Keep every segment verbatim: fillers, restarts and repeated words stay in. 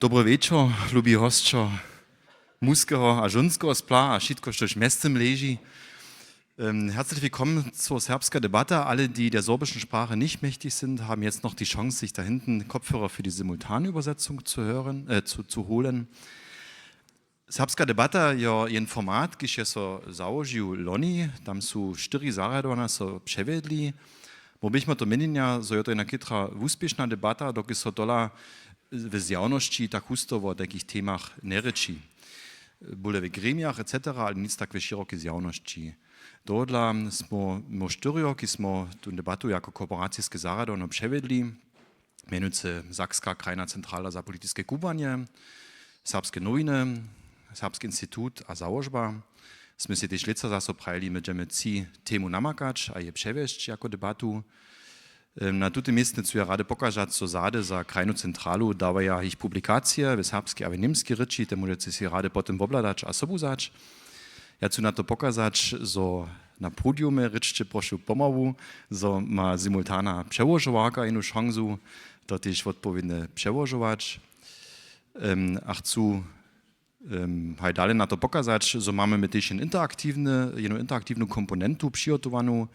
Dobry wječor, lubi hosćo muskeho a žónskeho spla a wšitko, štož mjeztym leži. Ähm, herzlich willkommen zur Serbska Debatte. Alle, die der sorbischen Sprache nicht mächtig sind, haben jetzt noch die Chance, sich da hinten Kopfhörer für die simultane Übersetzung zu hören, äh, zu, zu holen. Serbska debata jo jen format, kiž je so załožił loni. Tam su štyri zarjadowanja so přewjedli. Móhł bychmy to měnjenja, zo je to jedna chytra wuspěšna debata, dokelž so tola w zjawnosći tak husto wo takich temach njerěči. Bóle w gremijach et cetera, ale nic tak w šěrokej zjawnosći. Tohodla smo my štyrjo, ki smo tu debatu jako korporaciske zarjadowanje přewjedli, mjenujcy Sakska krajna centrala za politiske kubłanje, Serbske nowiny, Serbski institut a załožba, smy sej tež lětsa zaso prajili, my dźemy tři temu namakać a je přewjesć jako debatu. Em, na tutym městnje chcu ja rady pokazać, zo zady za krajnu centralu dawaja jich publikacije w serbskej a w němskej rěči, te móžeće sej rady potom wobhladać a sobu wzać. Ja chcu na to pokazać, zo na podiumje, rěčće prošu pomału, zo ma simultana přełožowarka jenu šansu, to tež wotpowědnje přełožować. Em, a chcu, em, haj dale na to pokazać, zo mamy my tež jen interaktiwny, jenu interaktiwnu komponentu přihotowanu.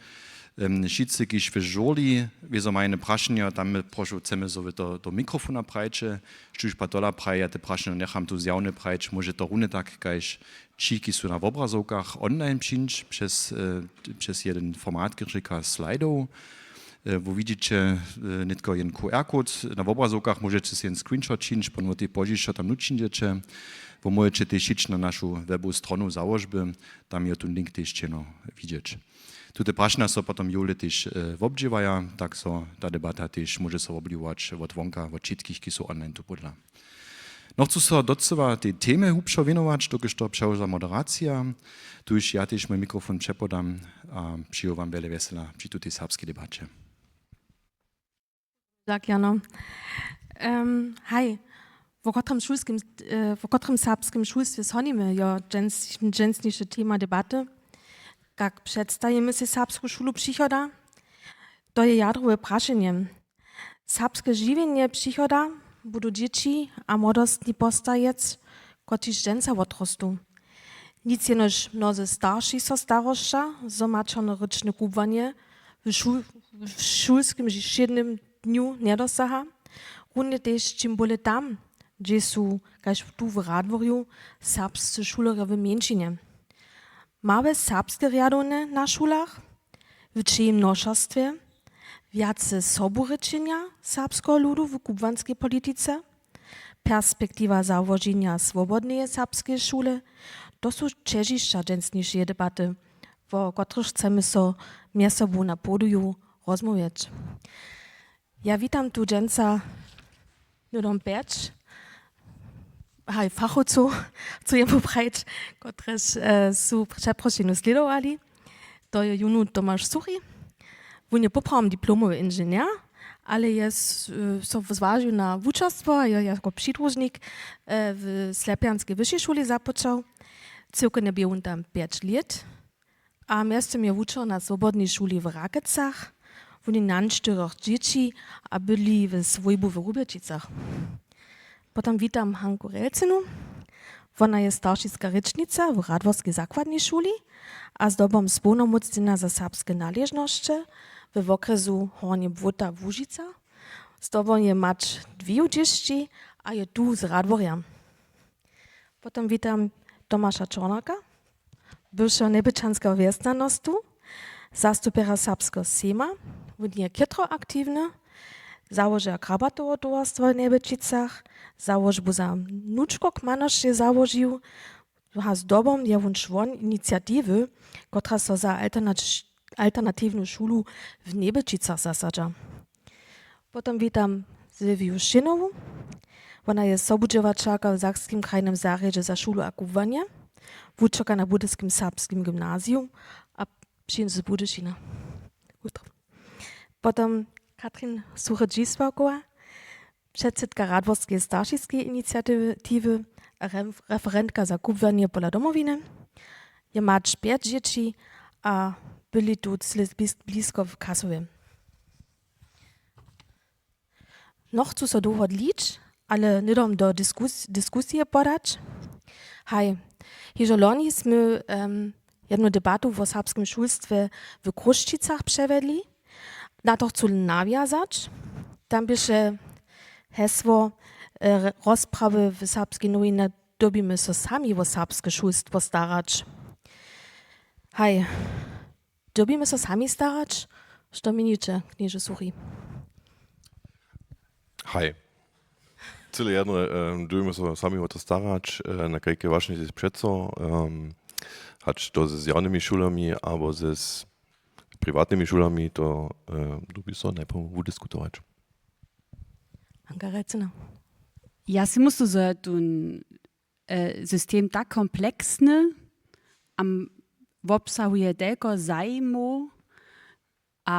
Em, wšitcy, kiž w žurli wězo maja prašenja, tam my prošu chcemy, zo wy to do mikrofona prajće, štóž pak tola praji, ja te prašenja njecham tu zjawne prajić, móže to runje tak kaž ći, ki su na wobrazowkach, online přińć přez, e, přez jedyn format, kiž rěka slajdow. E, wo widźeće, e, nětko jen Q R kód na wobrazowkach, móžeće sej jen screenshot čińć, potom wot tej pozdźišo tam nutřińdźeće. Wo móžeće tež hić na našu webowu stronu załožby, tam je tu link tež ćeno widźeć. Tute prašenja so potom jowle tež, e, wobdźěłaja, tak zo ta debata tež móže so wobdźěłać wot wonka, wot wšitkich, ki su online tu pódla. No, chcu so docyła tej temje hubšo wěnować, dokelž to přełoža moderacija. Tuž ja tež mój mikrofon přepodam a přeju wam wjele wjesela při tutej serbskej debaće. Tak, Jano. Em, haj, wo kotrym šulskim, e, wo kotrym serbskim šulstwje sonimy, jo, dźens-, dźensniše tema debaty. Kak předstajimy sej serbsku šulu přichoda? To je jadrowe prašenje. Serbske žiwjenje přichoda budu dźěći a młodostni postajec, kotřiž dźensa wotrostu. Nic jenož mnozy starši so starosća, zo maćernorěčne kubłanje w šul-, w šulskim ži-, wšědnym dnju njedosaha, runje tež čim bóle tam, hdźež su, kaž tu w Radworju, serbscy šulerjo w mjeńšinje. Małe serbske rjadownje na šulach, w čejim nošerstwje, wjace soburěčenja serbskeho ludu w kubłanskej politice, perspektiwa załoženja swobodneje serbskeje šule, to su ćežišća dźensnišeje debaty, wo kotrychž chcemy so mjez sobu na podiju rozmołwjeć. Ja witam tu dźensa hnydom pjeć, haj, fachowcow, chcu jemu prajić, kotrež, e, su přeprošenju slědowali. To je jónu Tomaš Suchi. Wón je poprawom diplomowy inženjer, ale je s-, e, so zwažił na wučerstwo a je jako přidružnik, e, w Slepjanskej wyšej šuli započał. Cyłkownje bě wón tam pjeć lět. A mjeztym je wučer na swobodnej šuli w Rakecach. Wón je nan štyrjoch dźěći a bydli w swójbu w Rubjećicach. Potom witam Hanku Relcynu. Wona je staršiska rěčnica w Radworskej zakładnej šuli a zdobom społnomócnjenja za serbske naležnosće we wokrjesu Hornja Błota Łužica. Zdobom je mać dweju dźěsći a je tu z Radworja. Potom witam Tomaša Čornaka, bywšeho Njebjelčanskeho wjesnjanostu, zastupjerja Serbskeho sejma. Wón je chětro aktiwny, załožerja Krabatoweho towarstwa w Njebjelčicach, załožbu za wnučkok manošće załožił, a zdobom je wón čłon iniciatiwy, kotraž so za alternač-, alternatiwnu šulu w Njebjelčicach zasadźa. Potom witam Sylwiju Šěnowu. Wona je sobudźěłaćerka w Sakskim krajnym zarjedźe za šulu a kubłanje, wučerka na Budyskim serbskim gymnaziju a přińdźe z Budyšina. Potom Katrin Suche-Dźisławkowa, předsydka Radworskeje staršiskeje iniciatiwy a ref-, referentka za kubłanje pola Domowiny. Je mać pjeć dźěći a bydli tu cyle blis-, blisko w Kasowje. Nochcu so dołho dlić, Ale hnydom do diskus-, diskusije podać. Haj, hižo loni smy em, jednu debatu wo serbskim šulstwje w Chrósćicach přewjedli. Na to chcu nawjazać. Tam běše hesło e, rozprawy w Serbskej nowinje: Dyrbimy so sami wo serbske šulstwo starać. Haj, dyrbimy so sami starać? Što měniće, knježe Suchi? Haj. Cyle jedno, dyrbimy so sami wo to starać, na kajke wašnje tež přeco, hač to z jawnymi šulami abo z priwatnymi šulami, to dyrbi so najprjedy wudiskutować. Anka Rajcyna. Ja sej myslu, zo je tu system tak kompleksny a wobsahuje telko zajimow a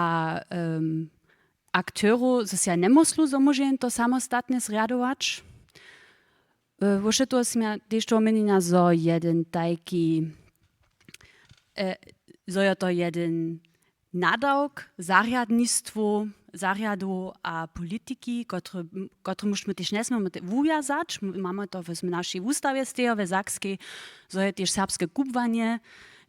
akterow, zo sej ja njemyslu, zo móže jen to samostatnje zrjadować. Wóše toho sym ja tež toho měnjenja, zo jedyn tajki zo jo to jedyn nadawk zarjadnistwow, zarjadow a politiki, kotrymuž my tež njesměmy wuwjazać. Mamy to w našej wustawje stejo w sakskej, zo je tež serbske kubłanje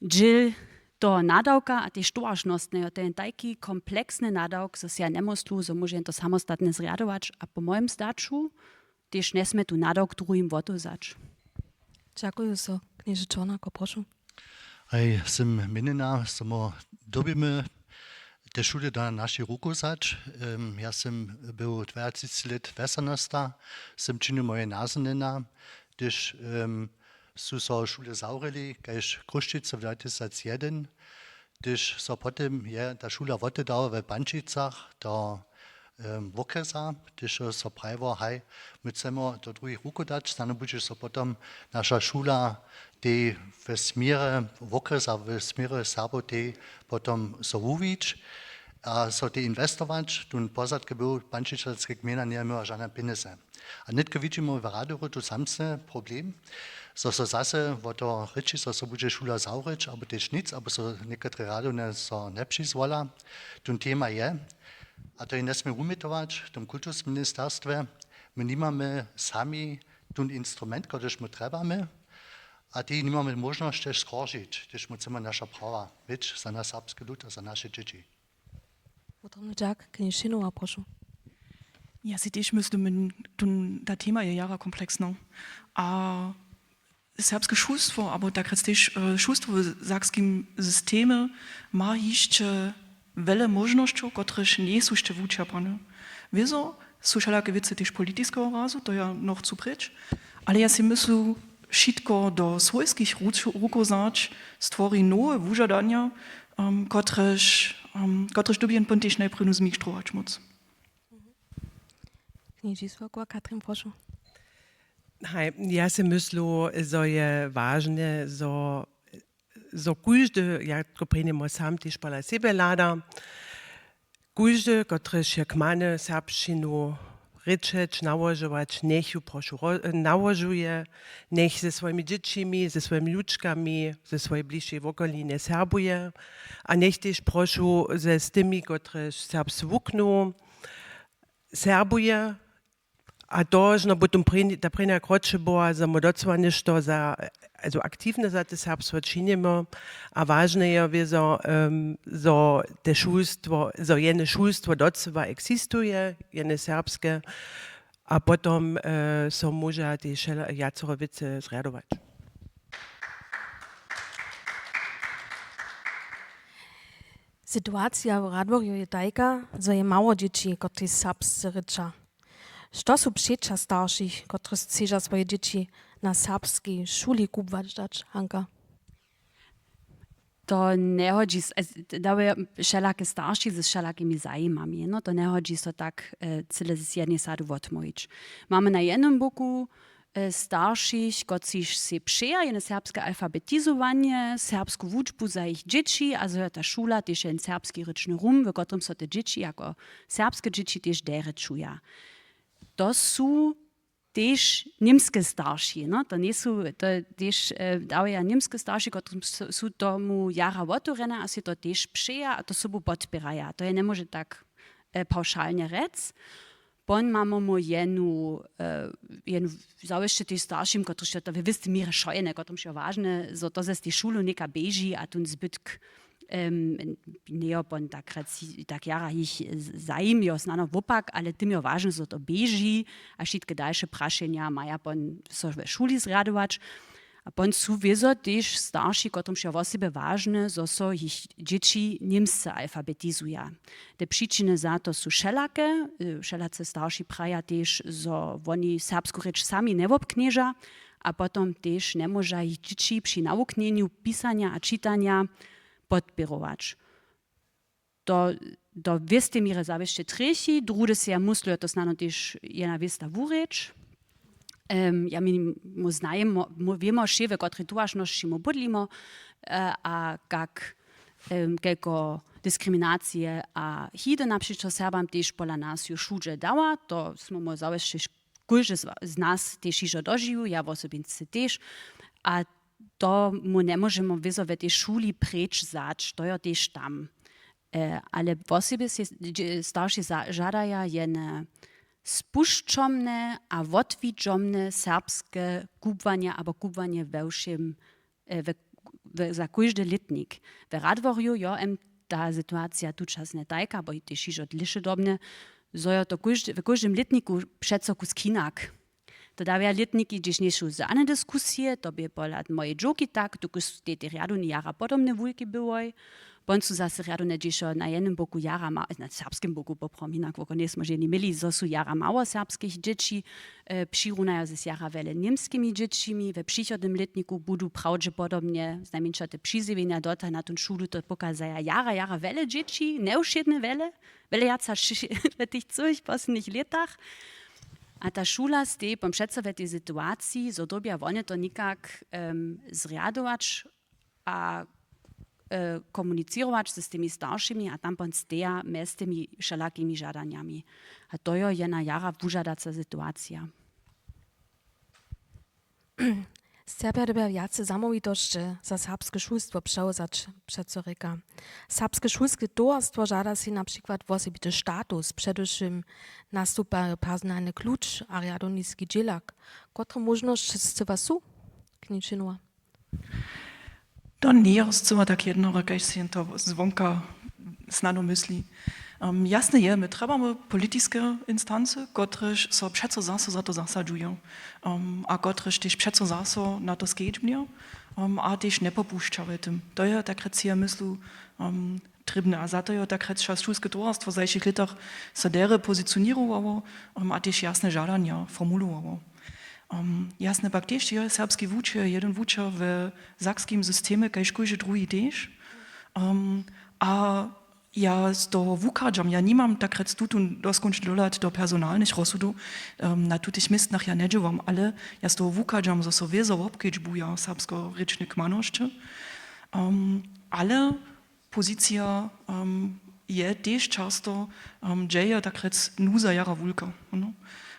dźěl toho nadawka a tež towaršnostnejo. To je tajki kompleksny nadawk, zo sej ja njemyslu, zo móže jen to samostatnje zrjadować a po mojim zdaću tež njesmě tu nadawk druhim wotewzać. Dźakuju so. Knježe Čornako, prošu. Haj, sym měnjena, samo dyrbimy te šule do našich rukow wzać. Ja sym był dwajatřiceći lět wjesanosta, sym činił moje nazwonjenja, hdyž su so šule zawrěli, kaž Chrósćicy w dwatysacjedyn, hdyž so potom je ta šula wotedała we Pančicach do wokrjesa, hdyž so prajiło, haj, my chcemy do druhich rukow dać, snano budźe so potom naša šula tej w směrje wokrjesa, w směrje Serbow tej potom so wuwić. A so tej inwestować, tón pozadk był, pančičerske gmejna njeje měła žane pjenjezy. A nětko widźimy w Radworju tu samsny problem, zo so zaso wo to rěči, zo so budźe šula zawrěć abo tež nic, abo so někotre radownje so njepřizwola. Tón tema je, a to je njesmě wumjetować w tym kultusministerstwje, my nimamy sami tón instrument, kotryž my trjebamy, a tej nimamy móžnosć tež skoržić, hdyž my chcemy naša prawa měć za naš serbski lud a za naše dźěći. Wutrobny dźak, knjež Šinowa, prošu. Ja sej tež myslu, ta tema je jara kompleksna. A serbske šulstwo, abo takrjec tež šulstwo w sakskim systemje ma hišće wjele móžnosćow, kotrež njejsu hišće wučerpane. Wězo su wšelake wěcy tež politiskeho razu, to ja nochcu prěć, ale ja sej myslu, wšitko do swójskich rukow wzać stwori nowe wužadanja, kotrež, kotrež dyrbjemy pón tež najprědnu zmištrować móc. Knježisławko, Katrin, prošu. Haj, ja sej myslu, zo je wažne, zo zo kóždy, jako prěnjemu sam tež pola sebje hlada, kóždy, kotryž je kmany serbšćinu rěčeć, nałožować, njech ju prošu nałožuje, njech ze swojimi dźěćimi, ze swojimi lučkami, ze swojej bližšej wokolinje serbuje a njech tež prošu ze z tymi, kotrež serbsce wuknu, serbuje. A to žno potom ta prěnja kroće była, zo my docyła něšto za, also aktiwne za te serbstwo činimy. A wažne je wězo, zo te šulstwo, zo jene šulstwo docyła eksistuje, jene serbske, a potom so móža tež wjacero wěcy zrjadować. Situacija w Radworju je tajka, zo je mało dźěći, kotrež serbsce rěča. Što su přeća staršich, kotrež chcedźa swoje dźěći na serbskej šuli kubłać dać, Hanka? To njehodźi, dawaj, wšelake starši z wšelakimi zajimami, no to njehodźi so tak cyle z jednej sadu wotmołwić. Mamy na jednym boku staršich, kotřiž sej přeja jene serbske alfabetizowanje, serbsku wučbu za jich dźěći a zo je ta šula tež jen serbski rěčny rum, w kotrymž so te dźěći jako serbske dźěći tež derje čuja. To su tež němske starši, no to njejsu, to tež dawaja němske starši, kotrymž su tomu jara wotewrjene a sej to tež přeja a to sobu podpěraja. To je njemóže tak pawšalnje rjec. Pon mamy mu jenu, eh, jenu zawěsće tež staršim, kotryž je to we wěstej měrje wšojene, kotrymž je wažne, zo to ze tej šulu něka běži a tón zbytk, em, njejo pon tak rjac, tak jara jich z-, zajim, jo, snano wopak, ale tym je wažne, zo to běži a wšitke dalše prašenja maja pon so we šuli zrjadować. A pon su wězo tež starši, kotrymž je wosebje wažne, zo so jich dźěći němsce alfabetizuja. Te přičiny za to su wšelake. E, wšelacy starši praja tež, zo woni serbsku rěč sami njewobknježa a potom tež njemóža jich dźěći při nawuknjenju pisanja a čitanja podpěrować. To do wěstej měrje zawěsće trjechi, druhdy sej ja myslu, jo, to snano tež jedna wěsta wurěč. Em, ja mi mu znajemo, mu wěmo wšě, w kotrej towaršnosći mu bydlimo, e, a kak, em, kelko diskriminacije a hide napřećo Serbam tež pola nas jo wšudźe dała, to smy mu zawěsće kóždy z, z nas tež hižo dožiwił, ja wosobince tež. A to mu njemóžemo wězo w tej šuli preč wzać, to jo tež tam. E, ale wosebje sej dźe-, starši za-, žadaja jene spušćomne a wotwidźomne serbske kubłanje abo kubłanje we wšěm, e, we, we, za kóždy lětnik. We Radworju jo, em, ta situacija tučasnje tajka, abo tež hižo dlěše dobne, zo jo to kóždy, w kóždym lětniku přeco kusk hinak. To dawja lětniki, hdźež njejsu žane diskusije, to bě pola mojej dźowki tak, dokelž su te, te rjadowne jara podobne wulke byłoj. Pon su zase rjadowne, hdźež jo na jednym boku jara ma-, na serbskim boku poprawom, hinak woko njejsmy ženi měli, zo su jara mało serbskich dźěći, e, přirunajo z jara wjele němskimi dźěćimi. We přichodnym lětniku budu prawdźepodobnje, znajmjeńša te přizjewjenja dotal na tón šulu, to pokazaja jara, jara wjele dźěći, njewšědne wjele, wjele wjac hač w tych cyłych poslednich lětach. A ta šula steji pon přeco w tej situaciji, zo dyrbja wone to někak, em, zrjadować a, e, komunicěrować z tymi staršimi a tam pon steja mjez tymi wšelakimi žadanjami. A to jo jedna jara wužadaca situacija. Serbja dyrbja wjace zamołwitosće za serbske šulstwo přewzać, přeco rěka. Serbske šulske towarstwo žada sej na přikład wosebity status, předewšěm nastupa personalny kluč a rjadowniski dźělak. Kotre móžnosće scyła su? Kničinowa. To njeje scyła tak jednore, kaž sej jen to zwonka snano mysli. Em, jasne je, my trjebamy politiske instancy, kotrež so přeco zaso za to zasadźuju, em, a kotrež tež přeco zaso na to skedźbnja, em, a tež njepopušća w tym. To je tak rjec, ja myslu, em, trěbne. A za to jo tak rjec šulske towarstwo w zašich lětach so derje pozicioněrowało, em, a tež jasne žadanja formulowało. Em, jasne pak tež je, serbski wučer je jedyn wučer w sakskim systemje kaž kóždy druhi tež. Em, a ja z toho wuchadźam, ja nimam tak rjec tutón doskónčny dohlad do personalnych rozsudow, em, na tutych městnach ja njedźěłam, ale ja z toho wuchadźam, zo so wězo wobkedźbuja serbskorěčne kmanosće. Em, ale pozicija, em, je tež často, em, dźe je tak rjec nuza jara wulka, no.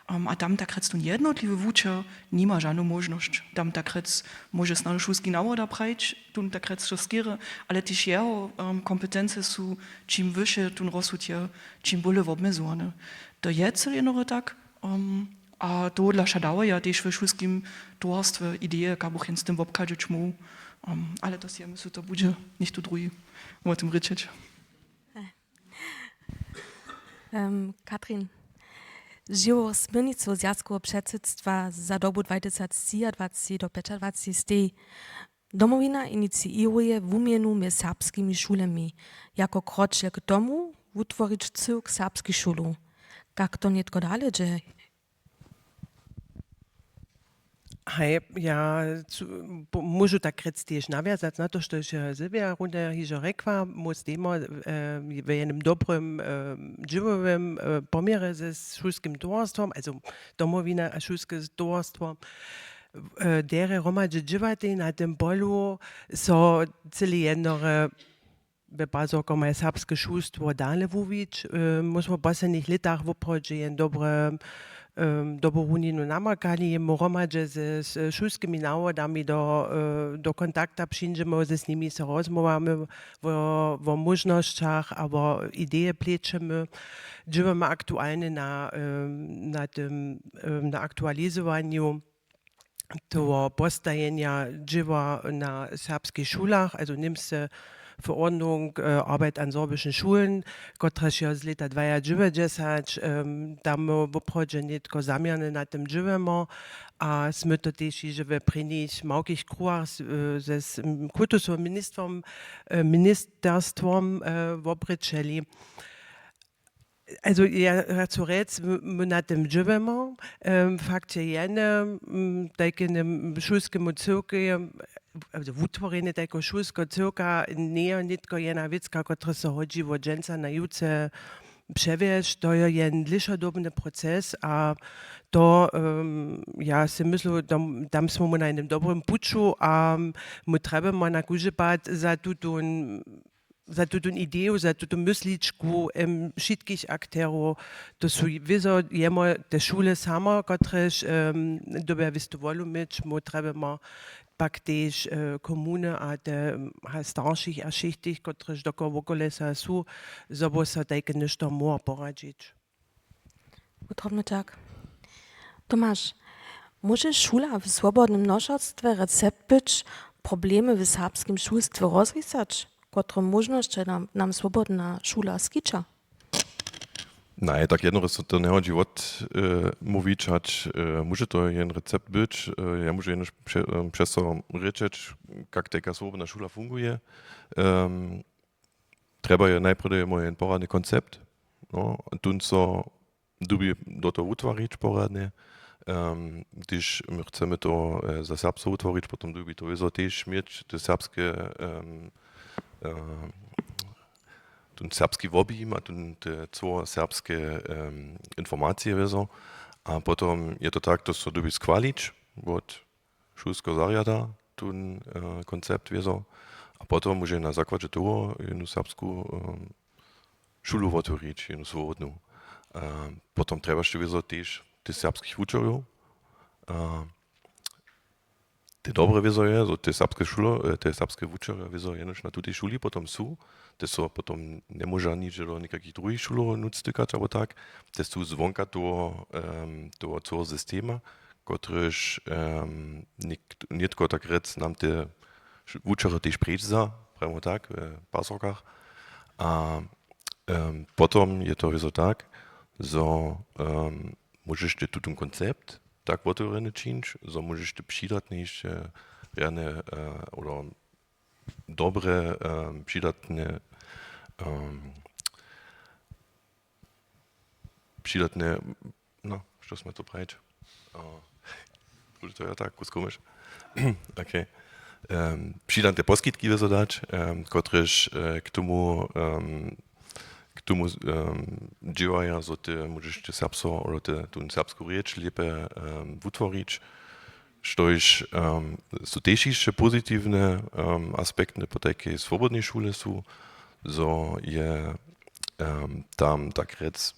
Em, a tam tak rjec tón jednotliwy wučer nima žanu móžnosć. Tam tak rjec móže snano šulski nawoda prajić, tón tak rjec so skerje, ale tež jeho, em, kompetency su, čim wyše tón rozsud je, čim bóle wobmjezowane. To je cyle jednore tak, em, a tohodla wša dawaja tež w šulskim towarstwje ideje, kak bych jen z tym wobchadźeć móhł. Em, ale to sej ja myslu, to budźe něchtó druhi wo tym rěčeć. Em, Katrin, žiwowych směrnicow Zwjazkoweho předsydstwa za dobu dwatysactřiadwaceći do pjećadwaceći steji: Domowina iniciěruje wuměnu mjez serbskimi šulemi. Jako kročel k tomu wutworić cyłk serbskich šulow. Kak to nětko dale dźe? Haj, ja su-, po-, móžu tak rjec tež nawjazac na to, štož je Sylwia runje hižo rjekła. My stejimy, e, w jednym dobrym, e, dźěłowym, e, poměrje ze šulskim towarstwom, also Domowina a šulske towarstwo, e, derje hromadźe dźěłatej na tym polu, so cyle jednore we pazorkomaj serbske šulstwo dale wuwić. E, my smy w poslednich lětach woprawdźe jen dobre, doboru ninu namakali, my hromadźe ze šulskimi nawodami do kontakta přińdźemy, z nimi so rozmołwamy wo móžnosćach a wo ideje plećemy. Dźěłamy aktualnje na tym, na aktualizowanju toho postajenja dźěła na serbskich šulach, also nimsce Verordnung Arbeit an sorbischen Schulen, kotraž je z lěta dwajadźewjećdźesat. Tam woprawdźe nětko zaměrne na tym dźěłemo a smy to tež hižo we prěnich małkich kruhach ze kultusowym ministerstwom wobrěčeli. Also ja chcu rjec, my na tym dźěłemo. Fakt je jene, tajkemu šulskemu cyłkej, wutworjenje tajkeho šulskeho cyłka njeje nětko jena wěcka, kotrež so hodźi wot dźensa na jutře přewjesć. To je jen dlěšodobny proces a to ja sej myslu, tam smy my na jednym dobrym puću a my trjebamy na kóždy pad za tutón za tutón ideju, za tutu mysličku wšitkich akterow. To su wězo jemo te šule samo, kotrež dyrbja wěstu wolu měć, my trjebamy pak tež komuny a te staršich a wšichtich, kotrež dokoła wokolesa su, zo by so tajke něšto móhło poradźić. Wutrobny tak. Tomaš, móže šula w swobodnym nošerstwje recept być, problemy w serbskim šulstwje rozrisać? Kotre móžnosće nam swobodna šula skića? Naj, tak jednoraz so to njehodźi wotmołwić, hač móže to jen recept być. Ja móžu jenož přez to rěčeć, kak tajka swobodna šula funguje. Trjeba je najprjedy mój jen poradny koncept. Tón so dyrbi do toho wutwarić poradnje. Hdyž my chcemy to za serbstwo wutwarić, potom dyrbi to wězo tež měć te serbske tón serbski wobjim a tón te cyłoserbske informacije wězo. A potom je to tak, to so dyrbi schwalić wot šulskeho zarjada tón koncept wězo. A potom móže na zakładźe toho jenu serbsku šulu wotworić, jenu swobodnu. Potom trjebaš tu wězo tež tych serbskich wučerjow. Te dobre wězo je, zo te serbske šulo te serbske wučerjo wězo jenož na tutej šuli potom su, te so potom njemóža nižo do někakich druhich šulow nutř stykać abo tak. Te su zwonka toho toho cyłeho systema, kotryž nětko tak rjec nam te wučerjo tež preč za, prajimo tak w pazorkach. A potom je to wězo tak, zo móžeš ty tutón koncept tak wotewrjeny čińć, zo móžeš ty přidatnejše rjane oder dobre přidatne přidatne, no što smy to prajić? Bude to ja tak kusk rumyš. Přidatne poskitki wězo dać, kotrež k tomu k tomu dźěłaja, zo ty móžeš te serbstwo abo te tu serbsku rěč lěpje wutworić. Štož su tež hišće pozitiwne aspekty po tajkej swobodnej šule su, zo je tam tak rjec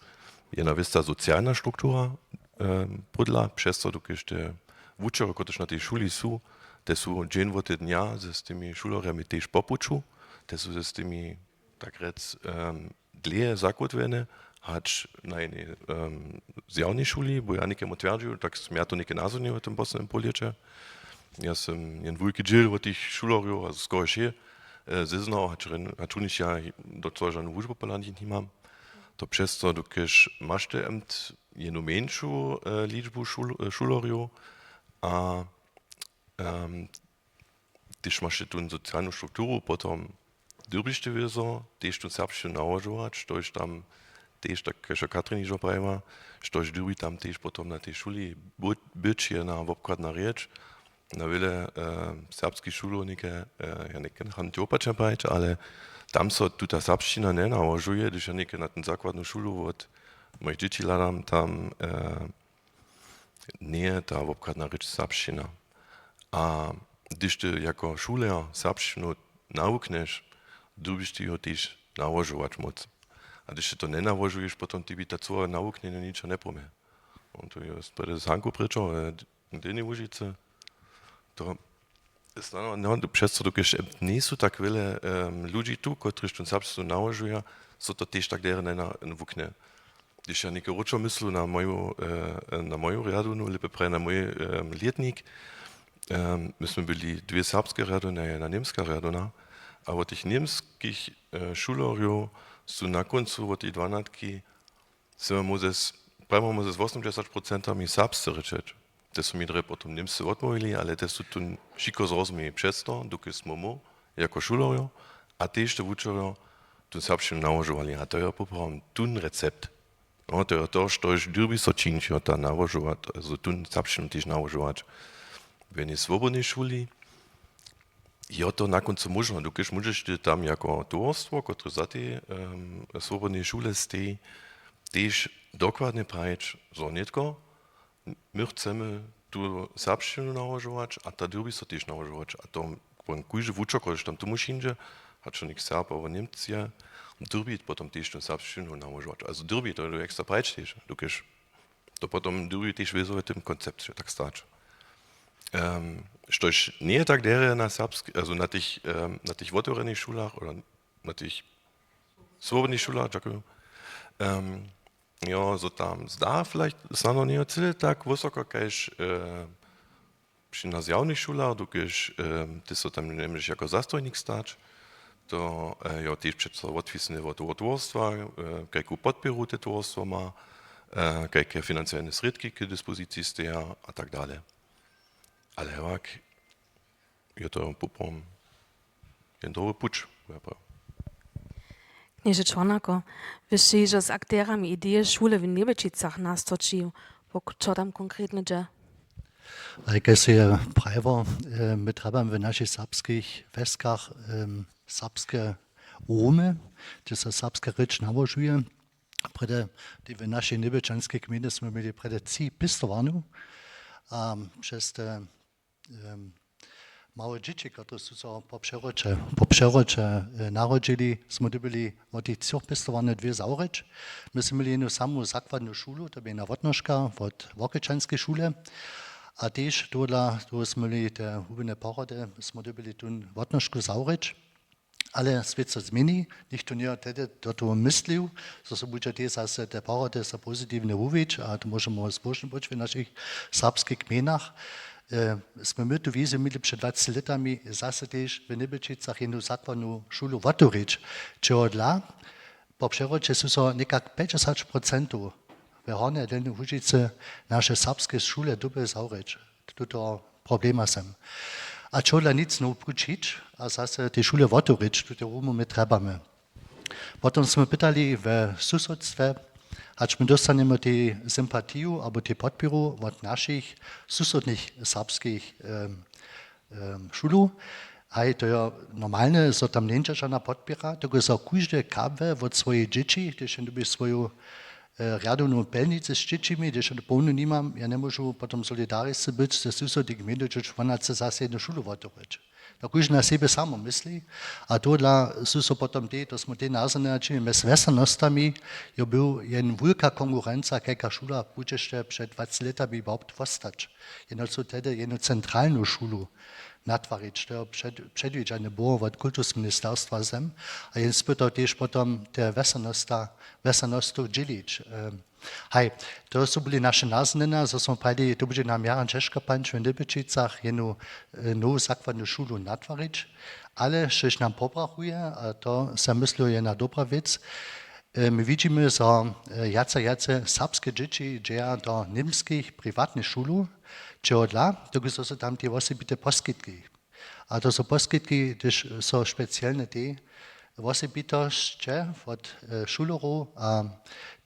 jedna wěsta socialna struktura pódla, přez to dokelž te wučerjo kotryž na tej šuli su, te su dźeń wot dnja z tymi šulerjemi tež po puću, te su z tymi tak rjec dlěje zakótwjene, hač na jenej zjawnej šuli, bo ja někemu twjerdźił, tak sym ja to něke nazhonił w tym poslednim połlěće. Ja sym jen wulki dźěl wot tych šulerjow a skoro wšě zeznał, hač wón jich ja do toho žanu wužbu pola nich nimam. To přez to dokelž maš ty emt jednu mjeńšu ličbu šulerjow a hdyž maš ty tu socialnu strukturu, potom dyrbiš ty wězo tež tu serbšćinu nałožować, štož tam tež tak kaž Katrin hižo prajiła, štož dyrbi tam tež potom na tej šuli być jedna wobchwadna rěč. Na wjele serbskich šulow něke, ja njekenjam ti wopačnje prajić, ale tam so tuta serbšćina njenałožuje, hdyž ja něke na tyn zakładnu šulu wot mojich dźěći hladam, tam njeje ta wobchadna rěč serbšćina. A hdyž ty jako šuler serbšćinu nawuknješ, dyrbiš ty jo tež nałožować móc. A hdyž ty to njenałožuješ, potom tebi ta cyła nawuknjenje ničo njepomje. On tu je prjedy z Hanku pričał, e, Delnjej Łužicy. To snano, no, přez to, dokelž njejsu tak wjele, em, ludźi tu, kotřiž tón serbšćinu nałožuja, so to tež tak derje njenawuknje. Hdyž ja něke wróćo myslu na moju, e, na moju rjadownu, lěpje praje na mój, em, lětnik, em, my smy byli dwě serbske rjadowne a jedna němska rjadowna, a wot tych němskich, e, šulerjow su na kóncu wot tej dwanatki, smy móhł z, prawie móhł z wosomdźesać procentami serbsce rěčeć. Te su mi drje potom Němscy wotmołwili, ale te su tón wšitko zrozumili přez to, dokelž smy móhł, jako šulerjo, a tež te wučerjo, tón serbšćinu nałožowali. A to je poprawom tón recept. No, to je to, štož dyrbi so čińć, jo, ta nałožować, also tón serbšćinu tež nałožować. W jednej swobodnej šuli, jo, to na kóncu móžno, dokelž móžeš ty tam jako towarstwo, kotrež za tej, em, swobodnej šule steji, tež dokładnje prajić, zo nětko, my chcemy tu serbšćinu nałožować a ta dyrbi so tež nałožować. A to potom kóždy wučer, kotrež tam tomu přińdźe, hač to něk Serb abo Němc je, dyrbi potom tež tu serbšćinu nałožować. Also dyrbi, to je ekstra prajić tež, dokelž to potom dyrbi tež wězo w tym koncepće tak stać. Em, štož njeje tak derje na serbskich, also na tych, em, na tych wotewrjenych šulach oder na tych swobodnych šulach, dźakuju. Em, jo, so tam zda vielleicht snano njeje cyle tak wysoko, kaž, e, při nas zjawnych šulach, dokelž, em, ty so tam njemóžeš jako zastojnik stać, to, e, jo, tež přeco wotwisne wot, wot towarstwa, e, kajku podpěru te towarstwo ma, e, kajke financielne srědki k dispoziciji steja a tak dale. Ale hewak je to poprawom jen dobry puć, ja prawił. Knježe Čornako, wy sće hižo z akterami ideje šule w Njebjelčicach nastočił. Wo čo tam konkretnje dźe? A kaž sej prajiło, e, my trjebamy w našich serbskich wjeskach, em, serbske rumy, hdźe so serbska rěč nałožuje. Prjedy, tej w našej njebjelčanskej gmejnje smy měli prjedy tři pěstowarnju. A přez te, em, małe dźěći, kotrež su so po přerodźe, po přerodźe, e, narodźili, smy dyrbjeli wot tych třoch pěstowarnjow dwě zawrěć. My smy měli jednu samu zakładnu šulu, to bě jedna wotnožka wot Workelčanskej šule. A tež tohodla, toho smy měli te hubjene porody, smy dyrbjeli tu wotnožku zawrěć. Ale swět so změni, nichtó njeje tehdy do toho myslił, zo so budźe tež zase te porody so pozitiwnje wuwić, a to móžemy spóržny być w našich serbskich gmejnach. E, smy my tu wiziju měli před dwaceći lětami zase tež w Njebjelčicach jednu zakładnu šulu wotewrěć. Čehodla? Po přerodźe su so někak pjećdźesat procentow we Hornjej a Delnjej Łužicy naše serbske šule dyrbjeli zawrěć. Tuto problema sem. A čehodla nic znowu pućić a zase te šule wotewrěć, tute rumy my trjebamy. Potom smy pytali we susodstwje, hač my dóstanjemy tej sympatiju abo tej podpěru wot našich susodnych serbskich, em, em, šulow. Haj, to je normalne, zo tam njeńdźe žana podpěra, dokelž zo kóždy kabłe wot swojich dźěći, hdyž jen dyrbješ swoju, e, rjadownu pjelnicu z dźěćimi, hdyž jen połnu nimam, ja njemóžu potom solidarisce być ze susodnim gmejnju, hdyž wona chce zase jednu šulu wotewrěć. To kóždy na sebje samo mysli. A tohodla su so potom tej, to smy tej nazhonjena činili mjez wjesanostami, jo, był jen wulka konkurenca, kajka šula budźeše před dwaceći lětami woprawdźe wostać. Jeno su tehdy jednu centralnu šulu natwarić, to je před-, předwidźane było wot kultusministerstwa sem. A jen spytał tež potom te wjesanosta-, wjesanostow dźělić. Em, haj, to su byli naše nazhonjena, zo smy prajili, to budźe nam jara ćežko pańć w Njebjelčicach jednu, e, nowu zakładnu šulu natwarić, ale štož nam pobrachuje, a to sym myslił jedna dobra wěc, e, my widźimy, zo, e, wjace a wjace serbske dźěći dźeja do němskich priwatnych šulow, čehodla, dokelž su tam te wosebite poskitki. A to su poskitki, hdyž so specielne te wosebitosće wot, e, šulerow a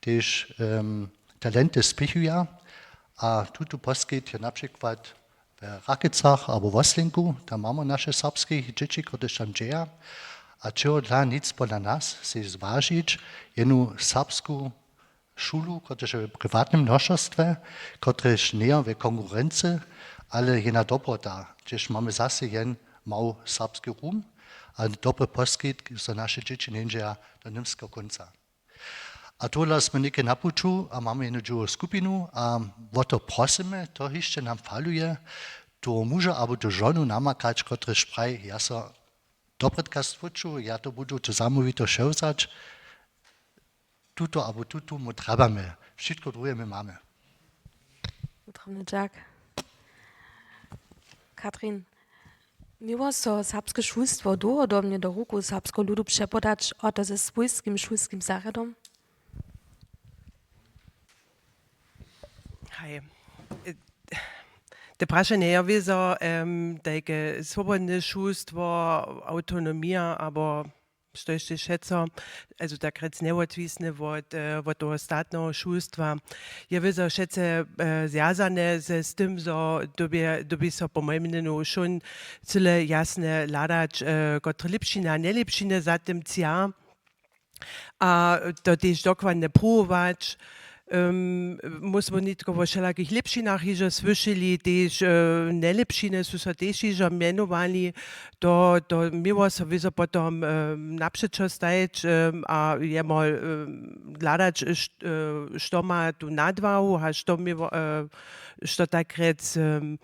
tež, em, talenty spěchuja. A tutu poskitk je na přikład w Rakecach abo w Oslenku, tam mamy naše serbskich dźěći, kotrež tam dźeja. A čehodla nic podla nas sej zwažić jednu serbsku šulu, kotrež je w priwatnym nošerstwje, kotrež njeje w konkurency, ale jedna dobrota, hdźež mamy zase jen mały serbski rum a dobry poskitk, zo naše dźěći njeńdźeja do němskeho kónca. A tohodla smy něke na puću a mamy jednu dźěłu skupinu a wo to prosymy, to hišće nam faluje, tu muža abo tu žonu namakać, kotryž praji, ja so doprědka stwóču, ja to budu tu zamołwito přewzać, tuto abo tutu my trjebamy, wšitko druhe my mamy. Wutrobny dźak. Katrin, měło so serbske šulstwo dołhodobnje do rukow serbskeho ludu přepodać, a to ze swójskim šulskim zarjadom? Haj. E, te prašanje je wězo, em, tajke swobodne šulstwo, awtonomija, abo što hišće wšeco, also tak rjec njewotwisne wot, e, wot toho statneho šulstwa. Je wězo wšece, e, zwjazane z, z tym, zo dyrbi, dyrbi so po mojim mnjenju wšón cyle jasne hladać, e, kotre lěpšiny a njelěpšiny za tym tča. A to tež dokładnje pruwować. Em, my smy nětko wo wšelakich lěpšinach hižo słyšeli, tež, e, njelěpšiny su so tež hižo mjenowali. To, to měło so wězo potom, em, napřećo stajeć, em, a jemu, em, hladać, št-, e, što ma tu nadwahu a što měło, e, što tak rjec, em,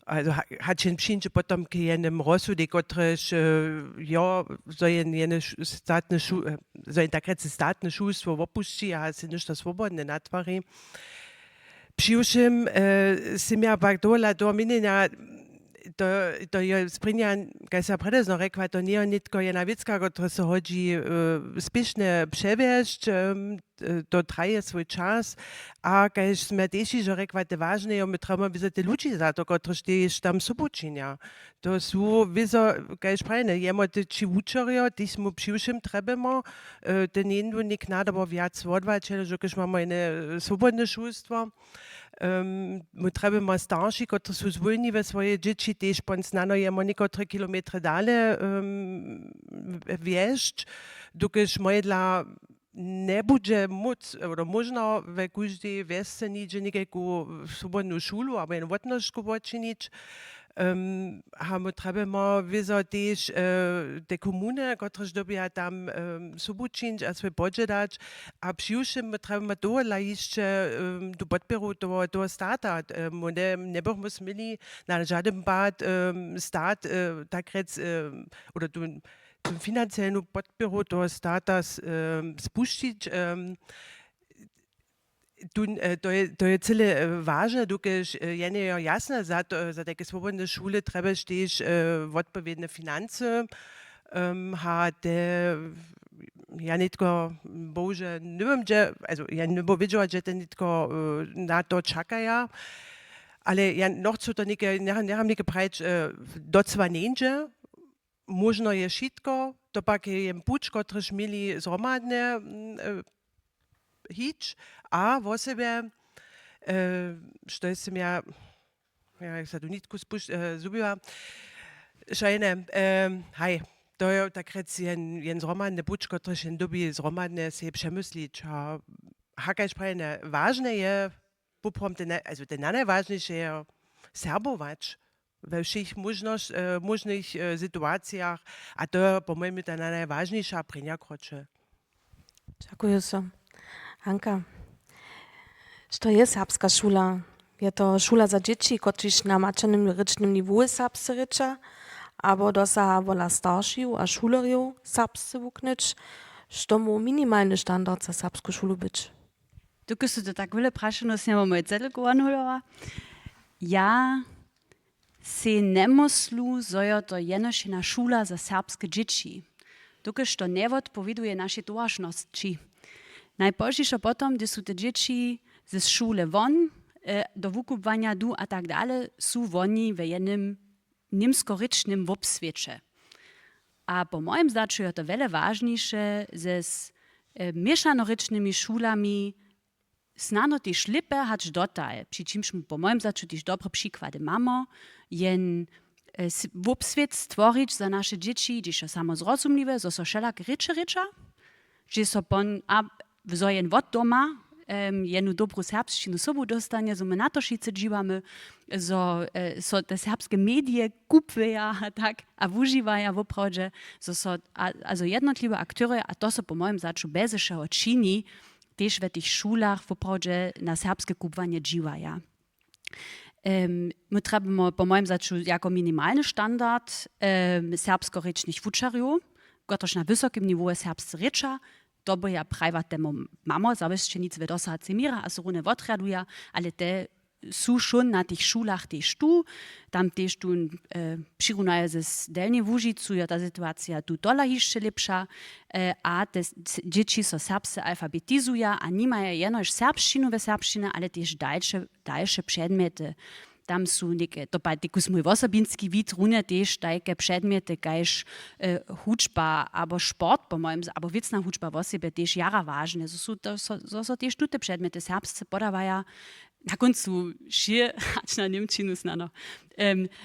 Also, ha-, hač jen přińdźe potom k jenym rozsudej, kotryž, e, jo, zo jen jene š-, statne šu-, e, zo jen tak rjece statne šulstwo wopušći a sej něšto swobodne natwari. Při wšěm, e, sym ja pak tohola toho měnjenja, to, to je sprěnja, kaž sa predewzno rjekła, to njeje nětko jena wěcka, kotrež so hodźi, e, spěšnje přewjesć, em, e, to traje swój čas. A kaž smy tež hižo rjekła, te wažne je, my trjebamy wězo te ludźi za to, kotrež tež tam sobu činja. To su wězo, kaž prajene, jemo te tři wučerjo, tež smy při wšěm trjebamy, e, ten jedyn něk nadobro wjac wodwać, dokelž mamy jene, e, swobodne šulstwo. Em, my trjebamy staršich, kotrež su zwólni we swojej dźěći, tež pon snano jemo někotre kilometry dale, em, wjesć, dokelž mojedla njebudźe móc, abo móžno we kóždej wjesce něhdźe někajku swobodnu šulu abo jen wotnožku wočinić. Em, a my trjebamy wězo tež, e, te komuny, kotrež dyrbja tam, em, sobu čińć a swój podźěl dać. A při wšěm my trjebamy tohodla hišće, em, tu podpěru toho, toho stata. Em, my nje-, njebychmy směli na žadyn pad, em, stat, e, tak rjec, em, oder tu tu financielnu podpěru toho stata s-, em, spušćić, em, tu, e, to je, to je cyle, e, wažne, dokelž, e, je njejo jasne, za to, za tajke swobodne šule trjebaš tež, e, wotpowědne financy, em, ha te, ja nětko, bohužel, njewěm, hdźe, also, ja njebych wědźała, hdźe te nětko, e, na to čakaja, ale ja nochcu to něke, nje-, njecham něke prajić, e, docła njeńdźe, móžno je wšitko, to pak je jen puć, kotryž měli zhromadnje, mm, e, hić a wosebje, e, što sym ja, ja, jak sa tu nitku spuš-, e, zhubiła, šajne, e, haj, to je tak rjec jen, jen zhromadny puć, kotryž jen dyrbi zhromadnje sej přemyslić. A, a kaž prajene, wažne je, poprawom te naj-, also te nanajwažniše je serbować we wšěch móžnosć-, e, móžnych, e, situacijach a to je po mojim ta nanajwažniša prěnja kročel. Dźakuju so. Hanka, što je serbska šula? Je to šula za dźěći, kotřiž na maćernym rěčnym niwowu serbsce rěča, abo dosaha wola staršeju a šulerjow serbsce wuknyć? Što móhł minimalny standard za serbsku šulu być? Dokelž su to tak wjele prašenjow, sněmo mój cedl kowanowała. Ja sej njemyslu, zo jo to jenož jena šula za serbske dźěći, dokelž to njewotpowěduje našej towaršnosći. Najpozdźišo potom, hdyž su te dźěći ze šule won, e, do wukubłanja du a tak dale, su woni we jenym němskorěčnym wobswěće. A po mojim zdaću je to wjele wažniše, ze z, e, měšanorěčnymi šulami snano tež lěpje hač dotal, při čimž my po mojim zdaću tež dobre přikłady mamy, jen, e, s-, wobswět stworić za naše dźěći, hdźež je samozrozumliwe, zo so wšelake rěče rěča, hdźež so pon-, a zo jen wot doma, em, jednu dobru serbšćinu sobu dóstanje, zo my na to wšitcy dźiwamy, zo, e, so te serbske medije kupjeja a tak a wužiwaja woprawdźe, zo so, a, a zo jednotliwe aktery, a to so po mojim zdaću bjeze wšeho čini, tež w tych šulach woprawdźe na serbske kubłanje dźiwaja. My trjebamy po mojim začu jako minimalny standard serbskorěčnych wučerjow, kotryž na wysokim niwoje serbsce rěča. To by ja prajwa temu mamo zawěsće nic w dosahacym měrje a so runje wotrjaduja, ale te su šón na tych šulach tež tu. Tam tež tu přirunajo z delnjej łužicu jo ta situacija tu tola hišće lěpša. A te dźěći so serbsce alfabetizuja a nimaja jenož serbšćinu w serbšćinje, ale tež dalše dalše předmjety. Tam su něke to pa tekus mój wosobinski wid runje tež tajke předmjety kaž hudźba abo sport po mojim abo wěcna hudźba wosebje tež jara wažne zo su to zo so tež tute předmjety serbsce podawaja. Na kóncu šě hač na němčinu snano,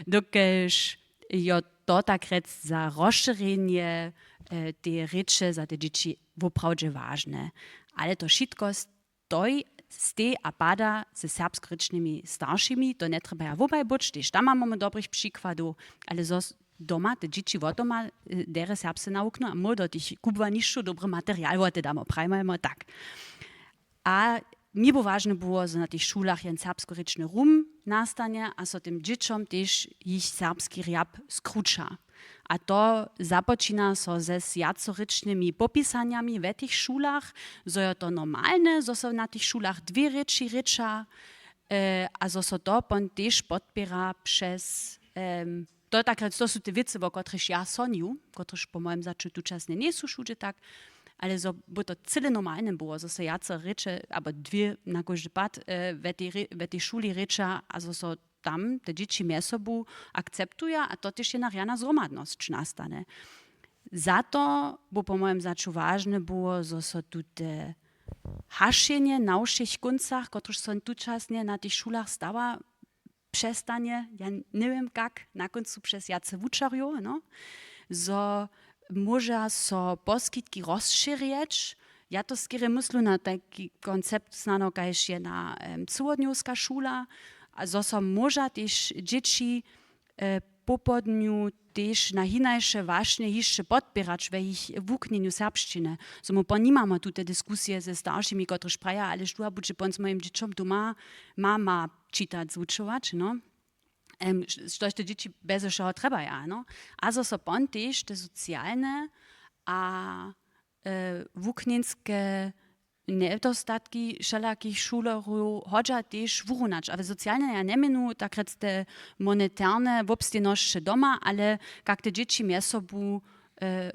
dokelž jo to tak rjec za rozšěrjenje teje rěče za te dźěći woprawdźe wažne. Ale to wšitko stej stej a pada ze serbskorěčnymi staršimi to njetrjebaja wobaj być tež tam mamy dobrich přikładow. Ale zo doma te dźěći wotoma derje serbsce nawuknu a my do tych kubłanišćow dobry material wotedamo prajmajmy tak. A mi by wažne było zo na tych šulach jen serbskorěčny rum nastanje a so tym dźěćom tež jich serbski rjab skruća. A to započina so ze wjacorěčnymi popisanjami w tych šulach, zo jo to normalne zo so na tych šulach dwě rěči rěča. A zo so to pon tež podpěra přez to je tak rjec to su te wěcy wo kotrychž ja sonju kotrychž po mojim začu tučasnje njejsu wšudźe tak. Ale zo by to cyle normalne było zo so wjace rěče abo dwě na kóždy pad w tej šuli rěča a zo so tam te dźěći mjez sobu akceptuja a to tež jedna rjana zhromadnosć nastanje. Za to by po mojim začu wažne było zo so tute hašenje na wšěch kóncach kotryž so tučasnje na tych šulach stawa přestanje ja njewěm kak na kóncu přez wjace wučerjow no zo móža so poskitki rozšěrjeć. Ja to skerje myslu na tajki koncept snano kaž je na cyłodnjowska šula a zo so móža tež dźěći popołdnju tež na hinaše wašnje hišće podpěrać we jich wuknjenju serbšćiny. Zo my ponimamy tute diskusije ze staršimi kotryž praja ale štó budźe pon z mojim dźěćom doma mama čitać zwučować no štož te dźěći bjeze wšeho trjebaja no. A zo so pon tež te socialne a wuknjenske njedostatki wšelakich šulerjow hodźa tež wurunać a w socialne ja njemjenu tak rjec te moneterne wobstejnosće doma ale kak te dźěći mjez sobu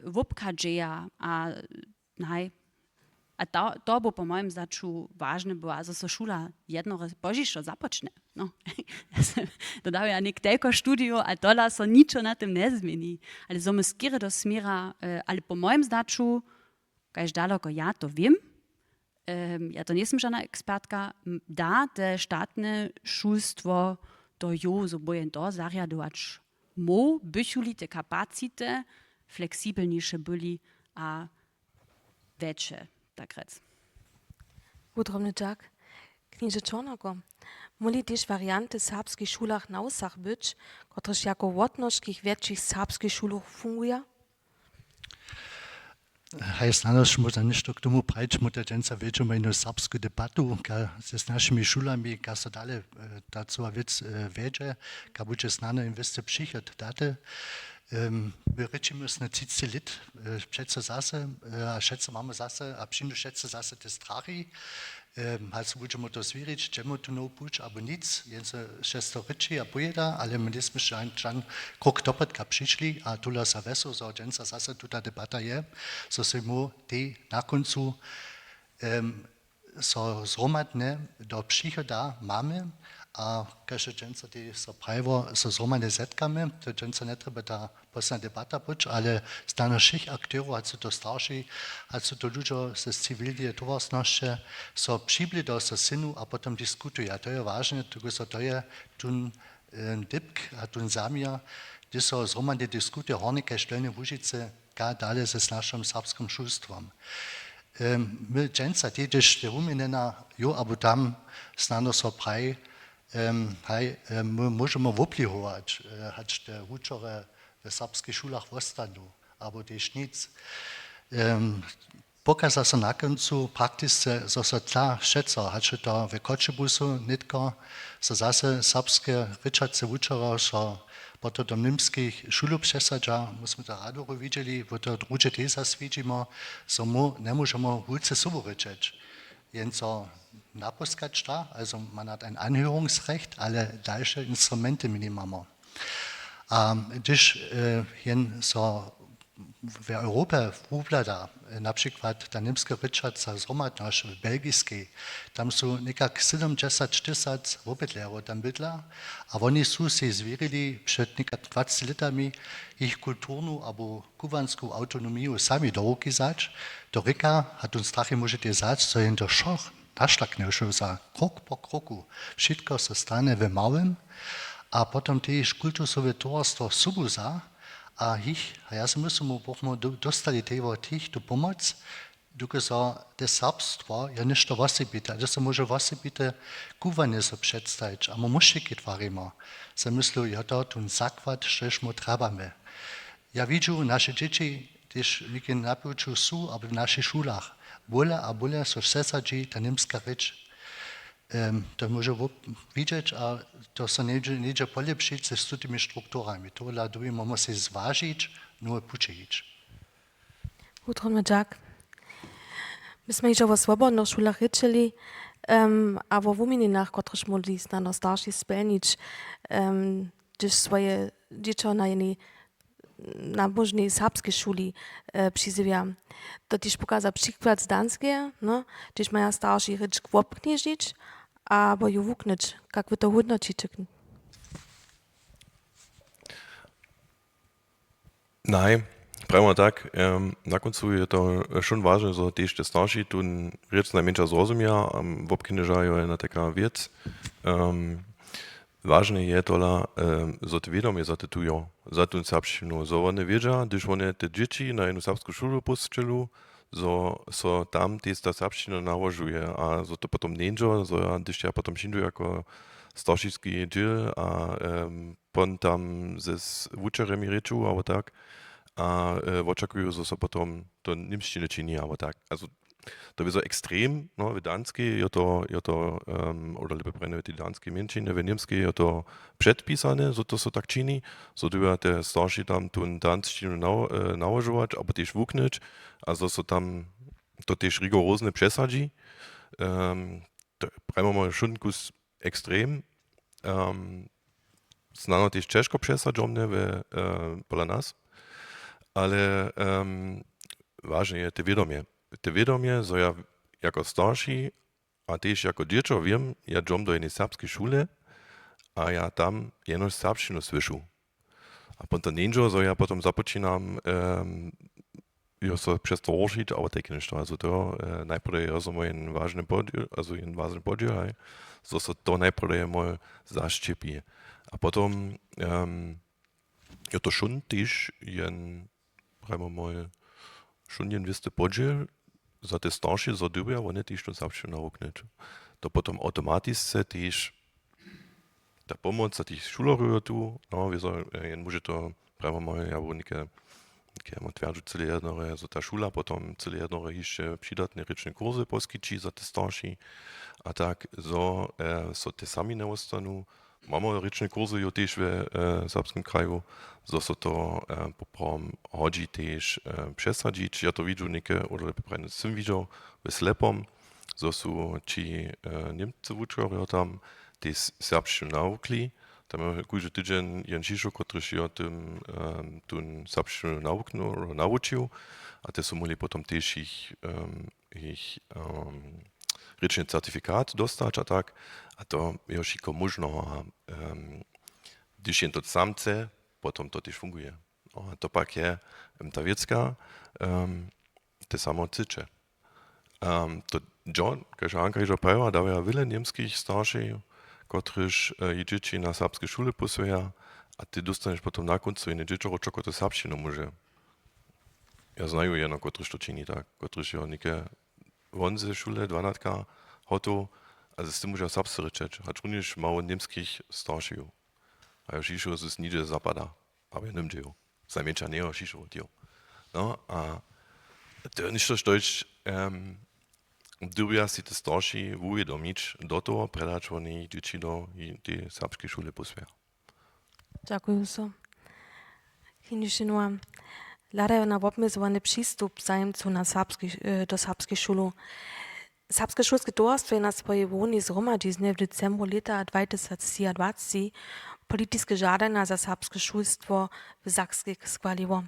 wobchadźeja a haj. A to by po mojim začu wažne było a zo so šula jednore pozdźišo započne no. Dodał ja něk telko studijow a tola so ničo na tym njezměni. Ale zo my skerje do směra ale po mojim začu kaž daloko ja to wěm, ja to njejsym žana ekspertka, da te statne šulstwo to jow zo bójen to zarjadować móhł bychu-li te kapacity fleksibelniše byli a wjetše tak rjec. Wudrobny dźak. Kniže čornako, móhli tež warianty w serbskich šulach na wsach być, kotrež jako wotnožkich wjetšich serbskich šulow funguja? Haj snanož móža něšto k tomu prajić móhł to dźensa wjedźemy jednu serbsku debatu ze z našimi šulami kaž so dale ta cyła wěc wjedźe, kaž budźe snano jim wěsty přichod daty. My rěčimy sny třiceći lět přeco zaso a wšetcy mamy zaso a přinu wšetcy zaso te strachi, hač so budźemy to zwěrić dźemy tu nowu puć abo nic jen so wšesto rěči a pojeda ale my njejsmy žan krok doprědka přišli a tule so wjesu zo dźensa zaso tuta debata je, zo sej móhł tej na kóncu so zhromadnje do přichoda mamy. A kaž je dźensa tej so prajiło so zhromadnje zetkamy to dźensa njetrjeba ta posledna debata być ale snano wšěch akterow hač su to starši, hač su to ludźo z ciwilneje towarstwnosće so přiblědo so synu a potom diskutuja to je wažne tuko so to je tón dypk a tón zaměr, hdyž so zhromadnje diskutuje hornje kaž delnje łužicy, ka dale z našim serbskim šulstwom. My dźensa tehdźež je wuměnjena jo abo tam snano so praji, haj, my móžemy woblihować hač te wučerje w serbskich šulach wostanu abo tež nic. Pokaza so na kóncu praktisce, zo so tla wšetco, hač je to w Choćebuzu nětko, so zase serbske rěčace wučerjo so potom do němskich šulow přesadźa. My smy to w Radworju widźeli, wo to druhdźe tež zas widźimy, zo my njemóžemy wulce sobu rěčeć. Jen so napóskać da, also man hat ein Anhörungsrecht, ale dalše instrumenty my nimamy. A hdyž jen so w Europje wuhlada, na přikład ta němske rěčaca zhromadnosć w Belgiskej, tam su někak sydomdźesać tysac wobydlerjow tam bydla a woni su sej zwěrili před někak dwaceći lětami jich kulturnu abo kubłansku awtonomiju sami do ruki wzać, to rěka, a tón strach móžetej wzać, zo jen to wšo našlaknje wšo za krok po kroku. Wšitko so stanje w małym a potom tež kultusowe towarstwo sobu wza a jich, a ja so myslim, bychmy dóstali tej wot jich tu pomoc, dokelž so te serbstwo je něšto wosebite, a to so móže wosebite kubłanje so předstajić a my mušćiki twarimy. So myslu, jo, to tón zakład, štož my trjebamy. Ja widźu naše dźěći, hdyž někaj na płuću su abo w našich šulach, bóle a bóle so přesadźi ta němska rěč. To móže widźeć a to so něhdźe polěpšić z tutymi strukturami. Tohodla dyrbimy sej zwažić, nowe puće hić. Wutrobny dźak. My smy hižo wo swobodnych šulach rěčeli a wo wuměnjenjach, kotrež móhli snano starši spjelnić, hdyž swoje dźěćo na jenej nabožnej serbskej šuli přizjewja. To tež pokaza přikład z Danskeje, hdyž maja starši rěčk wobknježić abo ju wuknyć. Kak wy to hódnoćiće? Naj, prajimo tak, na kóncu je to wšón wažne, zo tež te starši tu rěč najmjeńša zrozumja a wobknježa jo jedna taka wěc. Wažne je tola, zo ty wědomje za te tu jo, za tu serbšćinu, zo wone wědźa, hdyž wone te dźěći na jednu serbsku šulu pósćelu, zo so tam tež ta serbšćina nałožuje a zo to potom njeńdźo, zo ja, hdyž ja potom přińdu jako staršiski dźěl a pon tam ze wučerjemi rěču abo tak a wočakuju, zo so potom to w němšćinje čini abo tak. Also to je so ekstrem, no, w Danskej je to, je to oder lěpje prjene w tej danskej mjeńšinje, w Němskej je to předpisane, zo to so tak čini, zo dyrbja te starši tam tu danšćinu nałožować abo tež wuknyć a zo so tam to tež rigorozne přesadźi. To je, prajimo, wšón kus ekstrem. Snano tež ćežko přesadźomne we, pola nas, ale wažne je te wědomje, te wědomje, zo ja jako starši a tež jako dźěćo wěm, ja dźom do jednej serbskej šule a ja tam jenož serbšćinu słyšu. A potom to njeńdźo, zo ja potom započinam jo so přez to horšić abo tajke něšto. Also to najprjedy je zo mój jen wažny podźěl, also jen wažny podźěl, haj, zo so to najprjedy mój zašćěpi. A potom je to wšón tež jen, prajimo mój, wšón jen wěsty podźěl za te starši, zo dyrbja wone tež tu serbšćinu nawuknyć. To potom awtomatisce tež ta pomoc za tych šulerjow je tu, no, wězo, jen móže to, prajimo mój, ja bu něke, něke ja mam twjerdźu cyle jednore, zo ta šula potom cyle jednore hišće přidatne rěčne kursy poskići za te starši a tak, zo so te sami njewostanu. Mamy rěčne kursy jo tež we serbskim kraju, zo so to poprawom hodźi tež přesadźić. Ja to widźu něke, oder prajnje sym widźał, w Slepom, zo su ći Němcy wučerjo tam tež serbšćinu nawukli. Tam je kóždy tydźeń jen šišo, kotryž je tym, tu serbšćinu nawuknył, nawučił. A te su móhli potom tež jich jich rěčny certifikat dóstać a tak. A to je wšitko móžno. A hdyž jen to sam chce, potom to tež funguje. No a to pak je ta wěcka, te samo chcyće. To dźo, kaž Hanka hižo prajiła, dawja wjele němskich staršeju, kotryž jich dźěći na serbske šule pósłeja, a ty dóstanješ potom na kóncu jene dźěćo, wot čoho to serbšćinu móže. Ja znaju jeno, kotryž to čini tak, kotryž jo něke won ze šule dwanatka hotow, a z tym móža serbsce rěčeć, hač runjež mało němskich staršeju. A jo hišo z nihdźe zapada, abo je nymdźe jo, znajmjeńša njejo hišo wot jo. No a to je něšto, štož Em, dyrbja sej te starši wuwědomić do toho, prjedy hač wone jich dźěći do tej serbskeje šule pósłeja. Dźakuju so. Knižinowa hladajo na wobmjezowany přistup zajimcow na serbskich, e, do serbskich šulow. Serbske šulske towarstwo je na swojej hłownej zhromadźiznje w decembru lěta dwatysactřiadwacci politiske žadanja za serbske šulstwo w Sakskej schwaliło.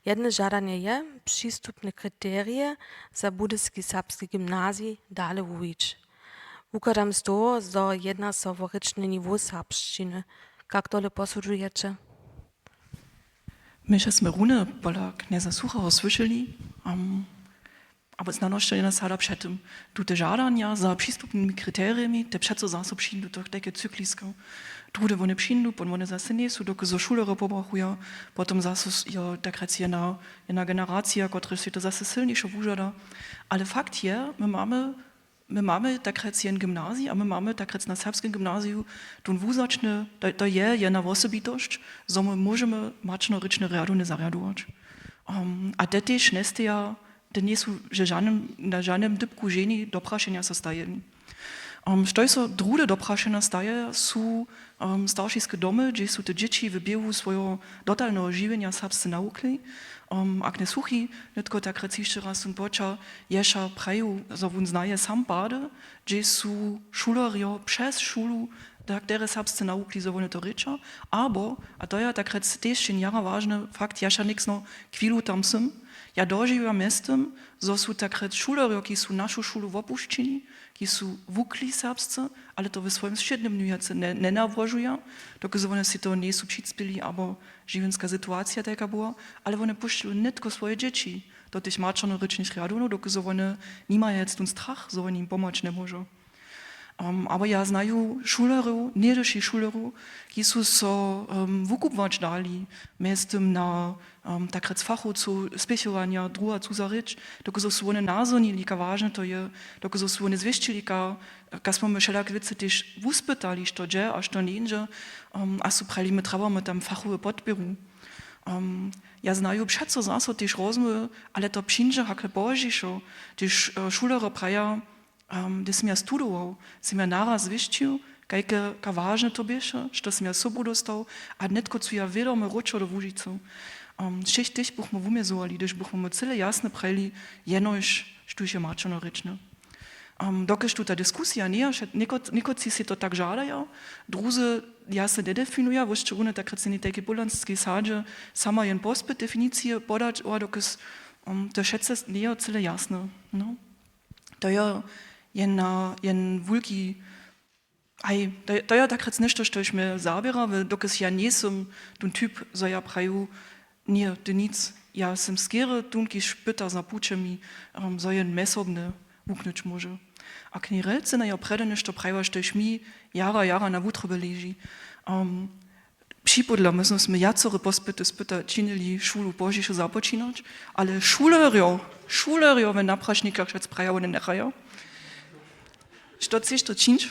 Jedne žadanje je, přistupne kriterije za budyski serbski gymnazij dale wuwić. Wukładam z toho, zo jedna so wo rěčny niwo serbšćiny. Kak tole posudźujeće? My smy runje pola knjeza Suchaho słyšeli, abo znano sće nas hlada před tym, tute žadanja za přistupnymi kriterijemi, te přeco zaso přińdu do tajke cykliske. Druhdy wone přińdu, potom wone zase njejsu, dokelž zo šulerjo pobrachuja, potom zaso s-, jo, tak rjec jedna, jedna generacija, kotrež sej to zase sylnišo wužada. Ale fakt je, my mamy, my mamy tak rjec jen gymnazij a my mamy tak rjec na serbskem gymnaziju tón wuzačny, to, to je jedna wosebitosć, zo my móžemy maćernorěčne rjadownje zarjadować. Um, a te tež njesteja, te njejsu, že žanym, na žanym dypku ženi doprašenja so stajeni. Um, štož so druhdy doprašenja staje, su, um, staršiske domy, hdźež su te dźěći w běhu swojeho dotalneho žiwjenja serbsce nawukli. Um, a knjez Suchi, nětko tak rjec hišće raz tón poča, ješa prajił, zo wón znaje sam pady, hdźež su šulerjo přez šulu, tak derje serbsce nawukli, zo wone to rěča, abo, a to je tak rjec tež jara wažny fakt, ja wšak něk sno chwilu tam sym, ja dožiwjam mjeztym, zo su tak rjec šulerjo, kiž su našu šulu wopušćili, kiž su wukli serbsce, ale to w swojim wšědnym dnju wjace nje-, njenawłožuja, dokelž zo wone sej toho njejsu přicpili, abo žiwjenska situacija tajka była, ale wone pušćiły nětko swoje dźěći do tych maćernorěčnych rjadownjow, dokelž zo wone nimaja jec tón strach, zo wone jim pomhać njemóžu. Um, abo ja znaju šulerjow, něhdyšich šulerjow, kiž su so, um, wukubłać dali, mjeztym na, um, tak rjec fachowcow spěchowanja, druha cuza rěč, dokelž su wone nazhonili, kak wažne to je, dokelž su wone zwěsćili, ka-, kaž smy my wšelake wěcy tež wuspytali, što dźe a što njeńdźe, um, a su prajili, my trjebamy tam fachowu podpěru. Um, ja znaju přeco zaso tež rozmołwy, ale to přińdźe hakle pozdźišo, hdyž, e, šulerjo praja, um, hdyž sym ja studował, sym ja naraz zwěsćił, kajke, kak wažne to běše, što sym ja sobu dóstał, a nětko su ja wědomje wróćo do Łužicy. Um, wšěch tych bychmy wumjezowali, hdyž bychmy cyle jasnje prajili, jenož štóž je maćernorěčne. Um, dokelž tuta diskusija njeje, wšak někot-, někotři sej to tak žadaja, druzy, ja se njedefinuja, wósće runje tak rjec w tajkej półlanskej sadźe sama jen pospyt definicije podać, a dokelž, um, to wšetcy njeje cyle jasne. No. To je jen, jen wulki, aj, to je, to je tak rjec něšto, štož mje zaběra, w-, dokelž ja njejsym tón typ, zo ja praju, ně, ty nic, ja sym skerje tón, kiž pyta za pućemi, um, zo jen mjezsobnje wuknyć móže. A knjerelce na jeho prjedy něšto prajiła, štož mi jara, jara na wutroby leži. Um, Připodla, my smy, smy wjacore pospyty spyta činili šulu pozdźišo započinać, ale šulerjo, šulerjo w naprašnikach wšak praja, wone njechajo. Što chceš to čińć?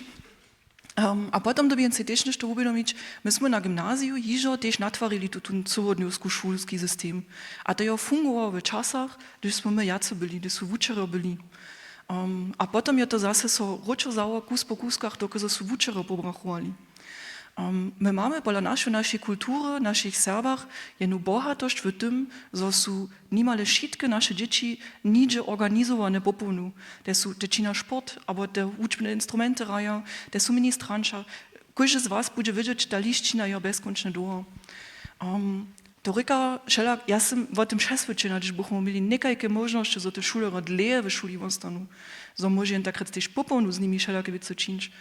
Um, a potom dyrbjam sej tež něšto wubědomić, my smy na gymnaziju hižo tež natwarili tutón cyłodnjowsku šulski system. A to jo fungowało w časach, hdyž smy my wjace byli, hdyž su wučerjo byli. Um, a potom je to zase so wróćo zało kus po kuskach, dokelž su wučerjo pobrachowali. Um, my mamy pola našeho, našej kultury, našich Serbach jednu bohatosć w tym, zo su nimale wšitke naše dźěći nihdźe organizowane popołdnju. Te su, te činja sport, abo te wučbne instrumenty hraja, te su ministranća. Kóždy z was budźe wědźeć, ta lisćina je bjezkónčnje dołha. Um, to rěka wšelak, ja sym wo tym přeswědčena, hdyž bychmy měli někajke móžnosće, zo te šulerjo dlěje w šuli wostanu, zo móže jen tak rjec tež popołdnju z nimi wšelake wěcy čińć,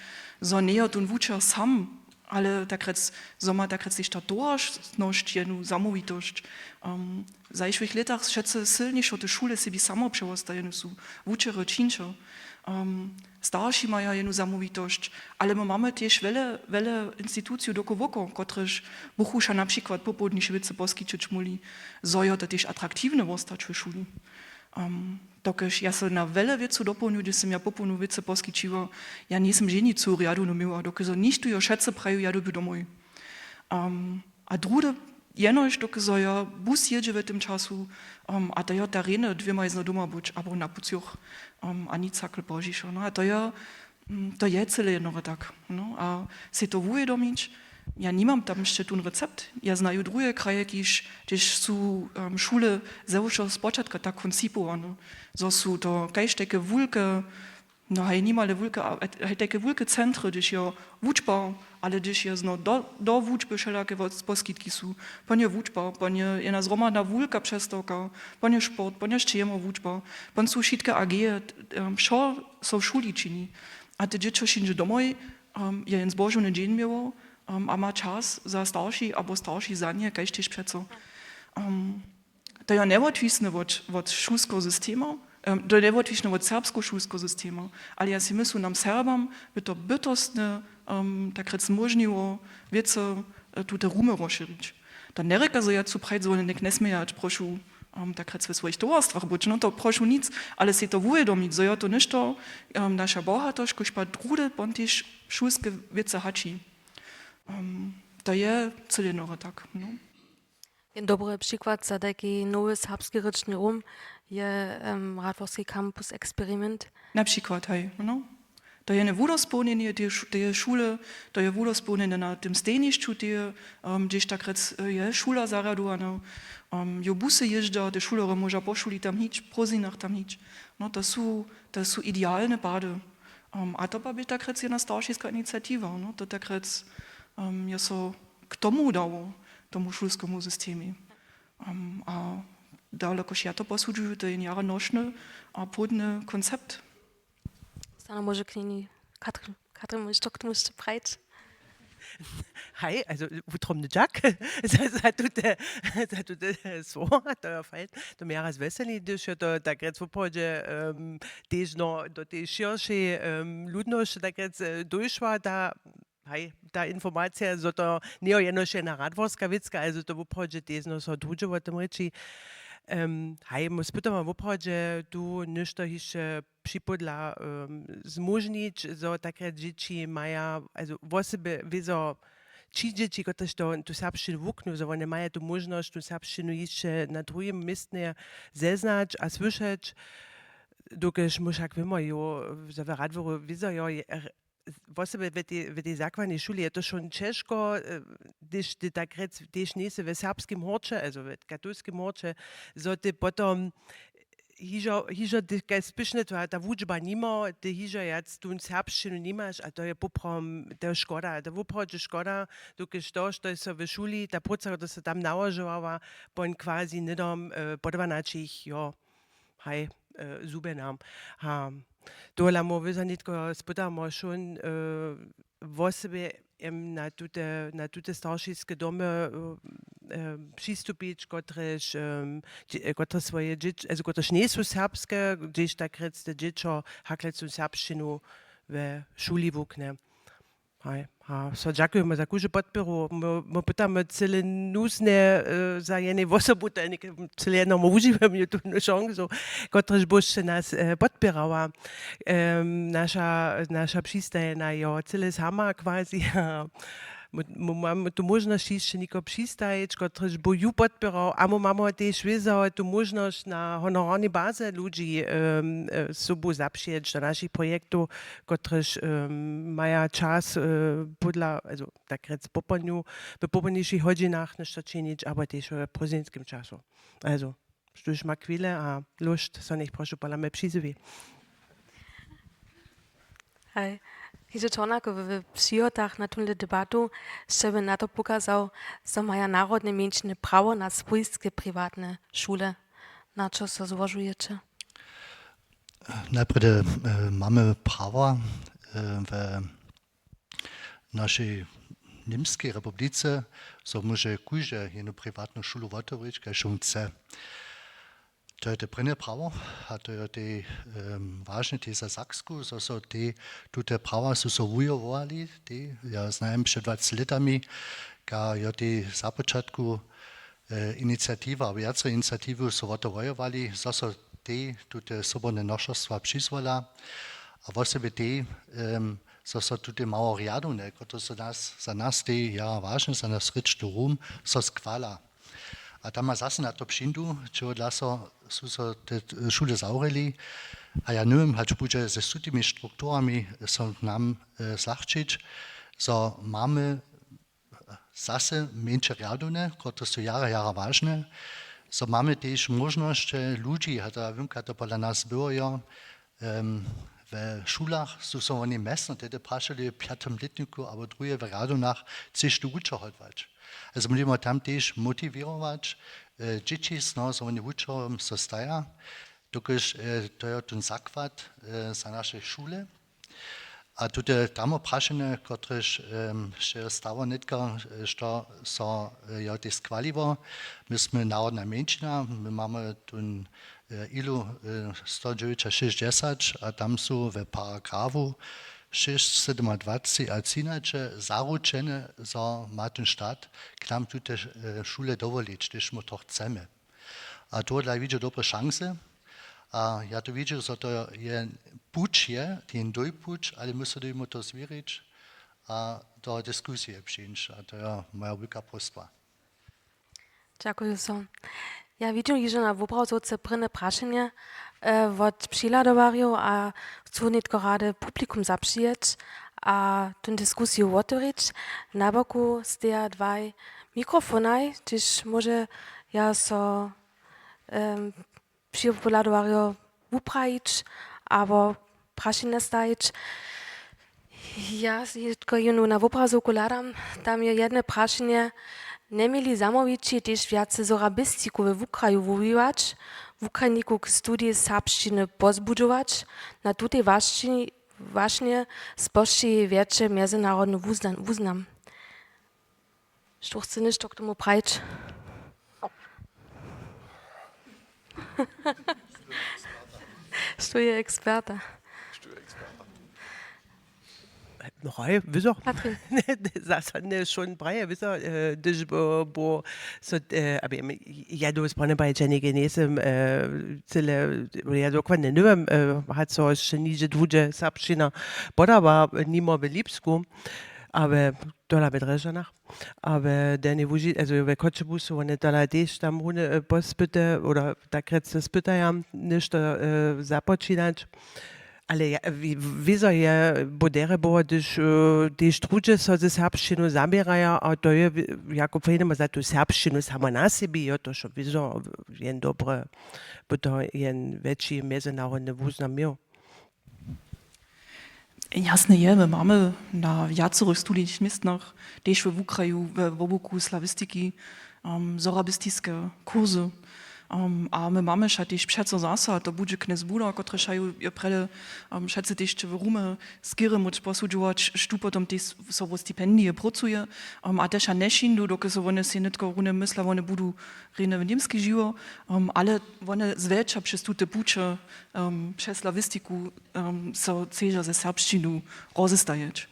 zo njeje tón wučer sam, ale tak rjec, zo ma tak rjec tež ta towaršnosć jednu zamołwitosć. Um, w zašłych lětach wšetcy sylnišo te šule sebi samo přewostajene su, wučerjo čińće. Um, starši maja jednu zamołwitosć, ale my mamy tež wjele, wjele instituciju dokołowoko, kotrež bychu wšak na přikład popołdniše wěcy poskićić móhli, zo jo to tež atraktiwne wostać w šuli. Um, dokelž ja so na wjele wěcow dopołdnju, hdyž sym ja popołdnju wěcy poskićiła, ja njejsym ženicu rjadownu měła, dokelž zo nichtó jo wšetcy praju, ja dyrbju domoj. Um, a druhdy, Jenož dokelž so jo bus jědźe w tym času, um, a to jo ta rjeny dwěma jězno doma być abo na pucjoch, um, a nic hakle pozdźišo. No a to jo, mm, to je cyle jednore tak. No a sej to wuwědomić, ja nimam tam hišće tón recept. Ja znaju druhe kraje, kiž, hdźež su, um, šule ze wšeho spočatka tak koncipowane, zo su to kaž tajke wulke, no haj nimale wulke, a haj tajke wulke centry, hdźež jo wučba, ale hdźež jězno do, do wučby wšelake wos-, poskitki su, pon je wučba, pon je jedna zhromadna wulka přestawka, pon je sport, pon je sćěmo wučba, pon su wšitke ageje, t-, em, wšo so w šuli čini. A te dźěćo přińdźe domoj, em, je jen zbožowny dźeń měło, em, a ma čas za staršich abo starši za nje, kaž tež přeco. Em, to je njewotwisne wot, wot šulskeho systema, em, to je njewotwisne wot serbskeho šulskeho systema, ale ja sej myslu, nam Serbam by to bytostne, em, tak rjec móžniło wěcy, e, tute rumy rozšěrić. To njerěka, zo ja chcu prajić, zo wone něk njesměja, prošu, em, tak rjec we swojich towarstwach być, no to prošu nic, ale sej to wuwědomić, zo jo to něšto, em, naša bohatosć, kóžpa druhdy pon tež šulske wěcy hači. Em, to je cyle jednore tak, no. Jen dobry přikład za tajki nowy serbski rěčny rum je, em, Radworski campus experiment. Na přikład, haj, no. To je jedne wudospołnjenje teje šu-, teje šule, to je wudospołnjenje na tym stejnišću teje, em, hdźež tak rjec, e, je šula zarjadowana. Em, jo busy jězdźa, te šulerjo móža po šuli tam hić, po zhinach tam hić. No, to su, to su idealne pady. Em, a to pak bě tak rjec jedna staršiska iniciatiwa, no, to tak rjec, em, je so k tomu dało, tomu šulskemu systemej. Em, a dale, jakož ja to posudźuju, to je jara nošny a płódny koncept. Stano móže k njeni Katrin, Katrin, móžeš to k tomu hišće prajić? Haj, also wutrobny dźak za, za tute, za tute słowa, to je fajn. To mje raz wjeseli, hdyž je to tak rjec woprawdźe, em, tež, no, do tej šěršej, em, ludnosće tak rjec, e, dóšła ta, haj, ta informacija, zo to njeje jenož jedna radworska wěcka, ale zo to woprawdźe tež, no, so druhdźe wo tym rěči. Em, haj, my spytamy woprawdźe tu něšto hišće připódla, em, zmóžnić, zo tak rjec dźěći maja, also wosebje wězo ći dźěći, kotrež to, tu serbšćinu wuknu, zo wone maja tu móžnosć tu serbšćinu hišće na druhim městnje zeznać a słyšeć, dokelž my wšak wěmy, jo, zo w Radworju wězo, jo, je, wosebje w tej, w tej zakładnej šuli je to wšón ćežko, e, hdyž ty tak rjec tež njejsy w serbskim horće, also w katolskim horće, zo ty potom hižo, hižo ty kaj spěšne ta, ta wučba nimo, ty hižo wjac tu serbšćinu nimaš a to je poprawom, to je škoda, to je woprawdźe škoda, dokelž to, što je so w šuli, ta próca, kotrež so tam nałožowała, pon quasi hnydom, e, po dwanaćich, jo, haj, e, zhubjena. Ha. Tohodla móhł wězo nětko spytamo wšón, e, wosebje, em, na tute, na tute staršiske domy, e, e, přistupić, kotrež, em, dźě-, e, kotrež swoje dźěć-, also kotrež njejsu serbske, hdźež tak rjec te dźěćo hakle tu serbšćinu we šuli wuknje. Haj, a so dźakujemy za kóždu podpěru. My, my pytamy cyle nuzne, e, za jenej wosobu, to je něk-, cyle jednomu wužiwamy tu šansu, kotrež by sće nas, e, podpěrała. Em, naša, naša přistajena, jo, cyle sama quasi. My, my mamy tu móžnosć hišće někoho přistajić, kotrež by ju podpěrał, a my mamy tež wězo tu móžnosć na honorarnej baze ludźi, em, e, sobu zapřijeć do našich projektow, kotrež, em, maja čas, e, pódla, also, tak rjec, popołdnju, w popołdnišich hodźinach něšto činić, abo tež w prózdninskim času. Also, štóž ma chwile a lóšt, so njech, prošu, pola mje přizwi. Haj. Hižo Čornak w přihotach na tónle debatu sće by na to pokazał, zo maja narodne mjeńšiny prawo na swójske priwatne šule. Na čo so złožujeće? Najprjedy, e, mamy prawa, e, w našej Němskej republice, zo móže kóždy jednu priwatnu šulu wotewrić, kaž wón chce. To je te prěnje prawo a to je te, em, wažne te za Saksku, zo so te, tute prawa su so wujowali, te, ja znajem před dwaceći lětami, ka jo te započatku, e, iniciatiwa, wjacore iniciatiwy su wo to wojowali, zo so te, tute swobodne nošerstwa přizwola a wosebje te, em, zo so tute mało rjadowne, kotrež so nas, za nas te jara wažne, za naš rěčny rum, so schwala. A tam ma zase na to přińdu, čehodla so, su so te šule zawrěli. A ja njewěm, hač budźe ze sutymi strukturami so nam e, zlahčić, zo mamy zase mjeńše rjadowne, kotrež su jara, jara wažne, zo mamy tež móžnosće ludźi, a to ja wěmka to podla nas było jo, em, we šulach su so woni mjezno tehdy prašili w pjatym lětniku abo druhe w rjadownach, chceš tu wučer hodłać. A so móžemy tam tež motiwěrować e, dźěći, no, zo woni wučerjom so staja, dokelž e, to je ten zakład e, za naše šule. A tute tamo prašenje, kotrež em, še stało nětka, e, što so e, jo tež schwaliło. My smy narodna mjeńšina, my mamy tun e, ilu e, sto dźewjećašěsćdźesać a tam su we paragrafu šěsć, sydomadwaceći a třinaće zaručene, zo ma ten stat k nam tute e, šule dowolić, hdyž my to chcemy. A tohodla widźu dobre šanse. A ja to widźu, zo to je puć je, ten dój puć, ale my so dyrimo to zwěrić a do diskusije přińć. A to je moja wulka prósba. Dźakuju so. Ja widźu hižo na wobrazowce prěnje prašenje e, wot přihladowarjow a chcu nětko rady publikum zapřijeć a tón diskusiju wotewrić. Na boku steja dwaj mikrofonaj, hdyž móže ja so em, přihladowarjo wuprajić abo prašenja stajić. Ja nětko jónu na wobrazowku hladam, tam je jedne prašenje: Njeměli zamołwići tež wjace sorabistiku we wukraju wuwiwać, wukrajnikow k studiji serbšćiny pozbudźować? Na tutej wašnje spožči wjetše mjezynarodny wuznam. Što chce něšto k tomu prajić? Što je eksperta? No haj, wězo. Zasadnje šón praje, wězo, e, hdyž bo, bo so, e, aby, ja do správne prajić, ja něke njejsym e, cyle, ja dokładnje njewěm, e, hač so hišće nihdźe dłudźe serbšćina podała, nimo w Lipsku, ale tola w Drježdźanach. A we Delnjej Łuži, also we Choćebuzu, wone tola tež tam runje e, pospyty, oder takrjec spytaja něšto e, započinać. Ale ja, wi-, wězo je, bo derje było, hdyž e, tež druhdźe so ze serbšćinu zaběraja, a to je wi-, jako prěnjemu za tu serbšćinu samo na sebi, jo, to wšo wězo jen dobre, bo to jen wjetši mjezynarodny wuznam měł. Jasne je, my mamy na wjacorych studijnych městnach, tež we wukraju, we wobłuku slawistiki, em, sorabistiske kursy. Em, a my mamy wšak tež přeco zaso, a to budźe knjez Buda, kotryž wšak ju je prjedy, em, wšetcy tež w Rumy skerje móhł posudźować, štó potom tež so wo stipendije prócuje, em, a tež wšak nješińdu, dokelž so wone sej nětko runje mysla, wone budu rjenje w Němskej žiwo, em, ale wone zwjetša přez tute puće, em, přez slawistiku, em, so chcedźa ze serbšćinu rozestajeć.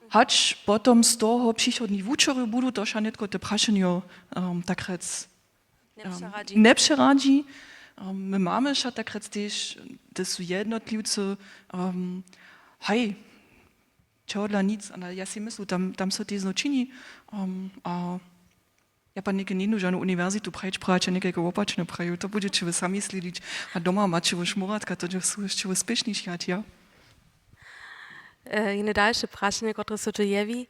Hač potom z toho přichodni wučerjo budu, to wšak nětko te prašenjo, em, takrjec, em, njepřeradźi. Njepřeradźi. Em, my mamy wšak takrjec tež, to su jednotliwcy, em, haj, čehodla nic, ale ja sej myslu, tam, tam so tež znowu čini, em, a ja pak něke njeńdu žanu uniwersitu prajić, prajić, a někajke wopačne praju, to budźeće wy sami slědić. A doma maće wy šmuratka, to dźe su hišće wy spěšniši hač ja. E, jene dalše prašenje, kotrež so tu jewi,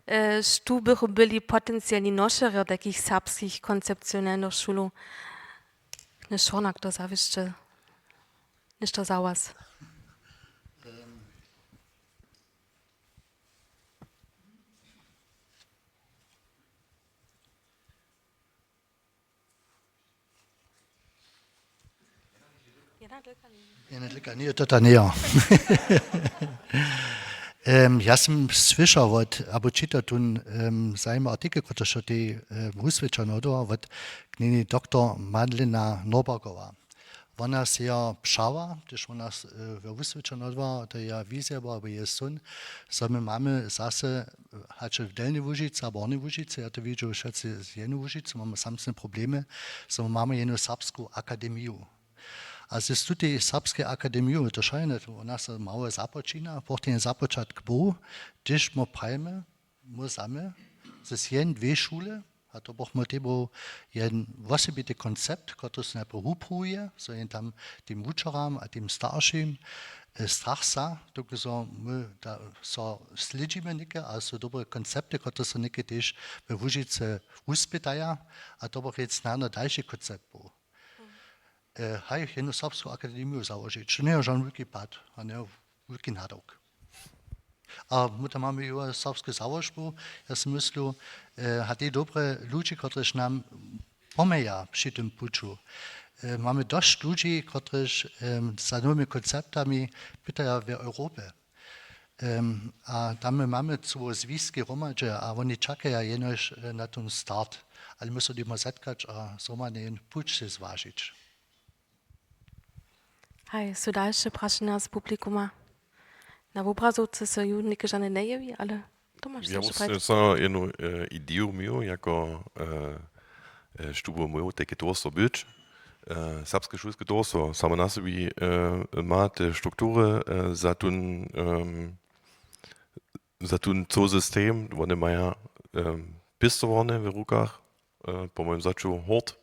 e, štó bychu byli potencialni nošerjo takich serbskich koncepcionelnych šulow? Knjez Šornak, to zawěsće něšto za was. Jena dlika, njeje to ta njejo. Em, ja sym słyšał wot, abo čitał tón, em, zajimowy artikel, kotryž so tej, em, wuswědčał, no, do-, wot knjeni doktor Madlena Norbergowa. Wona sej jo přała, hdyž wona s-, e, we wuswědčenju odwoła, to je wizja, abo je syn, zo my mamy zase, e, hač w Delnjej Łužicy abo Hornjej Łužicy, ja to widźu wšetcy z jednej Łužicy, mamy samsne problemy, zo my mamy jednu serbsku akademiju. A z tutej serbskej akademiju, to šajne, to u nas mało započina, po ten započatk był, hdyž my prajimy, my sami, z jednej, dwě šule, A to bych móhł tebi jeden wosebity koncept, kotryž so najprjedy wupruwuje, so jen tam tim wučeram a tim staršim, e, strach za, dokelž so my da, so slědźimy něke, a su dobre koncepty, kotryž so něke tež we Łužicy wuspytaja, a to bych rěc snano dalši koncept był. E, haj, jednu serbsku akademiju załožić, to njeje žan wulki pad, a njeje wulki nadawk. A my tam mamy jo serbsku załožbu, ja sej myslu, e, a tej dobre ludźi, kotryž nam pomhaja při tym puću. E, mamy dosć ludźi, kotryž, em, za nowymi konceptami pytaja w Europje. Em, a tam my mamy cołe zwiski hromadźe a woni čakaja jenož, e, na ten start. Ale my so dyrma zetkać a zhromadnje jen puć sej zwažić. Haj, su dalše prašenja z publikuma? Na wobrazowce so ju něke žane njejewi, ale Tomaš, ja chceš běš so jednu, e, ideju měł, jako, e, e, štó by móhło tajke towarstwo być. E, Serbske šulske towarstwo samo na sebi, e, ma te struktury, e, za tón, em, za tón cołi system, wone maja, em, pěstowarnje w rukach, e, po mojim začu hort.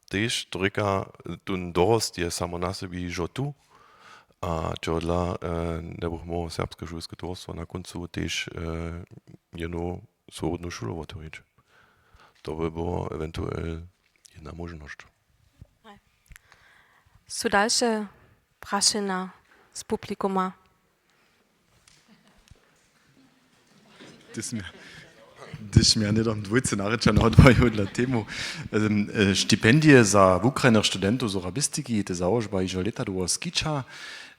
Tež, to rěka, tón dorost je samo na sebi hižo tu. A tohodla, e, njebuch móhł Serbske šulske towarstwo na kóncu tež, e, jednu swobodnu šulu wotewrić. To by było ewentuel jedna móžnosć. Su dalše prašenja z publikuma? Hdyž smě-, hdyž smě hnydom dwójce narěčano odwołaju dla temu, em, e, stipendije za wukrajnych studentow z urabistiki, te załožba hižo lěta dołho skića.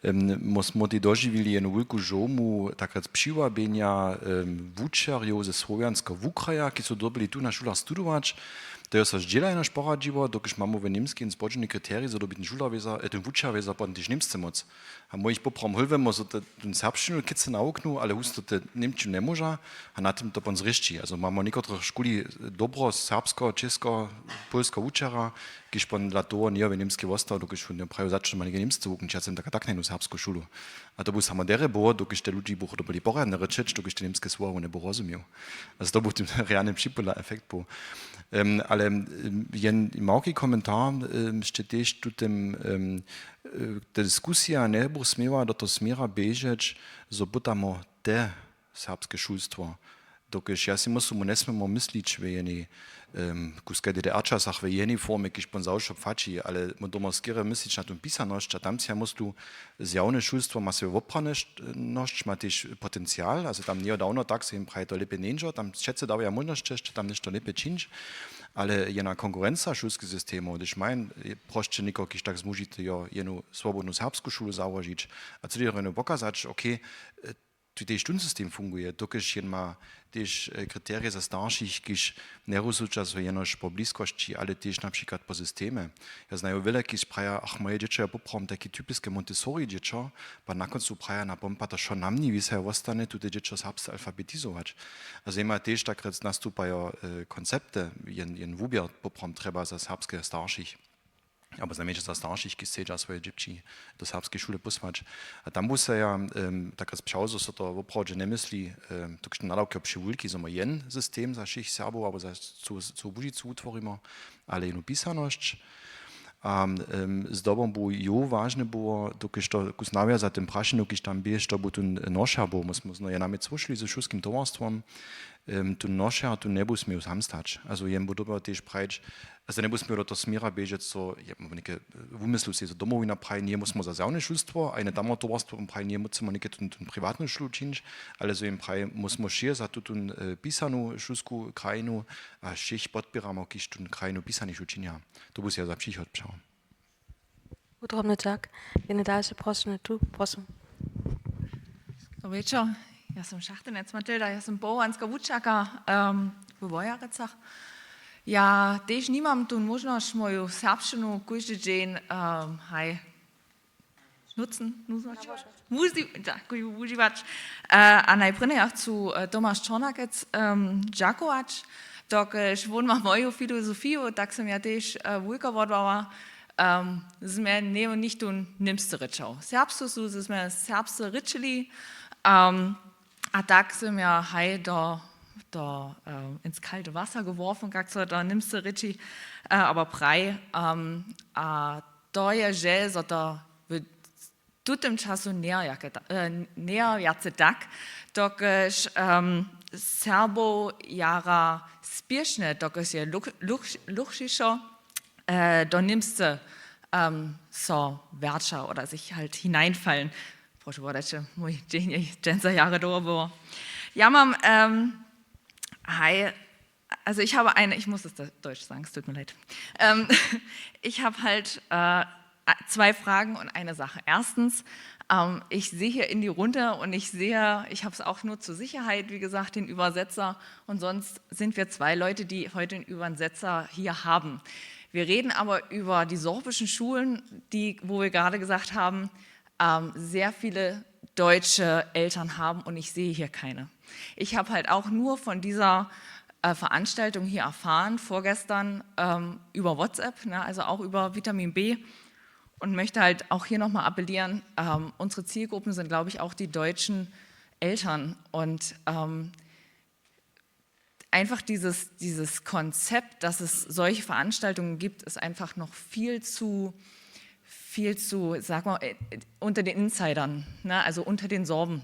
Em, mo smo tej dožiwili jednu wulku žołmu, tak rjac přiwabjenja, em, wučerjow ze słowjanskeho wukraja, kiž su dyrbjeli tu na šulach studować. To je so zdźěla jenož poradźiło, dokelž mamy w Němskej jen spodźělny kriterij, zo dyrbi ten šulerwězer, e, ten wučerwězer potom tež němsce móc. A mój jich poprawom hólbjemy, zo te-, tón serbšćinu kětce nawuknu, ale husto te němčinu njemóža, a na tym to pon zrěšći. Also mamy někotrych škuli dobro serbskeho, čěskeho, pólskeho wučera, kiž pon dla toho njeje w Němskej wostał, dokelž wón prajił, za što ma něke němsce wuknyć, ja chcem tak a tak najnu serbsku šulu. A to by samo derje było, dokelž te ludźi buchu dyrbjeli porjadnje rěčeć, dokelž te němske słowa wón njebu rozumił. Also to by ten realny připadny efekt był. Em, ale, em, jen małki komentar, em, sće tež tu tym, em, e, ta diskusija njebu směła do toho směra běžeć, zo pytamo te serbske šulstwo. Dokelž ja sej myslu, my njesměmo myslić w jenej, em, kuskaj D D R časach w jenej formje, kiž pon zawšo płaći, ale my dyrbimo skerje myslić na tu pisanosć a tam sej ja myslu, zjawne šulstwo ma swóje woprawnosć, ma tež potencial, a so tam njeje dawno tak, so jim praji to lěpje njeńdźo, tam wšetcy dawaja móžnosće, sće tam něšto lěpje čińć, ale jedna konkurenca šulskich systemow, hdyž maja prosće někoho, kiž tak zmóžitej, jo, jednu swobodnu serbsku šulu załožić a cyle rjeno pokazać, okay, e, tu tež tón system funguje, dokelž jen ma tež, e, kriterije za staršich, kiž njerozluča so jenož po bliskosći, ale tež na přikład po systemje. Ja znaju wjele, kiž praja, ach, moje dźěćo je poprawom tajke typiske Montessori-dźěćo, pa na kóncu praja, na pompa, to wšo na mni wisajo wostanje, tute dźěćo serbsce alfabetizować. A zejma tež tak rjec nastupajo, e, koncepty, jen, jen wuběr poprawom trjeba za serbske staršich, abo znajmjeńša za staršich, kiž chcedźa swoje dźěći do serbskeje šule pósłać. A tam bu sej ja, em, tak rjec přał, zo so to woprawdźe njemysli, em, to, kiž nadawk je přewulki, zo my jen system za wšěch Serbow abo za cołu, cołu Łužicu wutworimy, ale jenu pisanosć. A, em, zdobom bu jo wažne było, dokelž to kus nawjaza tym prašenju, kiž tam bě, što bu tón nošer był, my smo znowu je namjet słyšeli ze šulskim towarstwom, em, tón nošer tu njebu směł sam stać. Also jen bu dyrbjał tež prajić, also njebu směł do toho směra běžeć, zo, ja, něke, e, wumyslu sej, zo Domowina praji, njeje, my smo za zjawne šulstwo, a jene tam towarstwo praji, njeje, my chcemy něke tón, tón priwatnu šulu čińć, ale zo jim praji, my smo wšě za tutón, e, pisanu šulsku krajinu a wšěch podpěramy, kiž tón krajinu pisanišu činja. To bu sej ja za přichod přał. Wudrobny dźak. Jene dalše prošenje tu, prosim. Dobry wječor. Ja sym Šachtenec Matilda, ja sym powołanska wučerka, em, w Wojerecach. Ja tež nimam tu móžnosć moju serbšćinu kóždy dźeń, em, haj, nucen, nucen, wuži-, da, ku-, wužiwać. E, a najprjedy ja chcu, e, Tomaš Čornakec, em, dźakować, dokelž wón ma moju filozofiju, tak sym ja tež, e, wulko wodłała. Em, zmje nje-, nichtó němsce rěčał. Serbsce su, zmje serbsce rěčeli, em, a tak sym ja haj do do, ähm, ins kalte Wasser geworfen, kak so do Němsce rěči, äh, aber praj. Ähm, a to je žel, zo to w tutym času njeje wjace ta-, äh, njeje wjace tak, dokelž, ähm, Serbow jara spěšnje, dokelž je luch-, luch-, luchšišo, äh, do Němsce, ähm, so wjerća oder sich halt hineinfallen. Prošu, wodajće, mój dźeń je dźensa jara dołho było. Ja mam, ähm, haj, also ich habe eine, ich muss es de-, Deutsch sagen, es tut mir leid. Ähm, ich habe halt, äh, zwei Fragen und eine Sache. Erstens, ähm, ich sehe hier in die Runde und ich sehe, ich habe es auch nur zur Sicherheit, wie gesagt, den Übersetzer. Und sonst sind wir zwei Leute, die heute einen Übersetzer hier haben. Wir reden aber über die sorbischen Schulen, die, wo wir gerade gesagt haben, ähm, sehr viele deutsche Eltern haben und ich sehe hier keine. Ich habe halt auch nur von dieser, äh, Veranstaltung hier erfahren, vorgestern, ähm, über WhatsApp, ne, also auch über Vitamin B und möchte halt auch hier nochmal appellieren, ähm, unsere Zielgruppen sind, glaube ich, auch die deutschen Eltern und, ähm, einfach dieses, dieses Konzept, dass es solche Veranstaltungen gibt, ist einfach noch viel zu, viel zu, sag mal, äh, unter den Insidern, ne? Also unter den Sorben.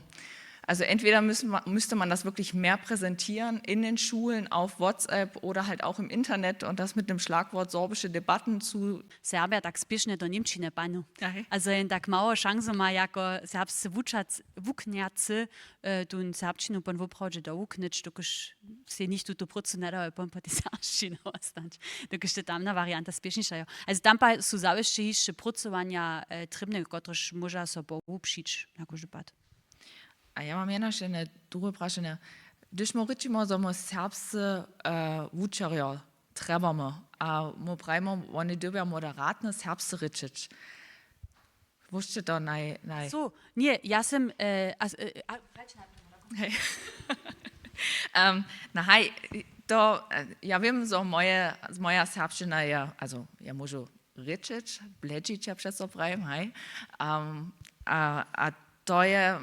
Also entweder müssen wir, müsste man das wirklich mehr präsentieren in den Schulen, auf WhatsApp oder halt auch im Internet und das mit dem Schlagwort sorbische Debatten zu Serbja tak spěšnje do Němčiny panu. Aha. A zo jen tak mało šansu ma jako serbsce wučac-, wuknjacy, e, tu serbšćinu pon woprawdźe dowuknyć, dokelž sej nichtó tu prócu njedawa, pon po tej serbšćinje wostać. Dokelž to tamna warianta spěšniša jo. Also tam pa su zawěsće hišće prócowanja, e, trěbne, kotrež móža so powupřić na kóždy pad. A ja mam jenož jedne druhe prašenje. Hdyž my rěčimy, zo my serbsce, e, wučerjo trjebamy a my prajimy, woni dyrbja moderatnje serbsce rěčeć. Wósće to naj-, naj- So, nje, ja sem, e, a, e, a, Hej. Em, no haj, to, e, ja wěm, zo moje, moja serbšćina je, also ja móžu rěčeć, bledźić, ja přeco prajim, haj. Em, a, a to je,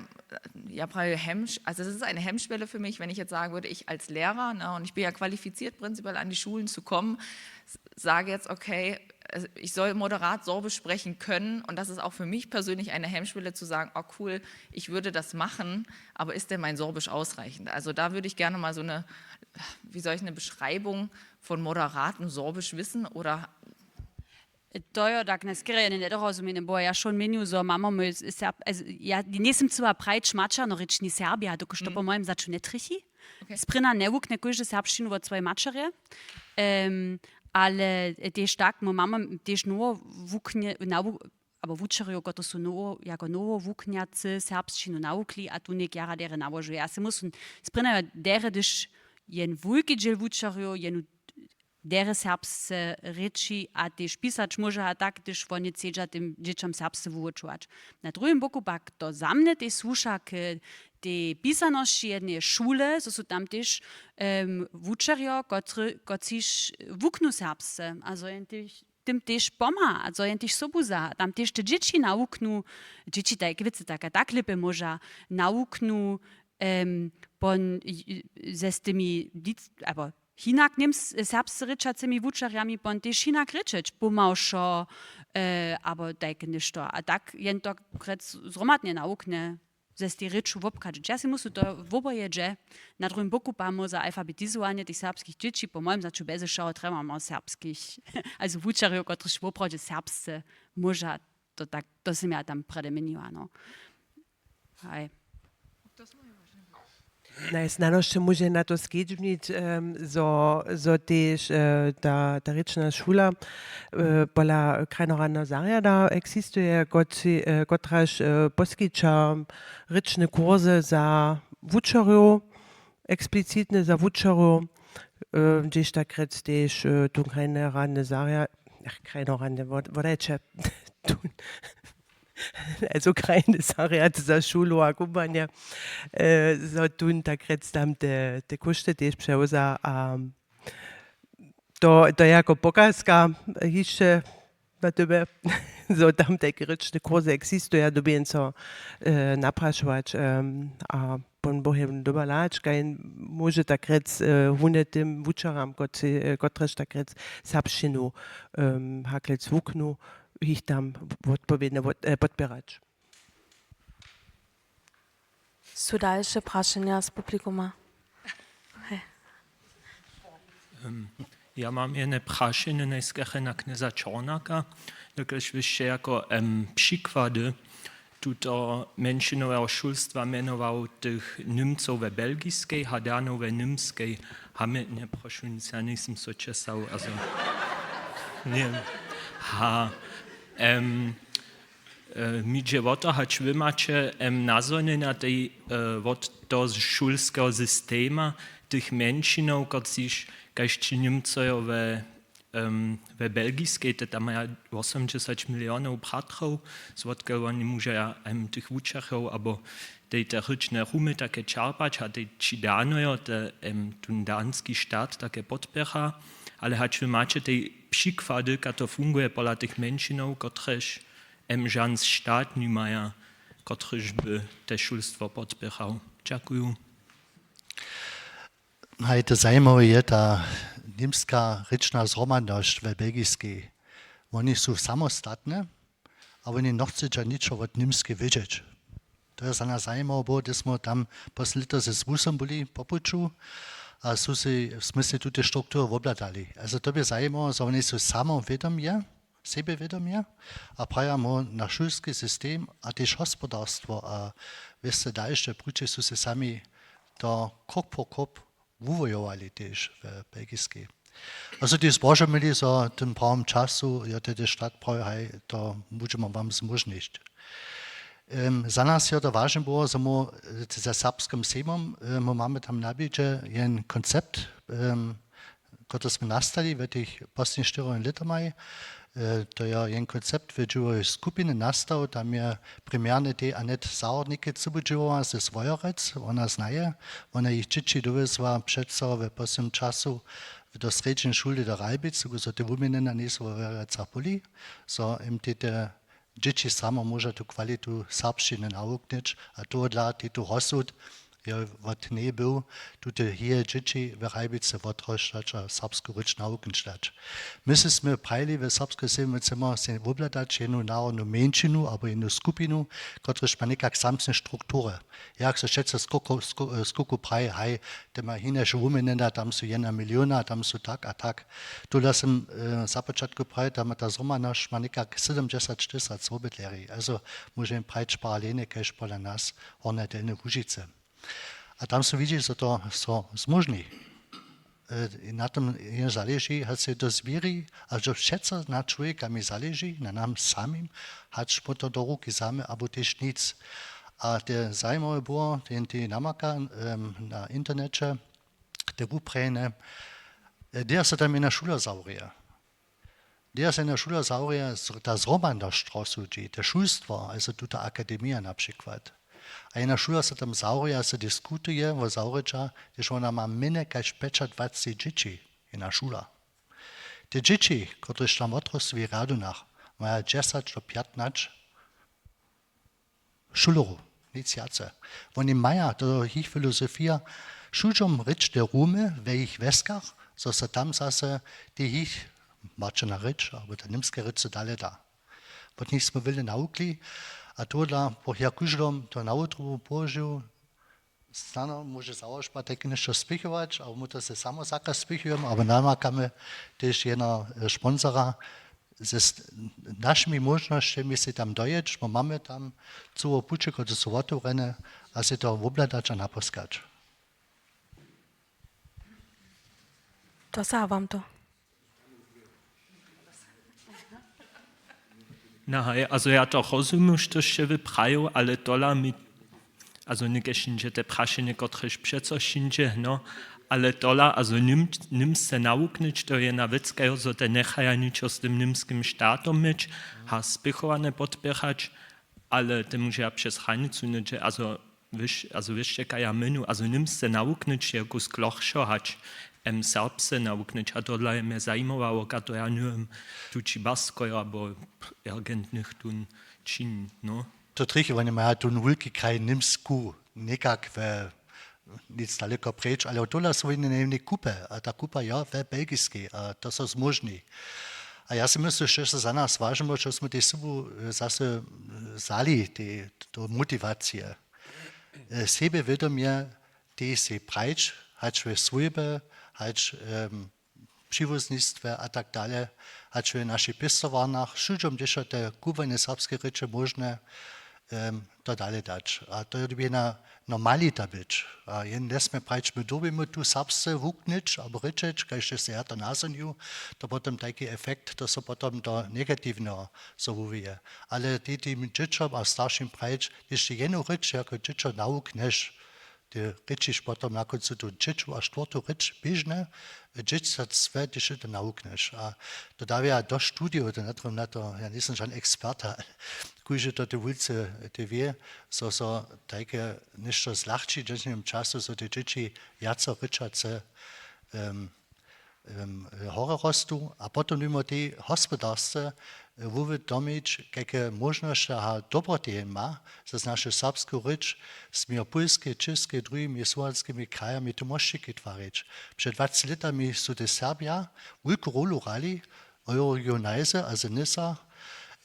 ja prawie Hemmsch-, also das ist eine Hemmschwelle für mich, wenn ich jetzt sagen würde, ich als Lehrer, ne, und ich bin ja qualifiziert, prinzipiell an die Schulen zu kommen, s-, sage jetzt, okay, also ich soll moderat Sorbisch sprechen können und das ist auch für mich persönlich eine Hemmschwelle zu sagen, oh cool, ich würde das machen, aber ist denn mein Sorbisch ausreichend? Also da würde ich gerne mal so eine, wie soll ich, eine Beschreibung von moderatem Sorbisch wissen oder To jo, tak najskerje jedne njedorozumjenje, bo ja wšón měnju, zo mamy mój s-, Serb-, also, ja njejsym chcyła prajić maćernorěčni Serbja, dokelž to po mojim začu njetrjechi. Okay. Sprěna njewuknje kóždy serbšćinu wot swojej maćerje, em, ale tež tak, my mamy tež nowo wuknje-, nawu-, abo wučerjow, kotrež su nowo, jako nowowuknjacy serbšćinu nawukli a tu něk jara derje nałožuje. Ja sej muslim, sprěnja derje, hdyž jen wulki dźěl wučerjow, jenu derje serbsce rěči a tež pisać móže a tak, hdyž woni chcedźa tym dźěćom serbsce wuwučować. Na druhim boku pak to za mnje tež słuša k tej pisanosći jedneje šule, zo su tam tež, em, wučerjo, kotry-, kotřiž wuknu serbsce a zo jen tež tym tež pomha, a zo jen tež sobu za, tam tež te dźěći nawuknu, dźěći tajke wěcy tak a tak lěpje móža, nawuknu, em, pon, j-, ze z tymi lic-, abo hinak němsk-, serbsce rěčacymi wučerjami pon tež hinak rěčeć, pomałšo, e, abo tajke něšto. A tak jen to krec zhromadnje nawuknje. Ze stej rěču wobchadźeć. Ja sej muslim to woboje dźe. Na druhim boku pa móza alfabetizowanje tych serbskich dźěći, po mojim začu bjeze wšeho trjebamy serbskich, also wučerjow, kotryž woprawdźe serbsce móža, to tak, to sym ja tam prjedy měniła, no. Haj. Najsnadnosće móže na to skedźbnić, em, zo, zo tež, e, ta, ta rěčna šula, e, pola krajnoradneho zarjada eksistuje, kotři-, e, kotraž, e, poskića rěčne kurse za wučerjow, eksplicitne za wučerjow, e, hdźež tak rjec tež, e, tón krajnoradny zarja-, ach, krajnoradny, wod-, wodajće, tón, also krajny zarjad za šulu a kubłanje, e, zo tón tak rjec tam te, te kóšty tež přewza a to, to je jako pokazka hišće na tebe, zo tam tajke rěčne kurse eksistuja, dyrbi jen so, e, naprašować, em, a Pón Bóh je doba lać, kaž móže tak rjec, e, wóne tym wučeram, kotři-, e, kotrež tak rjec serbšćinu, em, haklec wuknu, jich tam wotpowědnje wot-, e, podpěrać. Su dalše prašenja z publikuma? Hej. Em, ja mam jedne prašenje najskerje na knjeza Čornaka, dokelž wy sće jako, em, přikłady tuto mjeńšinoweho šulstwa mjenował tych Němcow we Belgiskej a Danow we Němskej. Ha, mje, njeprošu nic, ja njejsym so česał, also, ně, ha, em, E, mi dźe wo to, hač wy maće, em, nazhonjena tej, e, wot toho šulskeho systema, tych mjeńšinow, kotřiž, kaž ći Němcojo we, em, we Belgiskej, te tam maja wosomdźesać milionow bratrow, zwotkaž woni móžeja, em, tych wučerjow, abo tej te rěčne rumy take čerpać, a tej ći Danojo, te, em, tón danski štat take podpěra, ale hač wy maće tej přikłady, kaž to funguje pola tych mjeńšinow, kotrež em žan štatni maja, kotryž by te šulstwo podpěrał. Dźakuju. Haj, to zajimawe je ta němska rěčna zhromadnosć we Belgiskej. Woni su samostatne a woni nochcedźa ničo wot Němskej wědźeć. To je za nas zajimawe było, hdyž smo tam poslednje lěto z wusom byli po puću a su sej, smy sej tute struktury wobhladali. Also to bě zajimawe, zo woni su samowědomje, sebjewědomje a praja mu na šulski system a tež hospodarstwo a wěsce dalše pruće su se sami to krok po krok wuwojowali tež w Belgiskej. A su tež zbožomili, zo w tym prawym času jo tehdy štat prajił, haj, to budźemy wam zmóžnić. Em, za nas je to wažne było, zo mu, e, ze Serbskim sejmom, e, mu mamy tam na bědźe jen koncept, em, kotryž smy nastali w tych poslednich štyrjoch lětomaj. E, to je jen koncept w dźěłowej skupiny nastał, tam je primjerny tej Annette Zahornikec sobudźěłała ze Swojorec, wona znaje, wona jich dźěći dowězła přeco w poslednim času do srjedźneje šule do Ralbic, zo te wuměnjena njejsu we wjerjacach byli, zo jim te, te dźěći samo móža tu kwalitu serbšćiny nawuknyć a tohodla tej tu rozsud je wot njeje był, tute jeje dźěći w Ralbicy wotrosć dać a serbsku rěč nawuknyć dać. My smy prajili, w Serbskeho sejmu chcemy sej wobhladać jednu narodnu mjeńšinu abo jednu skupinu, kotryž ma někak samsne struktury. Jak so wšetcy z kuku, z ku-, z kuku praji, haj, te ma hinaše wuměnjena, tam su jedna miliona, tam su tak a tak. Tule sym, e, za počatku prajił, tam ta zhromadnosć ma někak sydomdźesać tysac wobydlerjej. Also móžemy prajić paralelnje kaž pola nas Hornje Delnje Łužicy. A tam so widźi, zo to so zmóžni. E, na tym jenož zaleži, hač sej to zwěri, a zo wšetco na čłowjeka mi zaleži, na nam samim, hač mu to do ruki wzamy, abo tež nic. A te zajimawe było, ten tej namaka, em, na interneće, te wuprajene, e, hdyž so tam jedna šula zawrje. Hdyž so jedna šula zawrje, z-, ta zhromadnosć rozsudźi, te šulstwo, also tuta akademija na přikład. A jedna šula so tam zawrje, so diskutuje wo zawrěća, hdyž wona ma mjenje kaž pjećadwacci dźěći, jedna šula. Te dźěći, kotrež tam wotrostej w Radunach, maja dźesać do pjatnaće šulerow, nic wjace. Woni maja, to jich filozofija, wšudźom rěčne rumy we jich wjeskach, zo so tam zase te jich maćerna rěč abo ta němska rěč so dale da. Wot nich smy wjele nawukli a tohodla bych ja kóždemu to na wutrubu połožił, snano móže załožba tajke něšto spěchować, abo my to sej samo zakaz spěchujemy, abo namakamy tež jeno, e, sponsora. Ze s-, našimi móžnosćemi sej tam dojěć, bo mamy tam cyłe puće, kotrež su wotewrjene, a sej to wobhladać a napóskać. To sa wam to. No haj, also ja to rozumju, što sće wy prajił, ale tola mi, also někež hińdźe te prašenje, kotrež přeco hińdźe, no, ale tola, also Něm-, Němsce nawuknyć, to je jedna wěc, kaž zo te njechaja ničo z tym němskim štatom měć, ha spěchowanje podpěrać, ale te móže ja přez hranicu něhdźe, also Wěš-, also wěsće, kaž ja měnu, also Němsce nawuknyć je kusk lochšo hač, em, Serbsce nawuknyć, a tohodla je mje zajimało, kaž to ja njewěm, tu ći Baskojo abo irjentnych tón čini, no. To trjechi, woni maja tón wulki kraj Němsku, někak w, nic daleko preč, ale tola su woni njewni kupy a ta kupa jo we Belgiskej a to so zmóžni. A ja sej myslu, što so za nas wažimo, što smy tej sobu zaso vzali tej to motiwacije, sebjewědomje, tej sej prajć, hač we swójby, hač přiwoznistwje a tak dale, hač w našich pěstowarnach wšudźom dźešto te kubłanje serbskeje rěče móžne to dale dać. A to je dowěna normalita być a jen njesmy prajć my dyrbimy tu serbsce wuknyć abo rěčeć kaž je se ja to nazhonju, to potom tajki efekt to so potom do negatiwneho so wuwije. Ale tej tim dźěćom a staršim prajć, hdyž ty jenu rěč jako dźěćo nawuknješ, ty rěčiš potom na kóncu tu třeću a štwórtu rěč běžne, dźěć so cwe hdyž ty to nawuknješ a to dawja do studijow to na to na to ja njejsym žan eksperta, kóždy to te wulce te wě, so so tajke něšto zlahči w dźensnjem času so te dźěći wjaco rěčace horje rostu a potom nimo tej hospodarsce wuwědomić kajke móžnosće a dobroty jen ma, zo z naše serbsku rěč smějo pólskej čěskej druhimi słowjanskimi krajami tu móžtiki twarić. Před dwaceći lětami su te serbja wulku rolu hrali, euro regionalse a se nysa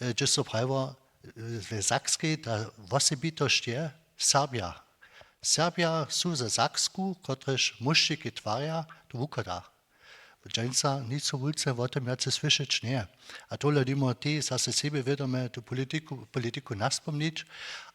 hdźež so prajiło, we sakskej ta wosebitosć je serbja. Serbja su za saksku kotrež móžtiki twarja, to wuchoda. Dźensa nic so wulce wo tym wjace słyšeć njeje. A tohle nimo tej zase sebjewědome tu politiku politiku naspomnić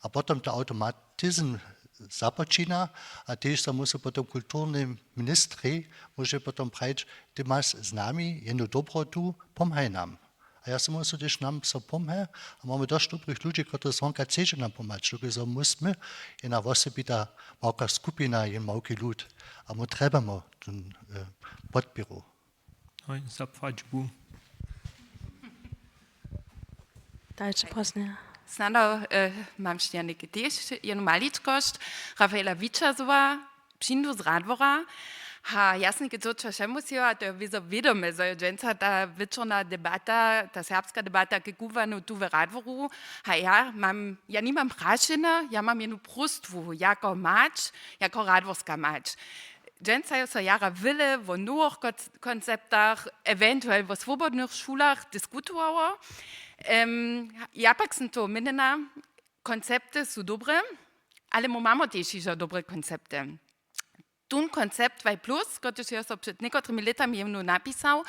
a potom to awtomatizm započina. A tež so musu potom kulturny ministrej móže potom prajić, ty maš z nami jednu dobrotu, pomhaj nam. A ja sym myslił tež nam so pomhe, a mamy dosć dobrych ludźi kotrež zwonka chcedźe nam pomhać dokelž so musmy jedna wosebita małka skupina jen małki lud, a my trjebamy tón podpěru. Hoj, zapłać bu. Dalše prosnje. Snano, mam šće něke tež jednu maličkosć. Rafaela Wičerzowa, přińdu z Radwora. Ha ja sym něke dźěćo přemusliła a to je wězo wědome zo je dźensa ta wječorna debata ta serbska debata ke kubłanju tu w Radworu. Ha ja mam ja nimam prašenja, ja mam jednu próstwu jako mać, jako radworska mać. Dźensa jo so jara wjele wo nowych konceptach, ewentuel wo swobodnych šulach diskutowało. Ja pak sym to měnjena, koncepty su dobre, ale my mamy tež hižo dobre koncepty. Tón koncept waj plus kotryž jo so před někotrymi lětami jemnu napisał,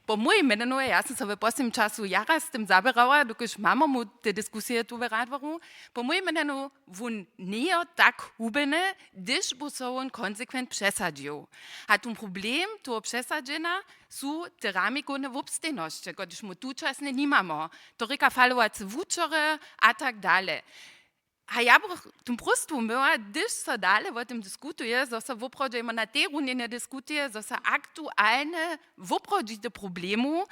po mójim měnjenju ja sym so w poslednim času jara z tym zaběrała dokelž mamy mu te diskusije tu w Radworu, po mójim měnjenju wón njejo tak hubjeny, hdyž bu so wón konsekwent přesadźił. A tón problem toho přesadźenja su te ramikowne wobstejnosće kotryž my tučasnje nimamy, to rěka falowace wučerje a tak dale. A ja bych tón próstwu myła hdyž so dale wo tym diskutuje zo so woprawdźe jemo na tej runje nje diskutuje zo so aktualne woprawdźite problemow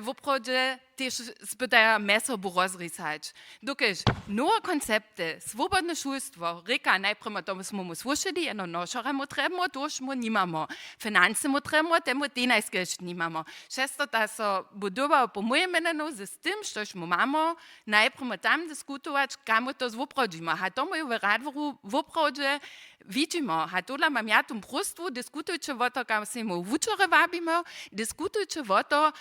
woprawdźe tež spytaja mjez sobu rozrisać. Dokelž nowe koncepty swobodne šulstwo rěka najprjemo tomu smy mu słyšeli jeno nošora mu trjebamo tož mu nimamo, financy mu trjebamo te mu tej najskeršće nimamo. Šestota so budowało po mójim měnjenju z tym štož mu mamy, najprjemy tam diskutować kamo to zwoprawdźimy a tomu je w Radworu woprawdźe widźimo a tola mam ja tón próstwu diskutujće wo to kam sejmowe wučerje wabimy, diskutujće wo to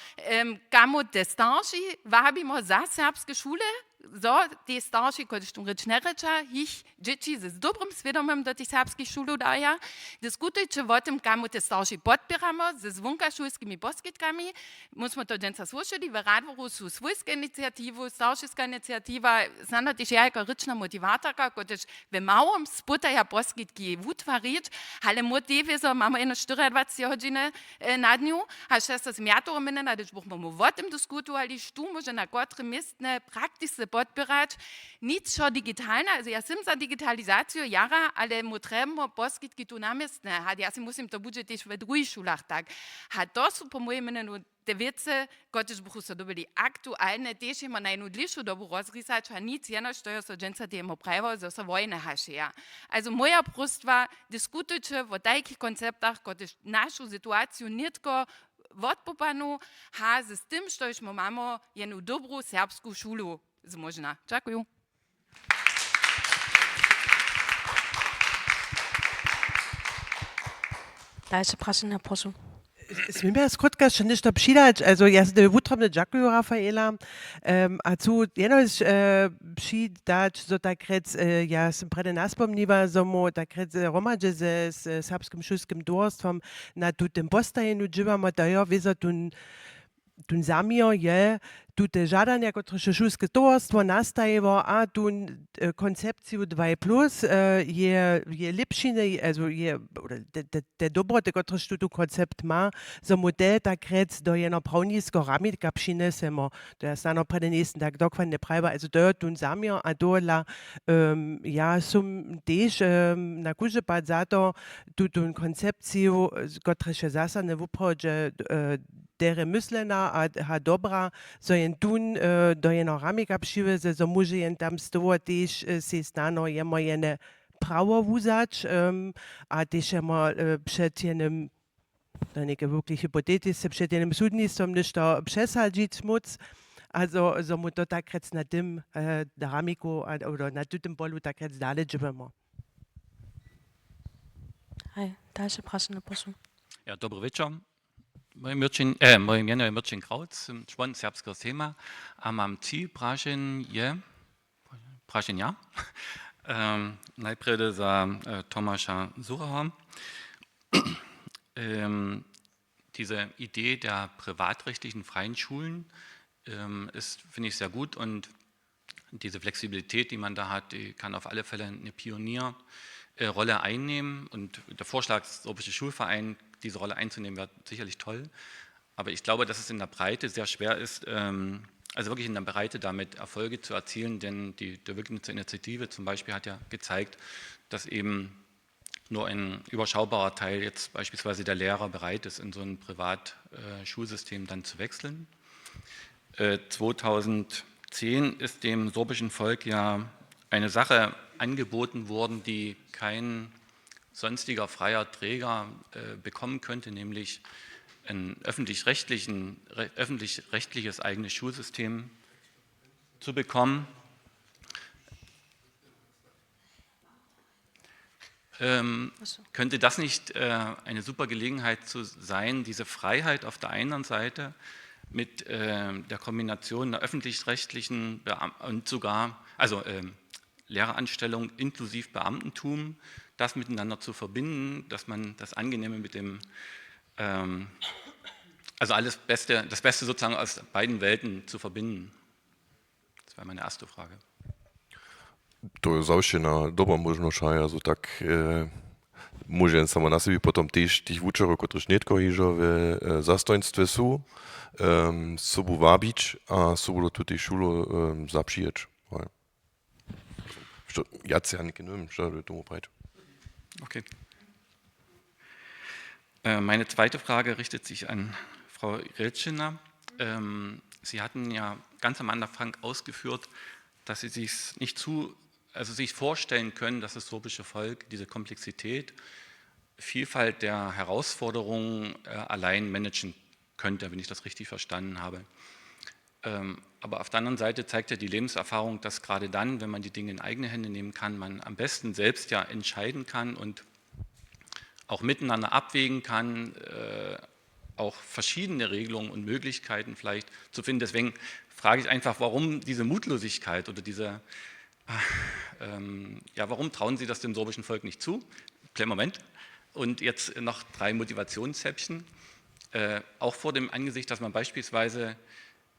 kamo te starši wabimy za serbske šule, zo te starši kotryž tón rěč njerěča jich dźěći z dobrym swědomym do tych serbskich šulow daja. Diskutujće wo tym kamo te starši podpěramy ze zwonkašulskimi poskitkami. My smy to dźensa słyšeli w Radworu su swójske iniciatiwy staršiska iniciatiwa, snano tež ja jako rěčna motiwatorka kotryž w małym spytaja poskitki wutwarić, ale my tej wězo mamy jeno štyriadwaceći hodźiny na dnju. A šesce sym ja toho měnjena hdyž buchmy my wo tym diskutowali štó móže na kotrym městnje praktisce podpěrać. Nic wšo digitalne a ja sym za digitalizaciju jara ale my trjebamy poskitki tu na městnje a ja sej muslim to budźe tež we druhich šulach tak. A to su po mójim měnjenju te wěcy kotrež buchu so dyrbjeli aktualne tež jema na jednu dlěšu dobu rozrisać a nic jenož to jo so dźensa tej jemo prajiło zo so wojne hašeja. Azo mója próstwa, diskutujće wo tajkich konceptach kotrež našu situaciju nětko wotpupanu, a z tym štož my mamy jednu dobru serbsku šulu zmóžna. Dźakuju. Dalše prašenje, prošu. Směm ja skrótka hišće něšto přidać? Also, ja se wutrobnje dźakuju, Rafaela. Em, a chcu jenož, e, přidać, zo tak rjec, e, ja sym prjedy naspomniła, zo mu tak rjec, e, hromadźe ze, z Serbskim šulskim towarstwom na tutym postajenu dźěłamy, to jo, wězo tón, tón zaměr je, tute žadanja, kotrež je šulske towarstwo nastajiło, a tu, e, koncepciju dwaj plus, e, je, je lěpšiny, also je, oder te, te, te dobroty, kotrež tu, tu koncept ma, zo mu te tak rjec do jeno prawniskeho ramika přinjesemo. To ja snano prjedy njejsym tak dokładnje prajiła, also to je tu zaměr a tohodla, em, ja sym tež, em, na kóždy pad za to, tu, tu koncepciju, kotrež je zasadne wuprawdźe, e, derje myslena a, a dobra, zo jen tón, e, do jeno ramika přiwjeze, zo móže jen tam z toho tež, e, sej snano jemu jene prawo wuzać, em, a tež jemu, e, před jenym, to je něke wulke hypotetisce, před jenym sudnistwom něšto přesadźić móc, a zo, zo mu to tak rjec na tym, e, ramiku a, oder na tutym polu tak rjec dale dźěłamy. Haj, dalše prašenje, prošu. Ja, dobry wieczor. Moje, Mirčin, e, moje mjeno je Mirčin Kraut, sym čłon Serbskeho sejma a mam tři prašenje, prašenja. Em, najprjedy za, e, Tomaša Suchaha. Ähm, diese Idee der privatrechtlichen freien Schulen, ähm, ist, finde ich, sehr gut und diese Flexibilität, die man da hat, die kann auf alle Fälle eine Pionier-, äh, Rolle einnehmen. Und der Vorschlag des Sorbischen Schulverein, diese Rolle einzunehmen, wäre sicherlich toll. Aber ich glaube, dass es in der Breite sehr schwer ist, ähm, also wirklich in der Breite damit Erfolge zu erzielen, denn die, die Wiggnitzer Initiative zum Beispiel hat ja gezeigt, dass eben nur ein überschaubarer Teil jetzt beispielsweise der Lehrer bereit ist, in so ein Privat-, äh, Schulsystem dann zu wechseln. Äh, zweitausendzehn ist dem sorbischen Volk ja eine Sache angeboten worden, die kein sonstiger freier Träger, äh, bekommen könnte, nämlich ein öffentlich-rechtlichen, re-, öffentlich-rechtliches eigenes Schulsystem zu bekommen. Ähm, Ach so. Könnte das nicht, äh, eine super Gelegenheit zu sein, diese Freiheit auf der einen Seite mit, ähm, der Kombination einer öffentlich-rechtlichen Beam-, und sogar, also, ähm, Lehreranstellung inklusive Beamtentum, das miteinander zu verbinden, dass man das Angenehme mit dem, ähm, also alles Beste, das Beste sozusagen aus beiden Welten zu verbinden? Das wäre meine erste Frage. To je zawšěna dobra móžnosć, haj, also tak, e, móže jen samo na sebi potom tež tych wučerjow, kotryž nětko hižo we, e, zastojnstwje su, em, sobu wabić a sobu do tutej šulo, em, zapřijeć. Haj. Što, ja, ja něke njewěm, što je tomu prajić. Okay. Äh, meine zweite Frage richtet sich an Frau Jelčina. Ähm, Sie hatten ja ganz am Anfang ausgeführt, dass Sie sich nicht zu, also sich vorstellen können, dass das sorbische Volk diese Komplexität, Vielfalt der Herausforderungen, äh, allein managen könnte, wenn ich das richtig verstanden habe. Ähm, aber auf der anderen Seite zeigt ja die Lebenserfahrung, dass gerade dann, wenn man die Dinge in eigene Hände nehmen kann, man am besten selbst ja entscheiden kann und auch miteinander abwägen kann, äh, auch verschiedene Regelungen und Möglichkeiten vielleicht zu finden. Deswegen frage ich einfach, warum diese Mutlosigkeit oder diese, ähm, ja, warum trauen Sie das dem sorbischen Volk nicht zu? Kleinen Moment. Und jetzt noch drei Motivationshäppchen. Äh, auch vor dem Angesicht, dass man beispielsweise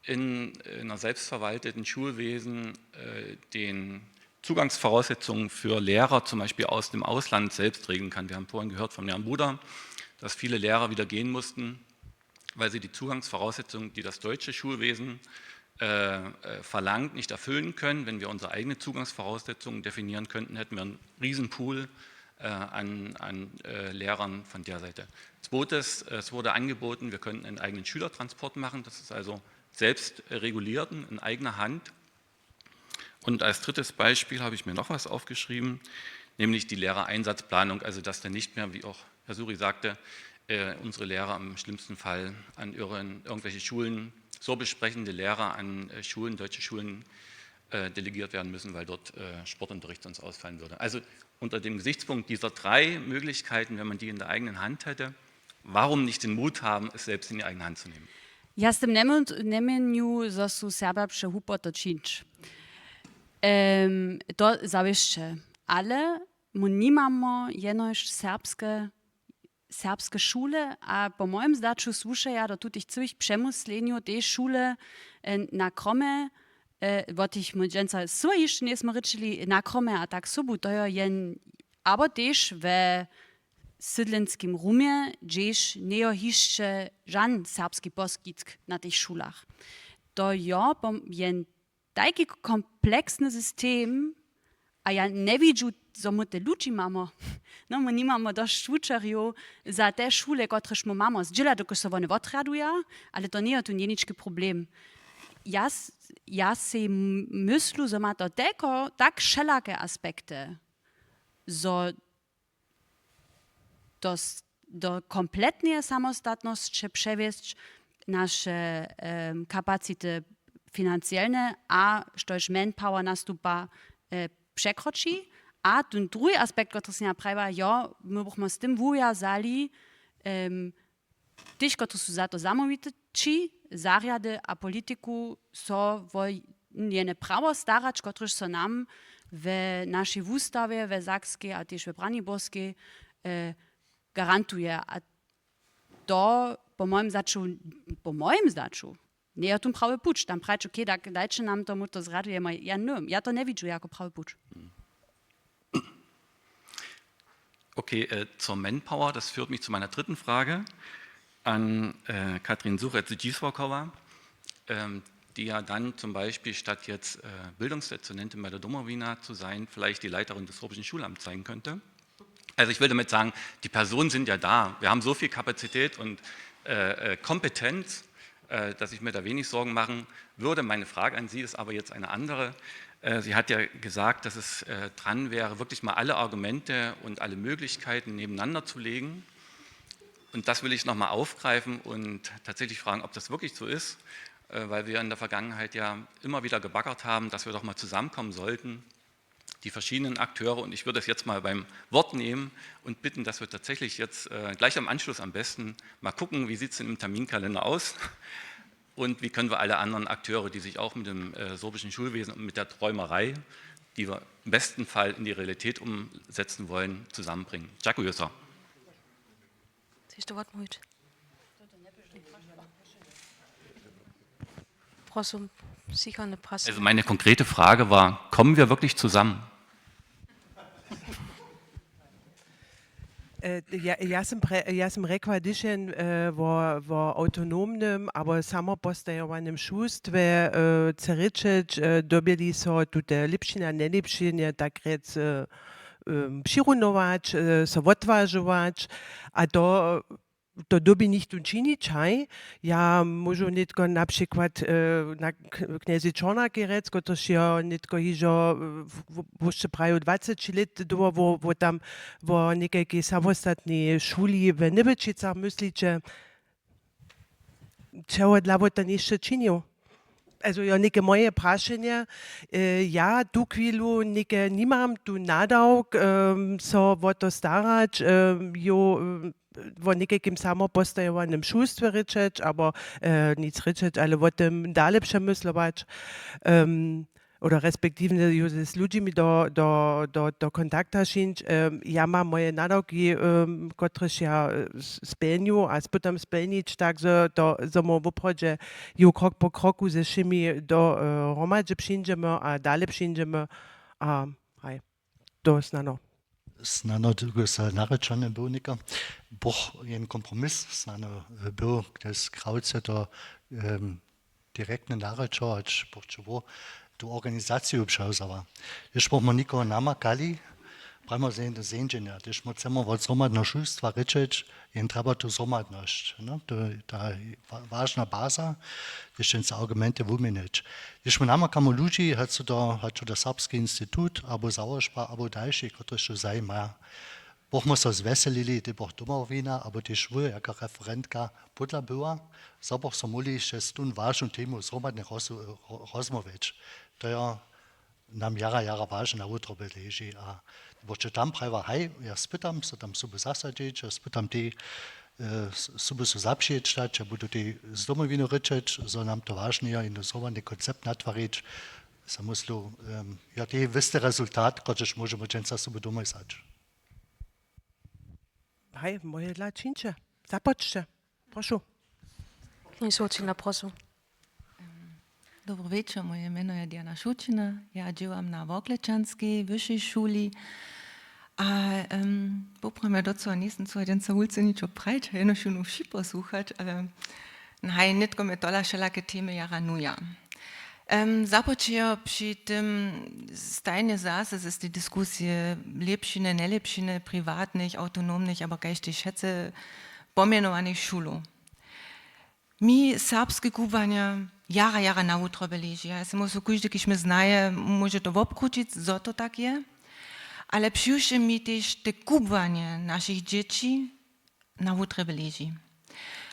in, in einer selbstverwalteten Schulwesen, äh, den Zugangsvoraussetzungen für Lehrer zum Beispiel aus dem Ausland selbst regeln kann. Wir haben vorhin gehört von Herrn Buder, dass viele Lehrer wieder gehen mussten, weil sie die Zugangsvoraussetzungen, die das deutsche Schulwesen, äh, äh, verlangt, nicht erfüllen können. Wenn wir unsere eigenen Zugangsvoraussetzungen definieren könnten, hätten wir einen Riesenpool, äh, an, an, äh, Lehrern von der Seite. Zweites, es wurde angeboten, wir könnten einen eigenen Schülertransport machen. Das ist also selbst reguliert in eigener Hand. Und als drittes Beispiel habe ich mir noch was aufgeschrieben, nämlich die Lehrereinsatzplanung, also dass dann nicht mehr, wie auch Herr Suri sagte, äh, unsere Lehrer im schlimmsten Fall an ihren, irgendwelche Schulen, sorbisch sprechende Lehrer an, äh, Schulen, deutsche Schulen äh, delegiert werden müssen, weil dort äh, Sportunterricht sonst ausfallen würde. Also unter dem Gesichtspunkt dieser drei Möglichkeiten, wenn man die in der eigenen Hand hätte, warum nicht den Mut haben, es selbst in die eigene Hand zu nehmen? Ja z tym nemu- neměnju, zo su Serba přehupo to čińć. Em, to zawěsće. Ale my nimamo jenož serbske serbske šule a po mojim zdaću słušeja do tutych cyłych přemyslenjow tež šule e, na kromje, e, wo tych my dźensa so hišće njesmy rěčili, na kromje a tak sobu, to jo jen, abo tež we sydlenskim rumje, hdźež njejo hišće žan serbski poskitk na tych šulach. To jo jen tajki kompleksny system. A ja njewidźu, zo my te ludźi mamy. No my nimamy dosć wučerjow za te šule, kotrež my mamy zdźěla, dokelž so wone wotrjaduja. Ale to njejo tu njenički problem. Ja ja sej myslu, zo ma to telko tak wšelake aspekty, zo do kompletneje samostatnosće přewjesć naše kapacity financielne a štož manpower nastupa překroči. A ten druhi aspekt, kotry sym ja prajiła, jo, my bychmy z tym wuwjazali tych, kotry su za to zamołwite, ći zarjady a politiku so wo njene prawo starać, kotrež so nam w našej wustawje w Sakskej a tež w Braniborskej garantuje. A to po mojim zdaću, po mojim zdaću njejo tón prawy puć. Tam prajeć, okay, tak dajće nam to, my to zrjadujemy. Ja nym ja to njewidźu jako prawy puć. Okay, zur Manpower, das führt mich zu meiner dritten Frage an Katrin Suchec-Dzisłakowa, die ja dann zum Beispiel statt jetzt Bildungsdezernentin bei der Domowina zu sein, vielleicht die Leiterin des Sorbischen Schulamts sein könnte. Also ich will damit sagen, die Personen sind ja da. Wir haben so viel Kapazität und Kompetenz, dass ich mir da wenig Sorgen machen würde. Meine Frage an Sie ist aber jetzt eine andere. Sie hat ja gesagt, dass es dran wäre, wirklich mal alle Argumente und alle Möglichkeiten nebeneinander zu legen. Und das will ich noch mal aufgreifen und tatsächlich fragen, ob das wirklich so ist, weil wir in der Vergangenheit ja immer wieder gebaggert haben, dass wir doch mal zusammenkommen sollten, die verschiedenen Akteure. Und ich würde es jetzt mal beim Wort nehmen und bitten, dass wir tatsächlich jetzt gleich im Anschluss am besten mal gucken, wie sieht es denn im Terminkalender aus und wie können wir alle anderen Akteure, die sich auch mit dem sorbischen Schulwesen und mit der Träumerei, die wir im besten Fall in die Realität umsetzen wollen, zusammenbringen. Dziękuję. Also meine konkrete Frage war, kommen wir wirklich zusammen? Ja sym rjekła, hdyž jen wo autonomnym abo samopostajowanym šulstwje chce rěčeć, dyrbjeli so tute lěpšiny a njelěpšiny tak rjec přirunować, so wotwažować. A to to dyrbi nichtó činić, haj. Ja móžu nětko na přikład na knjezej Čornakej rjec, kotryž jo nětko hižo wósće prajił dwaceći lět dołho wo tam wo někajkej samostatnej šuli w Nybyčicach. Mysliće, čehodla wo to něšto činił? Also jo, něke moje prašenje. Ja tuchwilu něke nimam tu nadawk so wo to starać, jo, wo někajkim samopostajowanym šulstwje rěčeć abo nic rěčeć, ale wo tym dale přemyslować, oder respektiwnje z ludźimi do kontakta šińć. Ja mam moje nadawki, kotrež ja spjelnju a spytam spjelnić tak, zo móhł woprawdźe ju krok po kroku ze wšěmi do hromadźe přińdźemy a dale přińdźemy. A haj, to snano. Snano dokelž narěčony był něko, buch jen kompromis snano był, knjez Krawc je to direktne narěčo, hač buch će wo tu organizaciju přewzała. Hdyž buchmy někoho namakali, prajimo zeńdźenja, hdyž my chcemy wot zhromadneho šulstwa rěčeć, jen trjeba tu zhromadnosć. To je ta wažna baza, hdyž jen se argumenty wuměnjeć. Hdyž my namakamy ludźi, hač su to hač su to serbski institut abo załožba abo dalši, kotryž tu zajima, buchmy so zwjeselili, hdy buch Domowina abo tež wój jako referentka pódla była, zo buch so móhli hišće z tón wažnu temu zhromadnje rozmołwjeć. To jo nam jara, jara wažne na wutroby leži. A borće tam prajiła, haj, ja spytam so tam sobu zasadźić, ja spytam tej, e, s-, sobu so zapřijećtać, ja budu tej z Domowinu rěčeć, zo nam to wažne je, jednozrowany koncept natwarić. Sam myslu, em, ja, to je wěsty rezultat, kotryž móžemy dźensa sobu domysać. Haj, moje dla čińće. Započće. Prošu. Pani Šołćina, prošu. Dobry wieczór, moje mjeno je Diana Šołćina. Ja dźěłam na Worklečanskej wyšej šuli. A, em, poprawom, ja docyła njejsym cyła dźensa wulce ničo prajić, a jenož jónu wši posłuchać, ale haj, nětko mje tola wšelake temy jara nuja. Em, započejo při tym stajnje zase z tej diskusije lěpšiny, njelěpšiny priwatnych, awtonomnych abo kaž tež wšetcy pomjenowanych šulow. Mi serbske kubłanje jara, jara na wutrobje leži. Ja sej myslu, kóždy, kiž mje znaje, móže to wobkrućić, zo to tak je. Ale přiwšěm mi tež te kubłanje našich dźěći na wutrobje leži.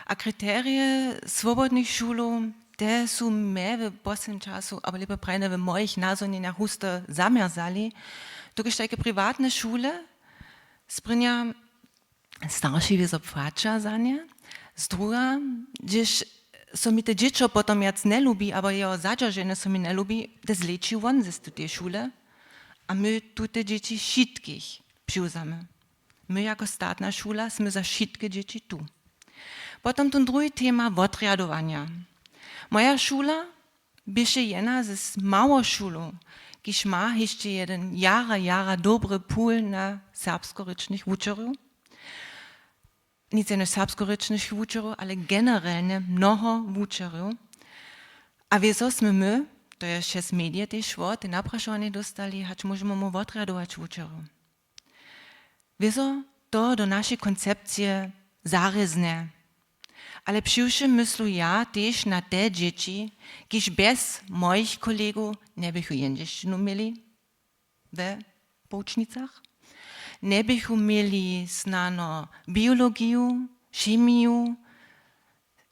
A kriterije swobodnych šulow, te su mje w poslednim času, abo lěpje prajene, w mojich nazhonjenjach husto zamjerzali, dokelž tajke priwatne šule sprěnja starši wězo płaća za nje. Zdruha, hdźež so mi te dźěćo potom wjac njelubi, abo jeho zadźerženje so mi njelubi, te zleći won z tuteje šule. A my tute dźěći wšitkich přiwzamy. My jako statna šula smy za wšitke dźěći tu. Potom tón druhi tema wotrjadowanja. Moja šula běše jedna z mało šulow, kiž ma hišće jedyn jara, jara dobry pul na serbskorěčnych wučerjow. Nic jenož serbskorěčnych wučerjow, ale generelnje mnoho wučerjow. A wězo smy my, to je přez medije tež šło, te naprašowanje dóstali, hač móžemy mu wotrjadować wučerjow. Wězo to do našej koncepcije zarěznje. Ale přiwšěm myslu ja tež na te dźěći, kiž bjez mojich kolegow njeběchu jendźelšćinu měli we połčnicach, njeběchu měli snano biologiju, chemiju,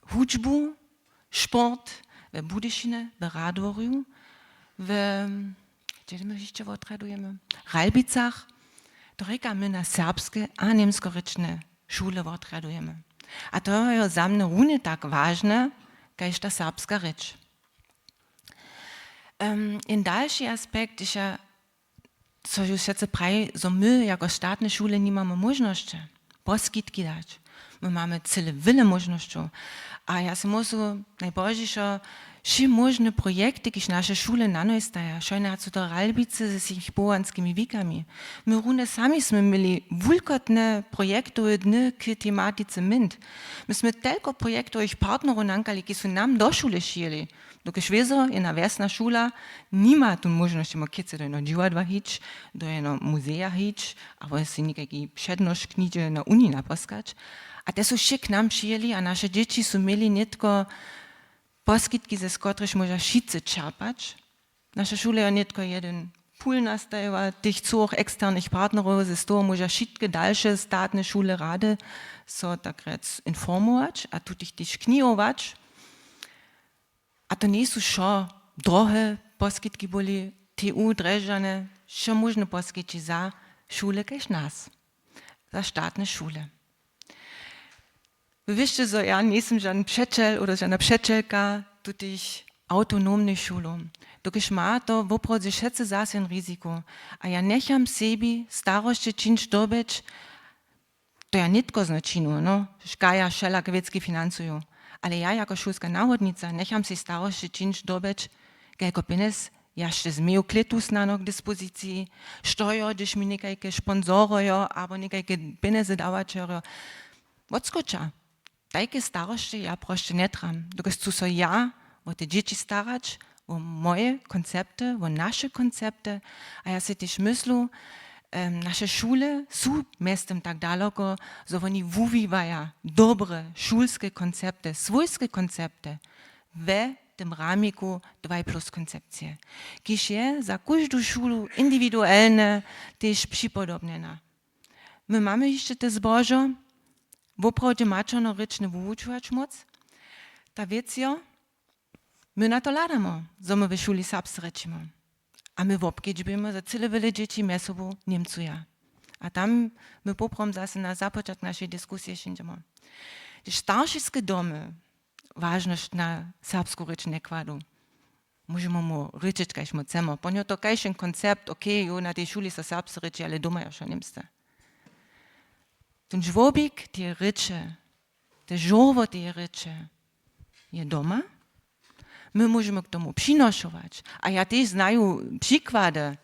hudźbu, sport we Budyšinje, we Radworju, we, hdźe my hišće wotrjadujemy? Ralbicach. To rěka, my na serbske a němskorěčne šule wotrjadujemy. A to je za mnje runje tak wažne, kaž ta serbska rěč. Em, jen dalši aspekt, kiž ja, so ju wšetcy praji, zo my jako statne šule nimamy móžnosće poskitki dać. My mamy cyle wjele móžnosćow. A ja sej myslu, najpozdźišo wšě móžne projekty, kiž naše šule nanoj staja, wšojnje hač su to Ralbicy z jich powołanskimi wikami. My runje sami smy měli wulkotne projektowe dny k tematice MINT. My smy telko projektowych partnerow nankali, kiž su nam do šule šijeli. Dokelž wězo, jedna wjesna šula nima tu móžnosć, jemu chěcy do jedneho dźiwadła hić, do jedneho muzeja hić, abo sej někajki přednošk něhdźe na uniji napłaskać. A te su wšě k nam přijeli a naše dźěći su měli nětko poskitki, z kotrychž móža wšitcy čerpać. Naša šula je nětko jedyn pul nastajiła, tych cyłych eksternych partnerow, z toho móža wšitke dalše statne šule rady so tak rjec informować a tutych tež knihować. A to njejsu wšo drohe poskitki byli, T U Drježdźany, wšo móžne poskitki za šule kaž nas, za statne šule. Wy wěsće, zo ja njejsym žan přećel abo žana přećelka tutych awtonomnych šulow. Dokelž ma to woprawdźe wšetcy zaso jen riziko. A ja njecham sebi starosće čińć dobyć, to ja nětko značinu, no, škaja wšelake wěcki financuju. Ale ja jako šulska nawodnica njecham sej starosće čińć dobyć, kelko pjenjez ja sće změju klětu snano k dispoziciji, što jo, hdyž mi někajke sponsorojo abo někajke pjenjezy dawaćerjo wotskoča. Tajke starosće ja prosće njetrjam, dokelž chcu so ja wo te dźěći starać, wo moje koncepty, wo naše koncepty. A ja sej tež myslu, em, naše šule su mjeztym tak daloko, zo woni wuwiwaja dobre šulske koncepty, swójske koncepty we tym ramiku dwaj plus koncepcije, kiž je za kóždu šulu indiwiduelnje tež připodobnjena. My mamy hišće te zbožo, woprawdźe maćernorěčne wuwučować móc. Ta wěc jo, my na to hladamo, zo my w šuli serbsce rěčimy. A my wobkedźbujemy, zo cyle wjele dźěći mjez sobu Němcuja. A tam my poprawom zase na započatk našej diskusije přińdźemy. Hdyž staršiske domy wažnosć na serbsku rěč njekładu, móžemy mu rěčeć, kaž mu chcemy. Po njo to kaž ten koncept, okay, jo, na tej šuli so serbsce rěči, ale doma je wšo němsce. Ten žłobik tej rěče, te žórło tej rěče je doma. My móžemy k tomu přinošować. A ja tež znaju přikłady,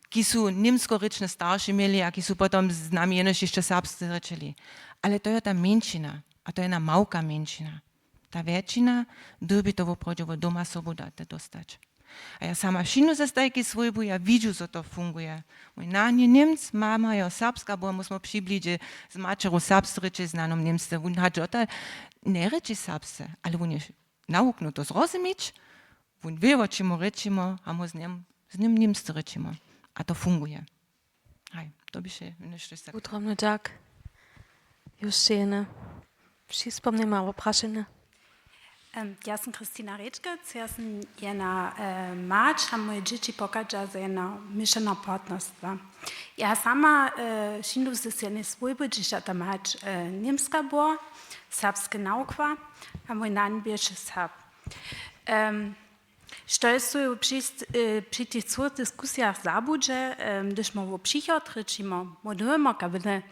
ki su němskorěčne starše měli a ki su potom z nami jenož hišće serbsce rěčeli. Ale to je ta mjeńšina. A to je jedna małka mjeńšina. Ta wjetšina dyrbi to woprawdźe wot doma sobu date dóstać. A ja sama wšinu ze stajkej swójbu, ja widźu, zo to funguje. Mój nan je Němc, mama jo Serbska, bo my smo přiblidźe z maćeru serbsce rěče, z nanom Němsce. Wón hač dotal njerěči serbsce, ale wón je nawuknył to zrozumić, wón wě, wo čemu rěčimy, a móhł z nim, z nim Němsce rěčimy. A to funguje. Haj, to běše něšto za. Wutrobny dźak. Już jedne přispomnjemy abo prašenje. Em, ja sam Kristina Rečkec, ja sam jedna, e, mać, a moje dźěći pochadźa z jedna měšana partnerstwa. Ja sama, e, wšinu z jednej swójby, hdźež ja ta mać, e, Němska była, serbske nawukła, a mój nan běše Serb. Em, Što je so při, e, při tych całych diskusijach zabudźe, em, hdyž mo wo přichod rěčimo, modlujemo, kawjene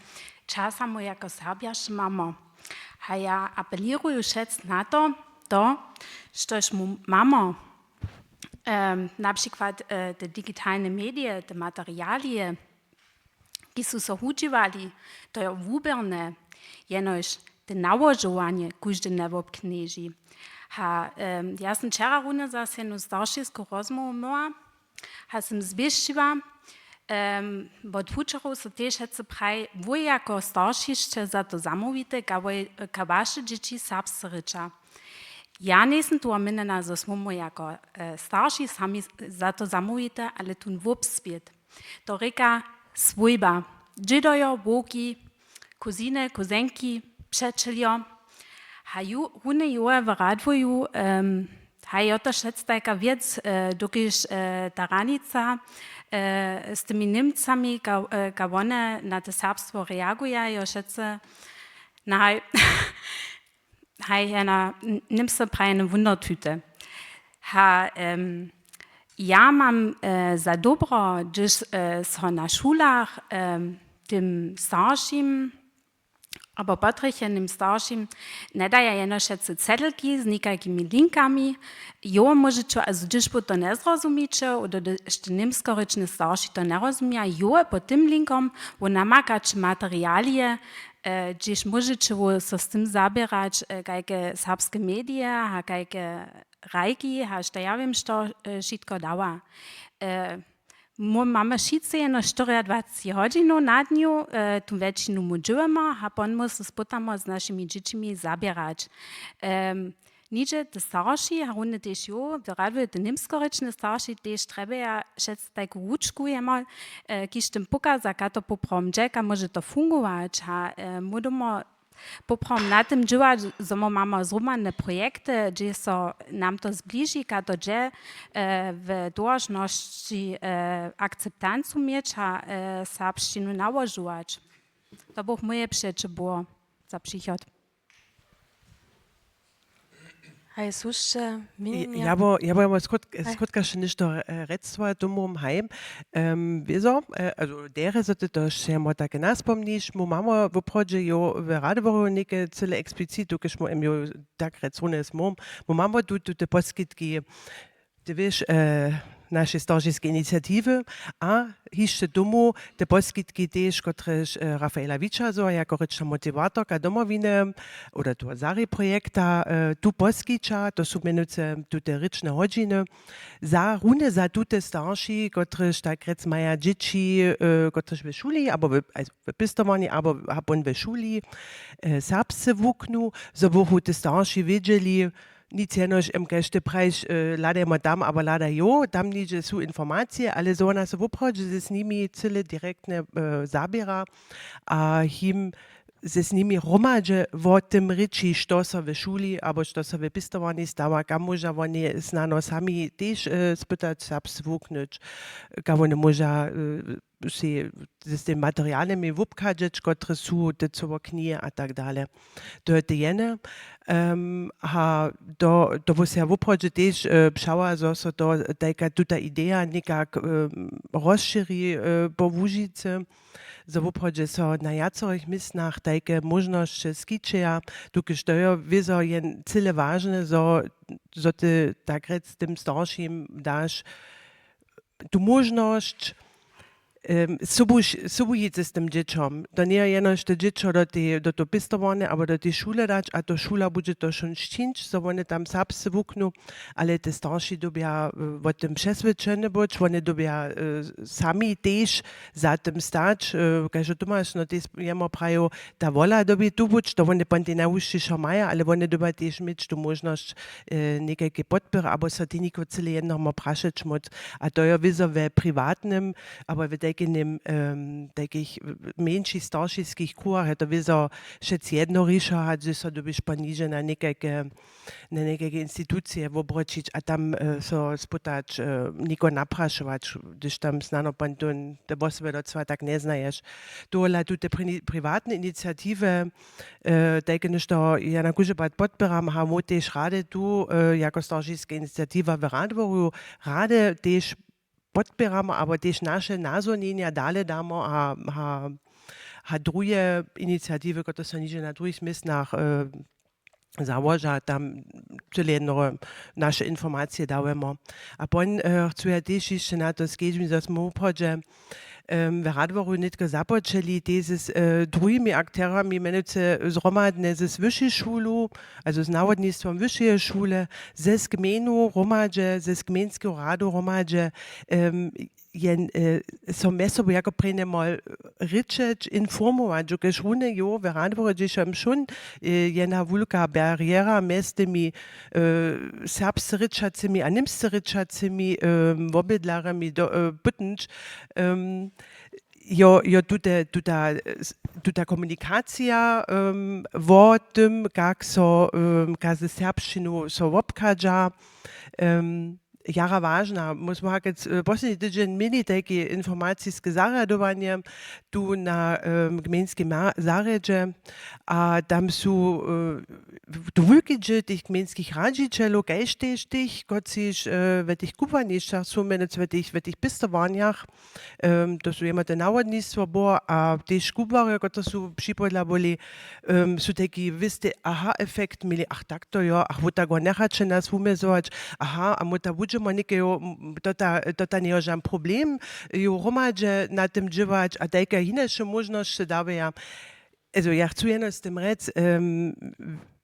časamo jako Serbja wšě mamo. A ja apelěruju wšec na to, to, štož mu mamo, em, na přikład, e, te digitalne medije, te materialije, ki su so hudźiwali, to je wuběrne, jenož te nałožowanje kóždy njewobknježi. A, em, ja sym wčera runje zase jednu staršisku rozmołwu měła, a sym zwěsćiła, em, wot wučerjow so tež wšetcy praji, wój jako starši sće za to zamołwite, ka wój, ka waše dźěći serbsce rěča. Ja njejsym tu měnjena, zo smy my jako, e, starši sami za to zamołwite, ale tón wobswět. To rěka swójba. Dźědojo, wowki, kuziny, kuzenki, přećeljo. A ju, runje jowe w Radworju, em, haj, jo to wšec tajka wěc, e, dokelž, e, ta hranica, e, z tymi Němcami, ka, e, ka wone na te serbstwo reaguja, jo wšetcy, na, haj, jena, n-, Němsce prajene wundertüte. Ha, em, ja mam, e, za dobro, hdyž, e, so na šulach, em, tym staršim abo potrjechenym staršim njedaja jenož wšetcy cedelki z někajkimi linkami. Jo, móžeće, also hdyž wój to njezrozumiće, abo hdyž te němskorěčne starši to njerozumija, jo, pod tym linkom wój namakaće materialije, e, hdźež móžeće wój so z tym zaběrać, e, kajke serbske medije a kajke hrajki a što ja wěm što, e, wšitko dawa. E, my mamy wšitcy jeno štyriadwacci hodźinow na dnju, e, tu wjetšinu my dźěłamy a pon my so spytamy z našimi dźěćimi zaběrać. Em, nihdźe te starši a runje tež jo, w Radworju te němskorěčne starši tež trjebaja wšetcy tajku ručku jemo, e, kiž tym pokaza, ka to poprawom dźe, ka móže to fungować. A, e, móhdymy poprawom na tym dźěłać, zo my mamy zhromadne projekty, hdźež so nam to zbliži, ka to dźe, e, w towaršnosći, e, akceptancu měć a, e, serbšćinu nałožować. To bych móje přeće było za přichod. Haj, słušće, ja, ja bo, ja bo, ja bo skrót-, skrótka še něšto, e, rjec tomu, haj. Em, wězo, e, also, derje, zo ty to wšemo take naspomniš, mu mamy woprawdźe jo w Radworju něke cyle eksplicit, dokelž mu em jo tak rjec runje smóm, mu mamy tu, tu te poskitki, ty wěš, e, našej staršiskej iniciatiwy a hišće tomu te poskitki tež, kotrež, e, Rafaela Wičerzowa jako rěčna motiwatorka Domowiny, oder toho Zari projekta, e, tu poskića, to su mjenujcy tute rěčne hodźiny, za, runje za tute starši, kotrež tak rjec maja dźěći, e, kotrež w šuli, abo w, aj w pěstowarni, abo hapon w šuli, e, serbsce wuknu, zo buchu te starši wědźeli, nic jenož, em, kaž ty prajiš, e, hladajmy tam, abo hladaj jo, tam něhdźe su informacije, ale zo wona so woprawdźe z nimi cyle direktnje, e, zaběra a jim ze z nimi hromadźe wo tym rěči, što so w šuli abo što so w pěstowarni stawa, kam móža woni snano sami tež spytać, serbsce wuknyć, kam woni móža sej z tym materialemi wobchadźeć, kotrež su te cyło knihi a tak dale. To je te jene. A to by se ja woprawdźe tež přała, zo so to tajka tuta ideja někak rozšěri po Łužicy, zo woprawdźe so na wjacorych městnach tajke móžnosće skićeja, dokelž to je wězo jen cyle wažne, zo ty tak rjec tym staršim daš tu móžnosć sobu, sobu jěć z tym dźěćom. To njeje jenož to dźěćo do tej, do toho pěstowarnje abo do tej šule dać a to šula budźe to wšón čińć, zo wone tam serbsce wuknu, ale te starši dyrbja wo tym přeswědčene być, wone dyrbja sami tež za tym stać. Kaž Tomaš, no, tež jemu prajił, ta wola dyrbi tu być, to wone pon tej najhušćišo maja, ale wone dyrbja tež měć tu móžnosć někajke podpěry abo so tehniko cyle jednoho prašeć móc. A to je wězo we priwatnym abo we tajkenim, tajkich mjeńšich staršiskich kruhach je to wězo wšec jednorišo, hač so dyrbiš pon niže na někajke na někajke institucije wobroćić a tam so spytać, někoho naprašować, hdyž tam snano pon te wosoby docła tak njeznaješ. Tohodla tute priwatne iniciatiwy, tajke něšto ja na kóždy pad podpěram, hamu tež rady tu jako staršiska iniciatiwa w Radworju rady tež podpěramy abo tež naše nazhonjenja dale damy a, a, a druhe iniciatiwy, kotrež so nižo na druhich městnach załoža, tam tyle jednoho naše informacije dawemo. A pon chcu ja tež hišće na to skedźbnić, zo smy woprawdźe w Radworju nětko započeli tež z druhimi akterami, mjenujcy zhromadnje z wyšej šulu, also z nawodnistwom wyšeje šule, z gmejnu hromadźe, z gmejnskeho radu hromadźe, jen so mjez sobu jako prěnje móhł rěčeć, informować, dokelž runje jo w Radworje dźěšo wšón jedna wulka bariera mjez tymi serbsce rěčacymi a němsce rěčacymi wobydlerjemi pytnć, jo, jo, tute, tuta, tuta komunikacija wo tym, kak so, kak ze serbšćinu so wobchadźa, jara wažna. My smy hakec posledni tydźeń měli tajke informaciske zarjadowanje tu na gmejnskim zarjedźe a tam su tu wulki dźěl tych gmejnskich radźićelow, kaž tež tych, kotřiž w tych kubłanišćach su mjenujcy w tych, w tych pěstowarnjach, to su jema te nawodnistwo było a tež kubłarjo, kotrež su připodla byli, su tajki wěsty aha-efekt měli, ach, tak to jo, ach, wót tak wón njechaće nas wumjezować, aha, a my tak budźemo někeho, to ta, to ta njejo žan problem, jo hromadźe na tym dźěłać a tajke hinaše móžnosće dawaja. Also ja chcu jeno z tym rjec,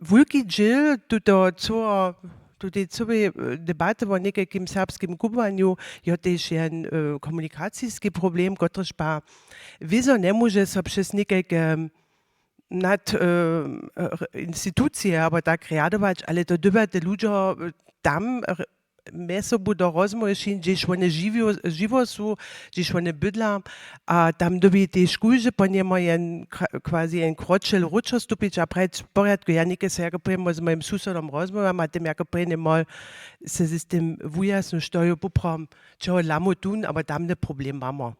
wulki dźěl tuto cyło, tutej cyłej debaty wo někajkim serbskim kubłanju jo tež jen komunikaciski problem, kotryž pa wězo njemóže so přez někajke nad institucije abo tak rjadować, ale to dyrbja te ludźo tam mjez sobu do rozmołwy přińć, hdźež wone žiwo su, hdźež wone bydla. A tam dyrbi tež kóždy po njemu jen quasi jen kročel wróćo stupić a prajić: W porjadku, ja něke so jako prěnjemu z mojim susodom rozmołwjam a tym jako prěnjemu se z tym wujasnu, što jo poprawom, čehodla my tón abo tamny problem mamy.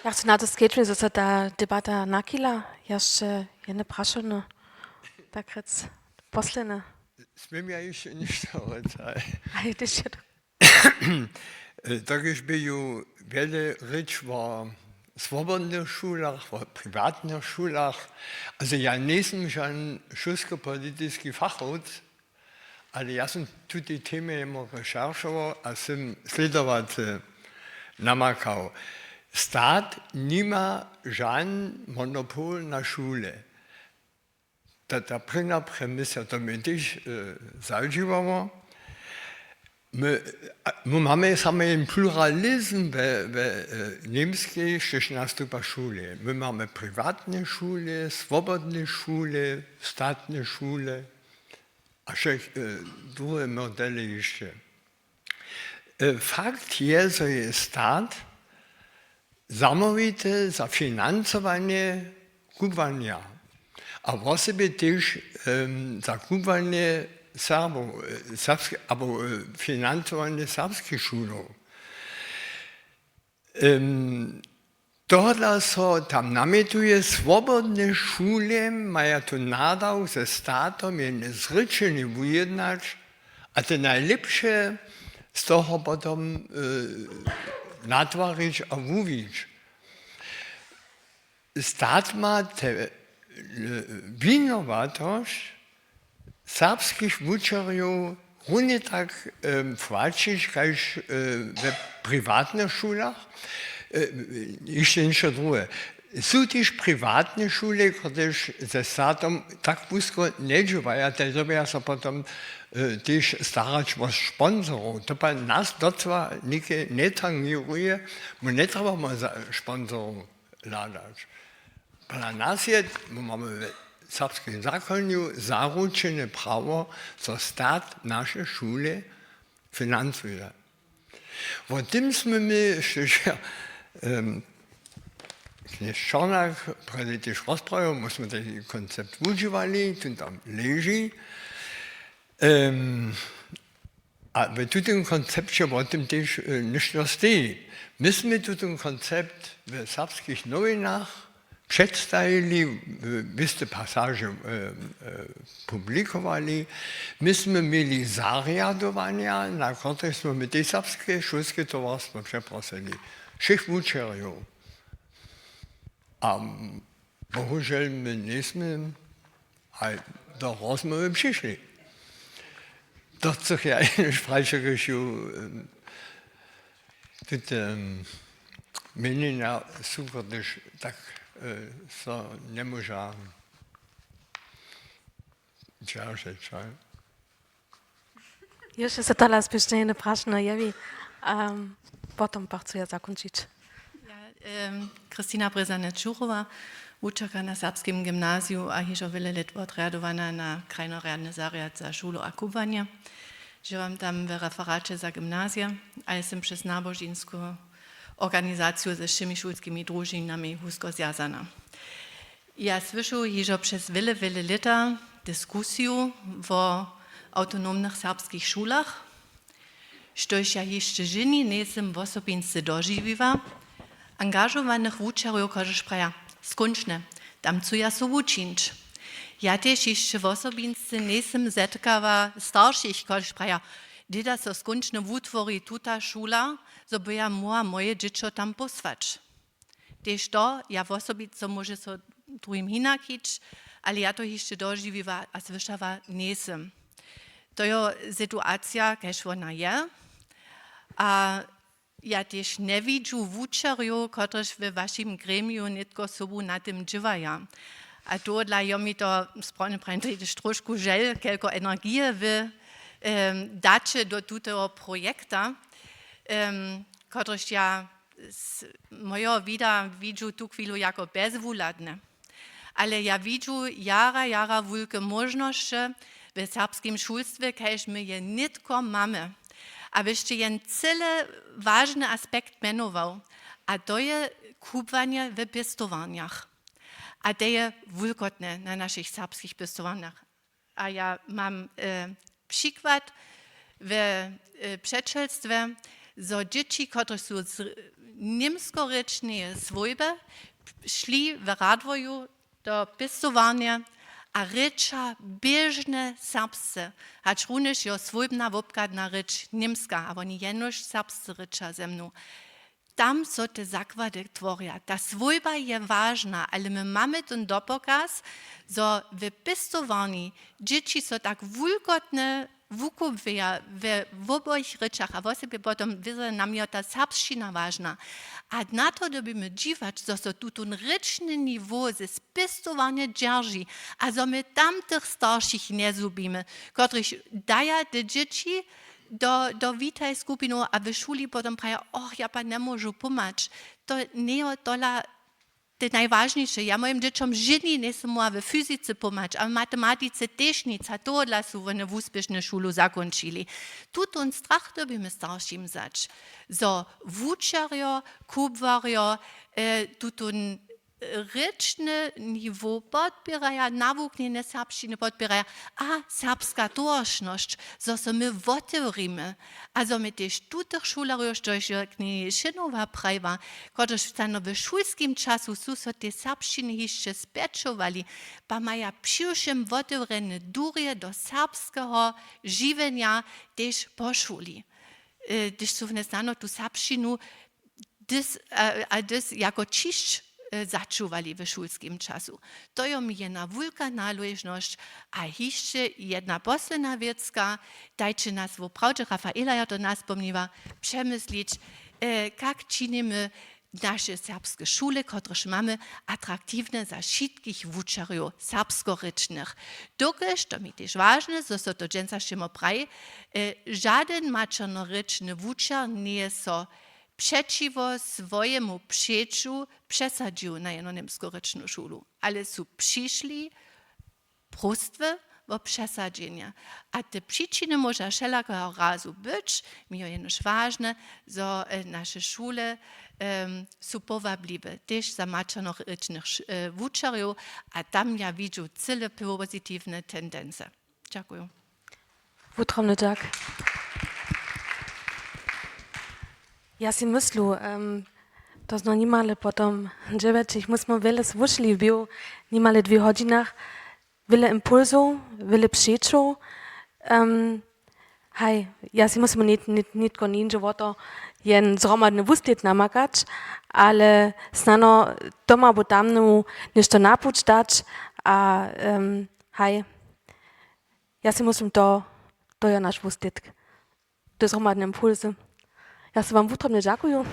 Ja chcu na to skedźbnić, zo so ta debata nachila. Jeszcze jedne prašowno, tak rjec posledne. Směm ja hišće něšto rjec? Tak, jež by ju wjele rěč wo swobodnych šulach, wo priwatnych šulach. Also ja njejsym žan šulskopolitiski fachowc, ale ja sym tutej temje jemu rešeršował a sym slědowace namakał. Stat nima žan monopol na šule. Ta, ta prěnja premisa, to mje tež zadźiwało. My, my mamy samo jen pluralizm we, we Němskej, štož nastupa šule. My mamy priwatne šule, swobodne šule, statne šule a wšak druhe modele hišće. Fakt je, zo je stat zamołwite za financowanje kubłanja, a wosebje tež, em, za kubłanje Serbow, e, serbskich, abo, e, financowanje serbskich šulow. Em, tohodla so tam namjetuje, swobodne šule maja tu nadawk ze statom jedne zrěčenje wujednać a te najlěpše z toho potom, e, natwarić a wuwić. Stat ma te, e, winowatosć serbskich wučerjow runje tak, em, płaćić kaž, e, we priwatnych šulach. E, hišće něšto druhe. Su tež priwatne šule, kotrež ze statom tak wusko njedźěłaja, te dyrbja so potom, e, tež starać wo sponsorow. To pa nas docyła něke njetangeruje, my njetrjebamy za sponsorow hladać. Pola nas je, my mamy w serbskim zakonju zaručene prawo, zo stat naše šule financuje. Wo tym smy my, em, knjez Čornak prjedy tež rozprajił, my smy taki koncept wudźěłali, tón tam leži. Em, A w tutym koncepće wo tym tež, e, něšto steji. My smy tutym koncept w Serbskich nowinach předstajili, w-, wěste pasaže, e, e, publikowali. My smy měli zarjadowanja, na kotrež smy my tež Serbske šulske towarstwo přeprosyli. Wšěch wučerjow. A bohužel my njejsmy, a do rozmołwy přišli. To chcych ja jenož prajić, kaž ju, em, tute, em, měnjenja su, kotrež tak, e, so njemóža dźeržeć, haj. Jeszcze se tola spěšnje jedne prašenje jewi, em, potom pak chcu ja zakónčić. Ja, em, Kristina Brězanec-Žurowa, wučerka na Serbskim gymnaziju a hižo wjele lět wotrjadowana na krajnorjadny zarjad za šulu a kubłanje. Dźěłam tam w referaće za gymnazije, ale sym přez nabožinsku organizaciju ze wšěmi šulskimi družinami husko zwjazana. Ja słyšu hižo přez wjele, wjele lěta diskusiju wo awtonomnych serbskich šulach, štož ja hišće źeni njejsym wosobinsce dožiwiła, angažowanych wučerjow, kotřiž praja: „Skónčnje, tam chcu ja so wučińć.“ Ja tež hišće wosobinsce njejsym zetkała staršich, kotřiž praja: „Dej da so skónčnje wutwori tuta šula, zo by ja móhła moje dźěćo tam pósłać.“ Tež to, ja wosobinsce, móže so druhim hinak hić, ale ja to hišće dožiwiła a słyšała njejsym. To jo situacija, kaž wona je. A ja tež njewidźu wučerjow, kotrež we wašim gremiju nětko sobu na tym dźěłaja. A tohodla jo mi to, sprjewny prajim, tež trošku žel, kelko energije wy, em, daće do tuteho projekta, em, kotrež ja z mojeho wida widźu tuchwilu jako bezwuhladne. Ale ja widźu jara, jara wulke móžnosće w serbskim šulstwje, kaž my je nětko mamy. A wy sće jen cyle wažny aspekt mjenował, a to je kubłanje w pěstowarnjach. A to je wulkotne na našich serbskich pěstowarnjach. A ja mam, e, přikład w, e, přećelstwje, zo dźěći, kotrež su z r-, němskorěčneje swójby, šli w Radworju do pěstowarnje a rěča běžnje serbsce, hačrunjež jo swójbna wobchadna rěč němska, a woni jenož serbsce rěča ze mnu. Tam so te zakłady tworja. Ta swójba je wažna, ale my mamy ten dopokaz, zo w pěstowarni dźěći so tak wulkotnje wukubłeja we wobojich rěčach a wosebje potom wězo nam je ta serbšćina wažna. A na to dyrbimy dźiwać, zo so tutón rěčny niwo ze pěstowarnje dźerži a zo my tam tych staršich njezhubimy, kotrež daja te dźěći do, do witaj skupinow a w šuli potom praja: „Och, ja pa njemóžu pomhać.“ To njejo tola Te najwažniše, ja mojim dźěćom ženje njejsym móhła we fyzice pomhać a w matematice tež nic a tohodla su wone wuspěšne šulu zakónčili. Tutón strach dyrbimy staršim wzać, zo wučerjo, kubłarjo, tutón rěčny niwo podpěraja, nawuknjenje serbšćiny podpěraja a serbska towaršnosć, zo so my wotewrimy a zo my tež tutych šulerjow, štož jo knježnowa prajiła, kotryž stano w šulskim času su so te serbšćiny hišće spjećowali, pa maja přiwšěm wotewrjene durje do serbskeho žiwjenja tež po šuli. Hdyž su wone stano tu serbšćinu dys a dys jako ćišć začuwali w šulskim času. To jo mi jedna wulka naležnosć. A hišće jedna posledna wěcka, dajće nas woprawdźe, Rafaela jo to naspomniła, přemyslić, kak činimy naše serbske šule, kotrež mamy, atraktiwne za wšitkich wučerjow serbskorěčnych. Dokelž, to mi tež wažne, zo so to dźensa wšěmho praji, žadyn maćernorěčny wučer njeje so přećiwo swojemu přeću přesadźił na jenoněmskorěčnu šulu, ale su přišli próstwy wo přesadźenje. A te přičiny móža wšelakeho razu być, mi jo jenož wažne, zo naše šule su powabliwe tež za maćernorěčnych wučerjow. A tam ja widźu cyle pozitiwne tendency. Dźakuju. Wutrobny dźak. Ja sej myslu, to zno nimale potom dźewjećich, my smy wjele słušeli w běhu nimale dwě hodźinach, wjele impulsow, wjele přećow. Haj, ja sej myslu, nětko njeńdźe wo to jen zhromadny wuslědk namakać, ale snano tomu abo tamnemu něšto na puć dać. A haj, ja sej myslu, to to jo naš wuslědk. Te zhromadne impulsy. Ja sej wam wutrobnje dźakuju.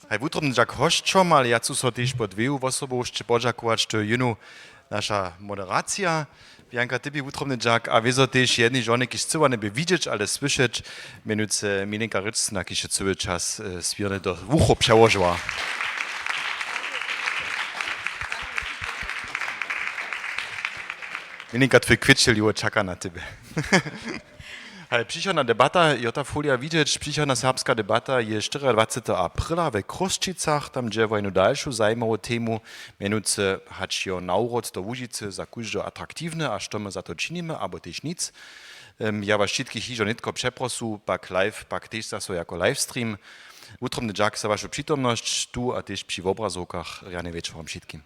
Haj, wutrobny dźak hosćom, ale ja chcu so tež pod dweju wosobow hišće podźakować, to je jónu naša moderacija. Bianka, tebi wutrobny dźak a wězo tež jedni žony, kiž chcyła njeby widźeć, ale słyšeć, mjenujcy Milenka Rycz, na kiž je cyły čas swěrnje do wuchow přełožała. Milenka, twój kwětšel jo čaka na tebe. Haj, přichodna debata, jo ta folija widźeć, přichodna serbska debata je štyriadwaceteho aprila we Chrósćicach, tam dźe wo jednu dalšu zajimawu temu, mjenujcy hač jo nawrót do Łužicy za kóždeho atraktiwny a što my za to činimy abo tež nic. Ja was wšitkich hižo nětko přeprosu, pak live, pak tež zaso jako livestream. Wutrobny dźak za wašu přitomnosć tu a tež při wobrazowkach. Rjany wječor wam wšitkim.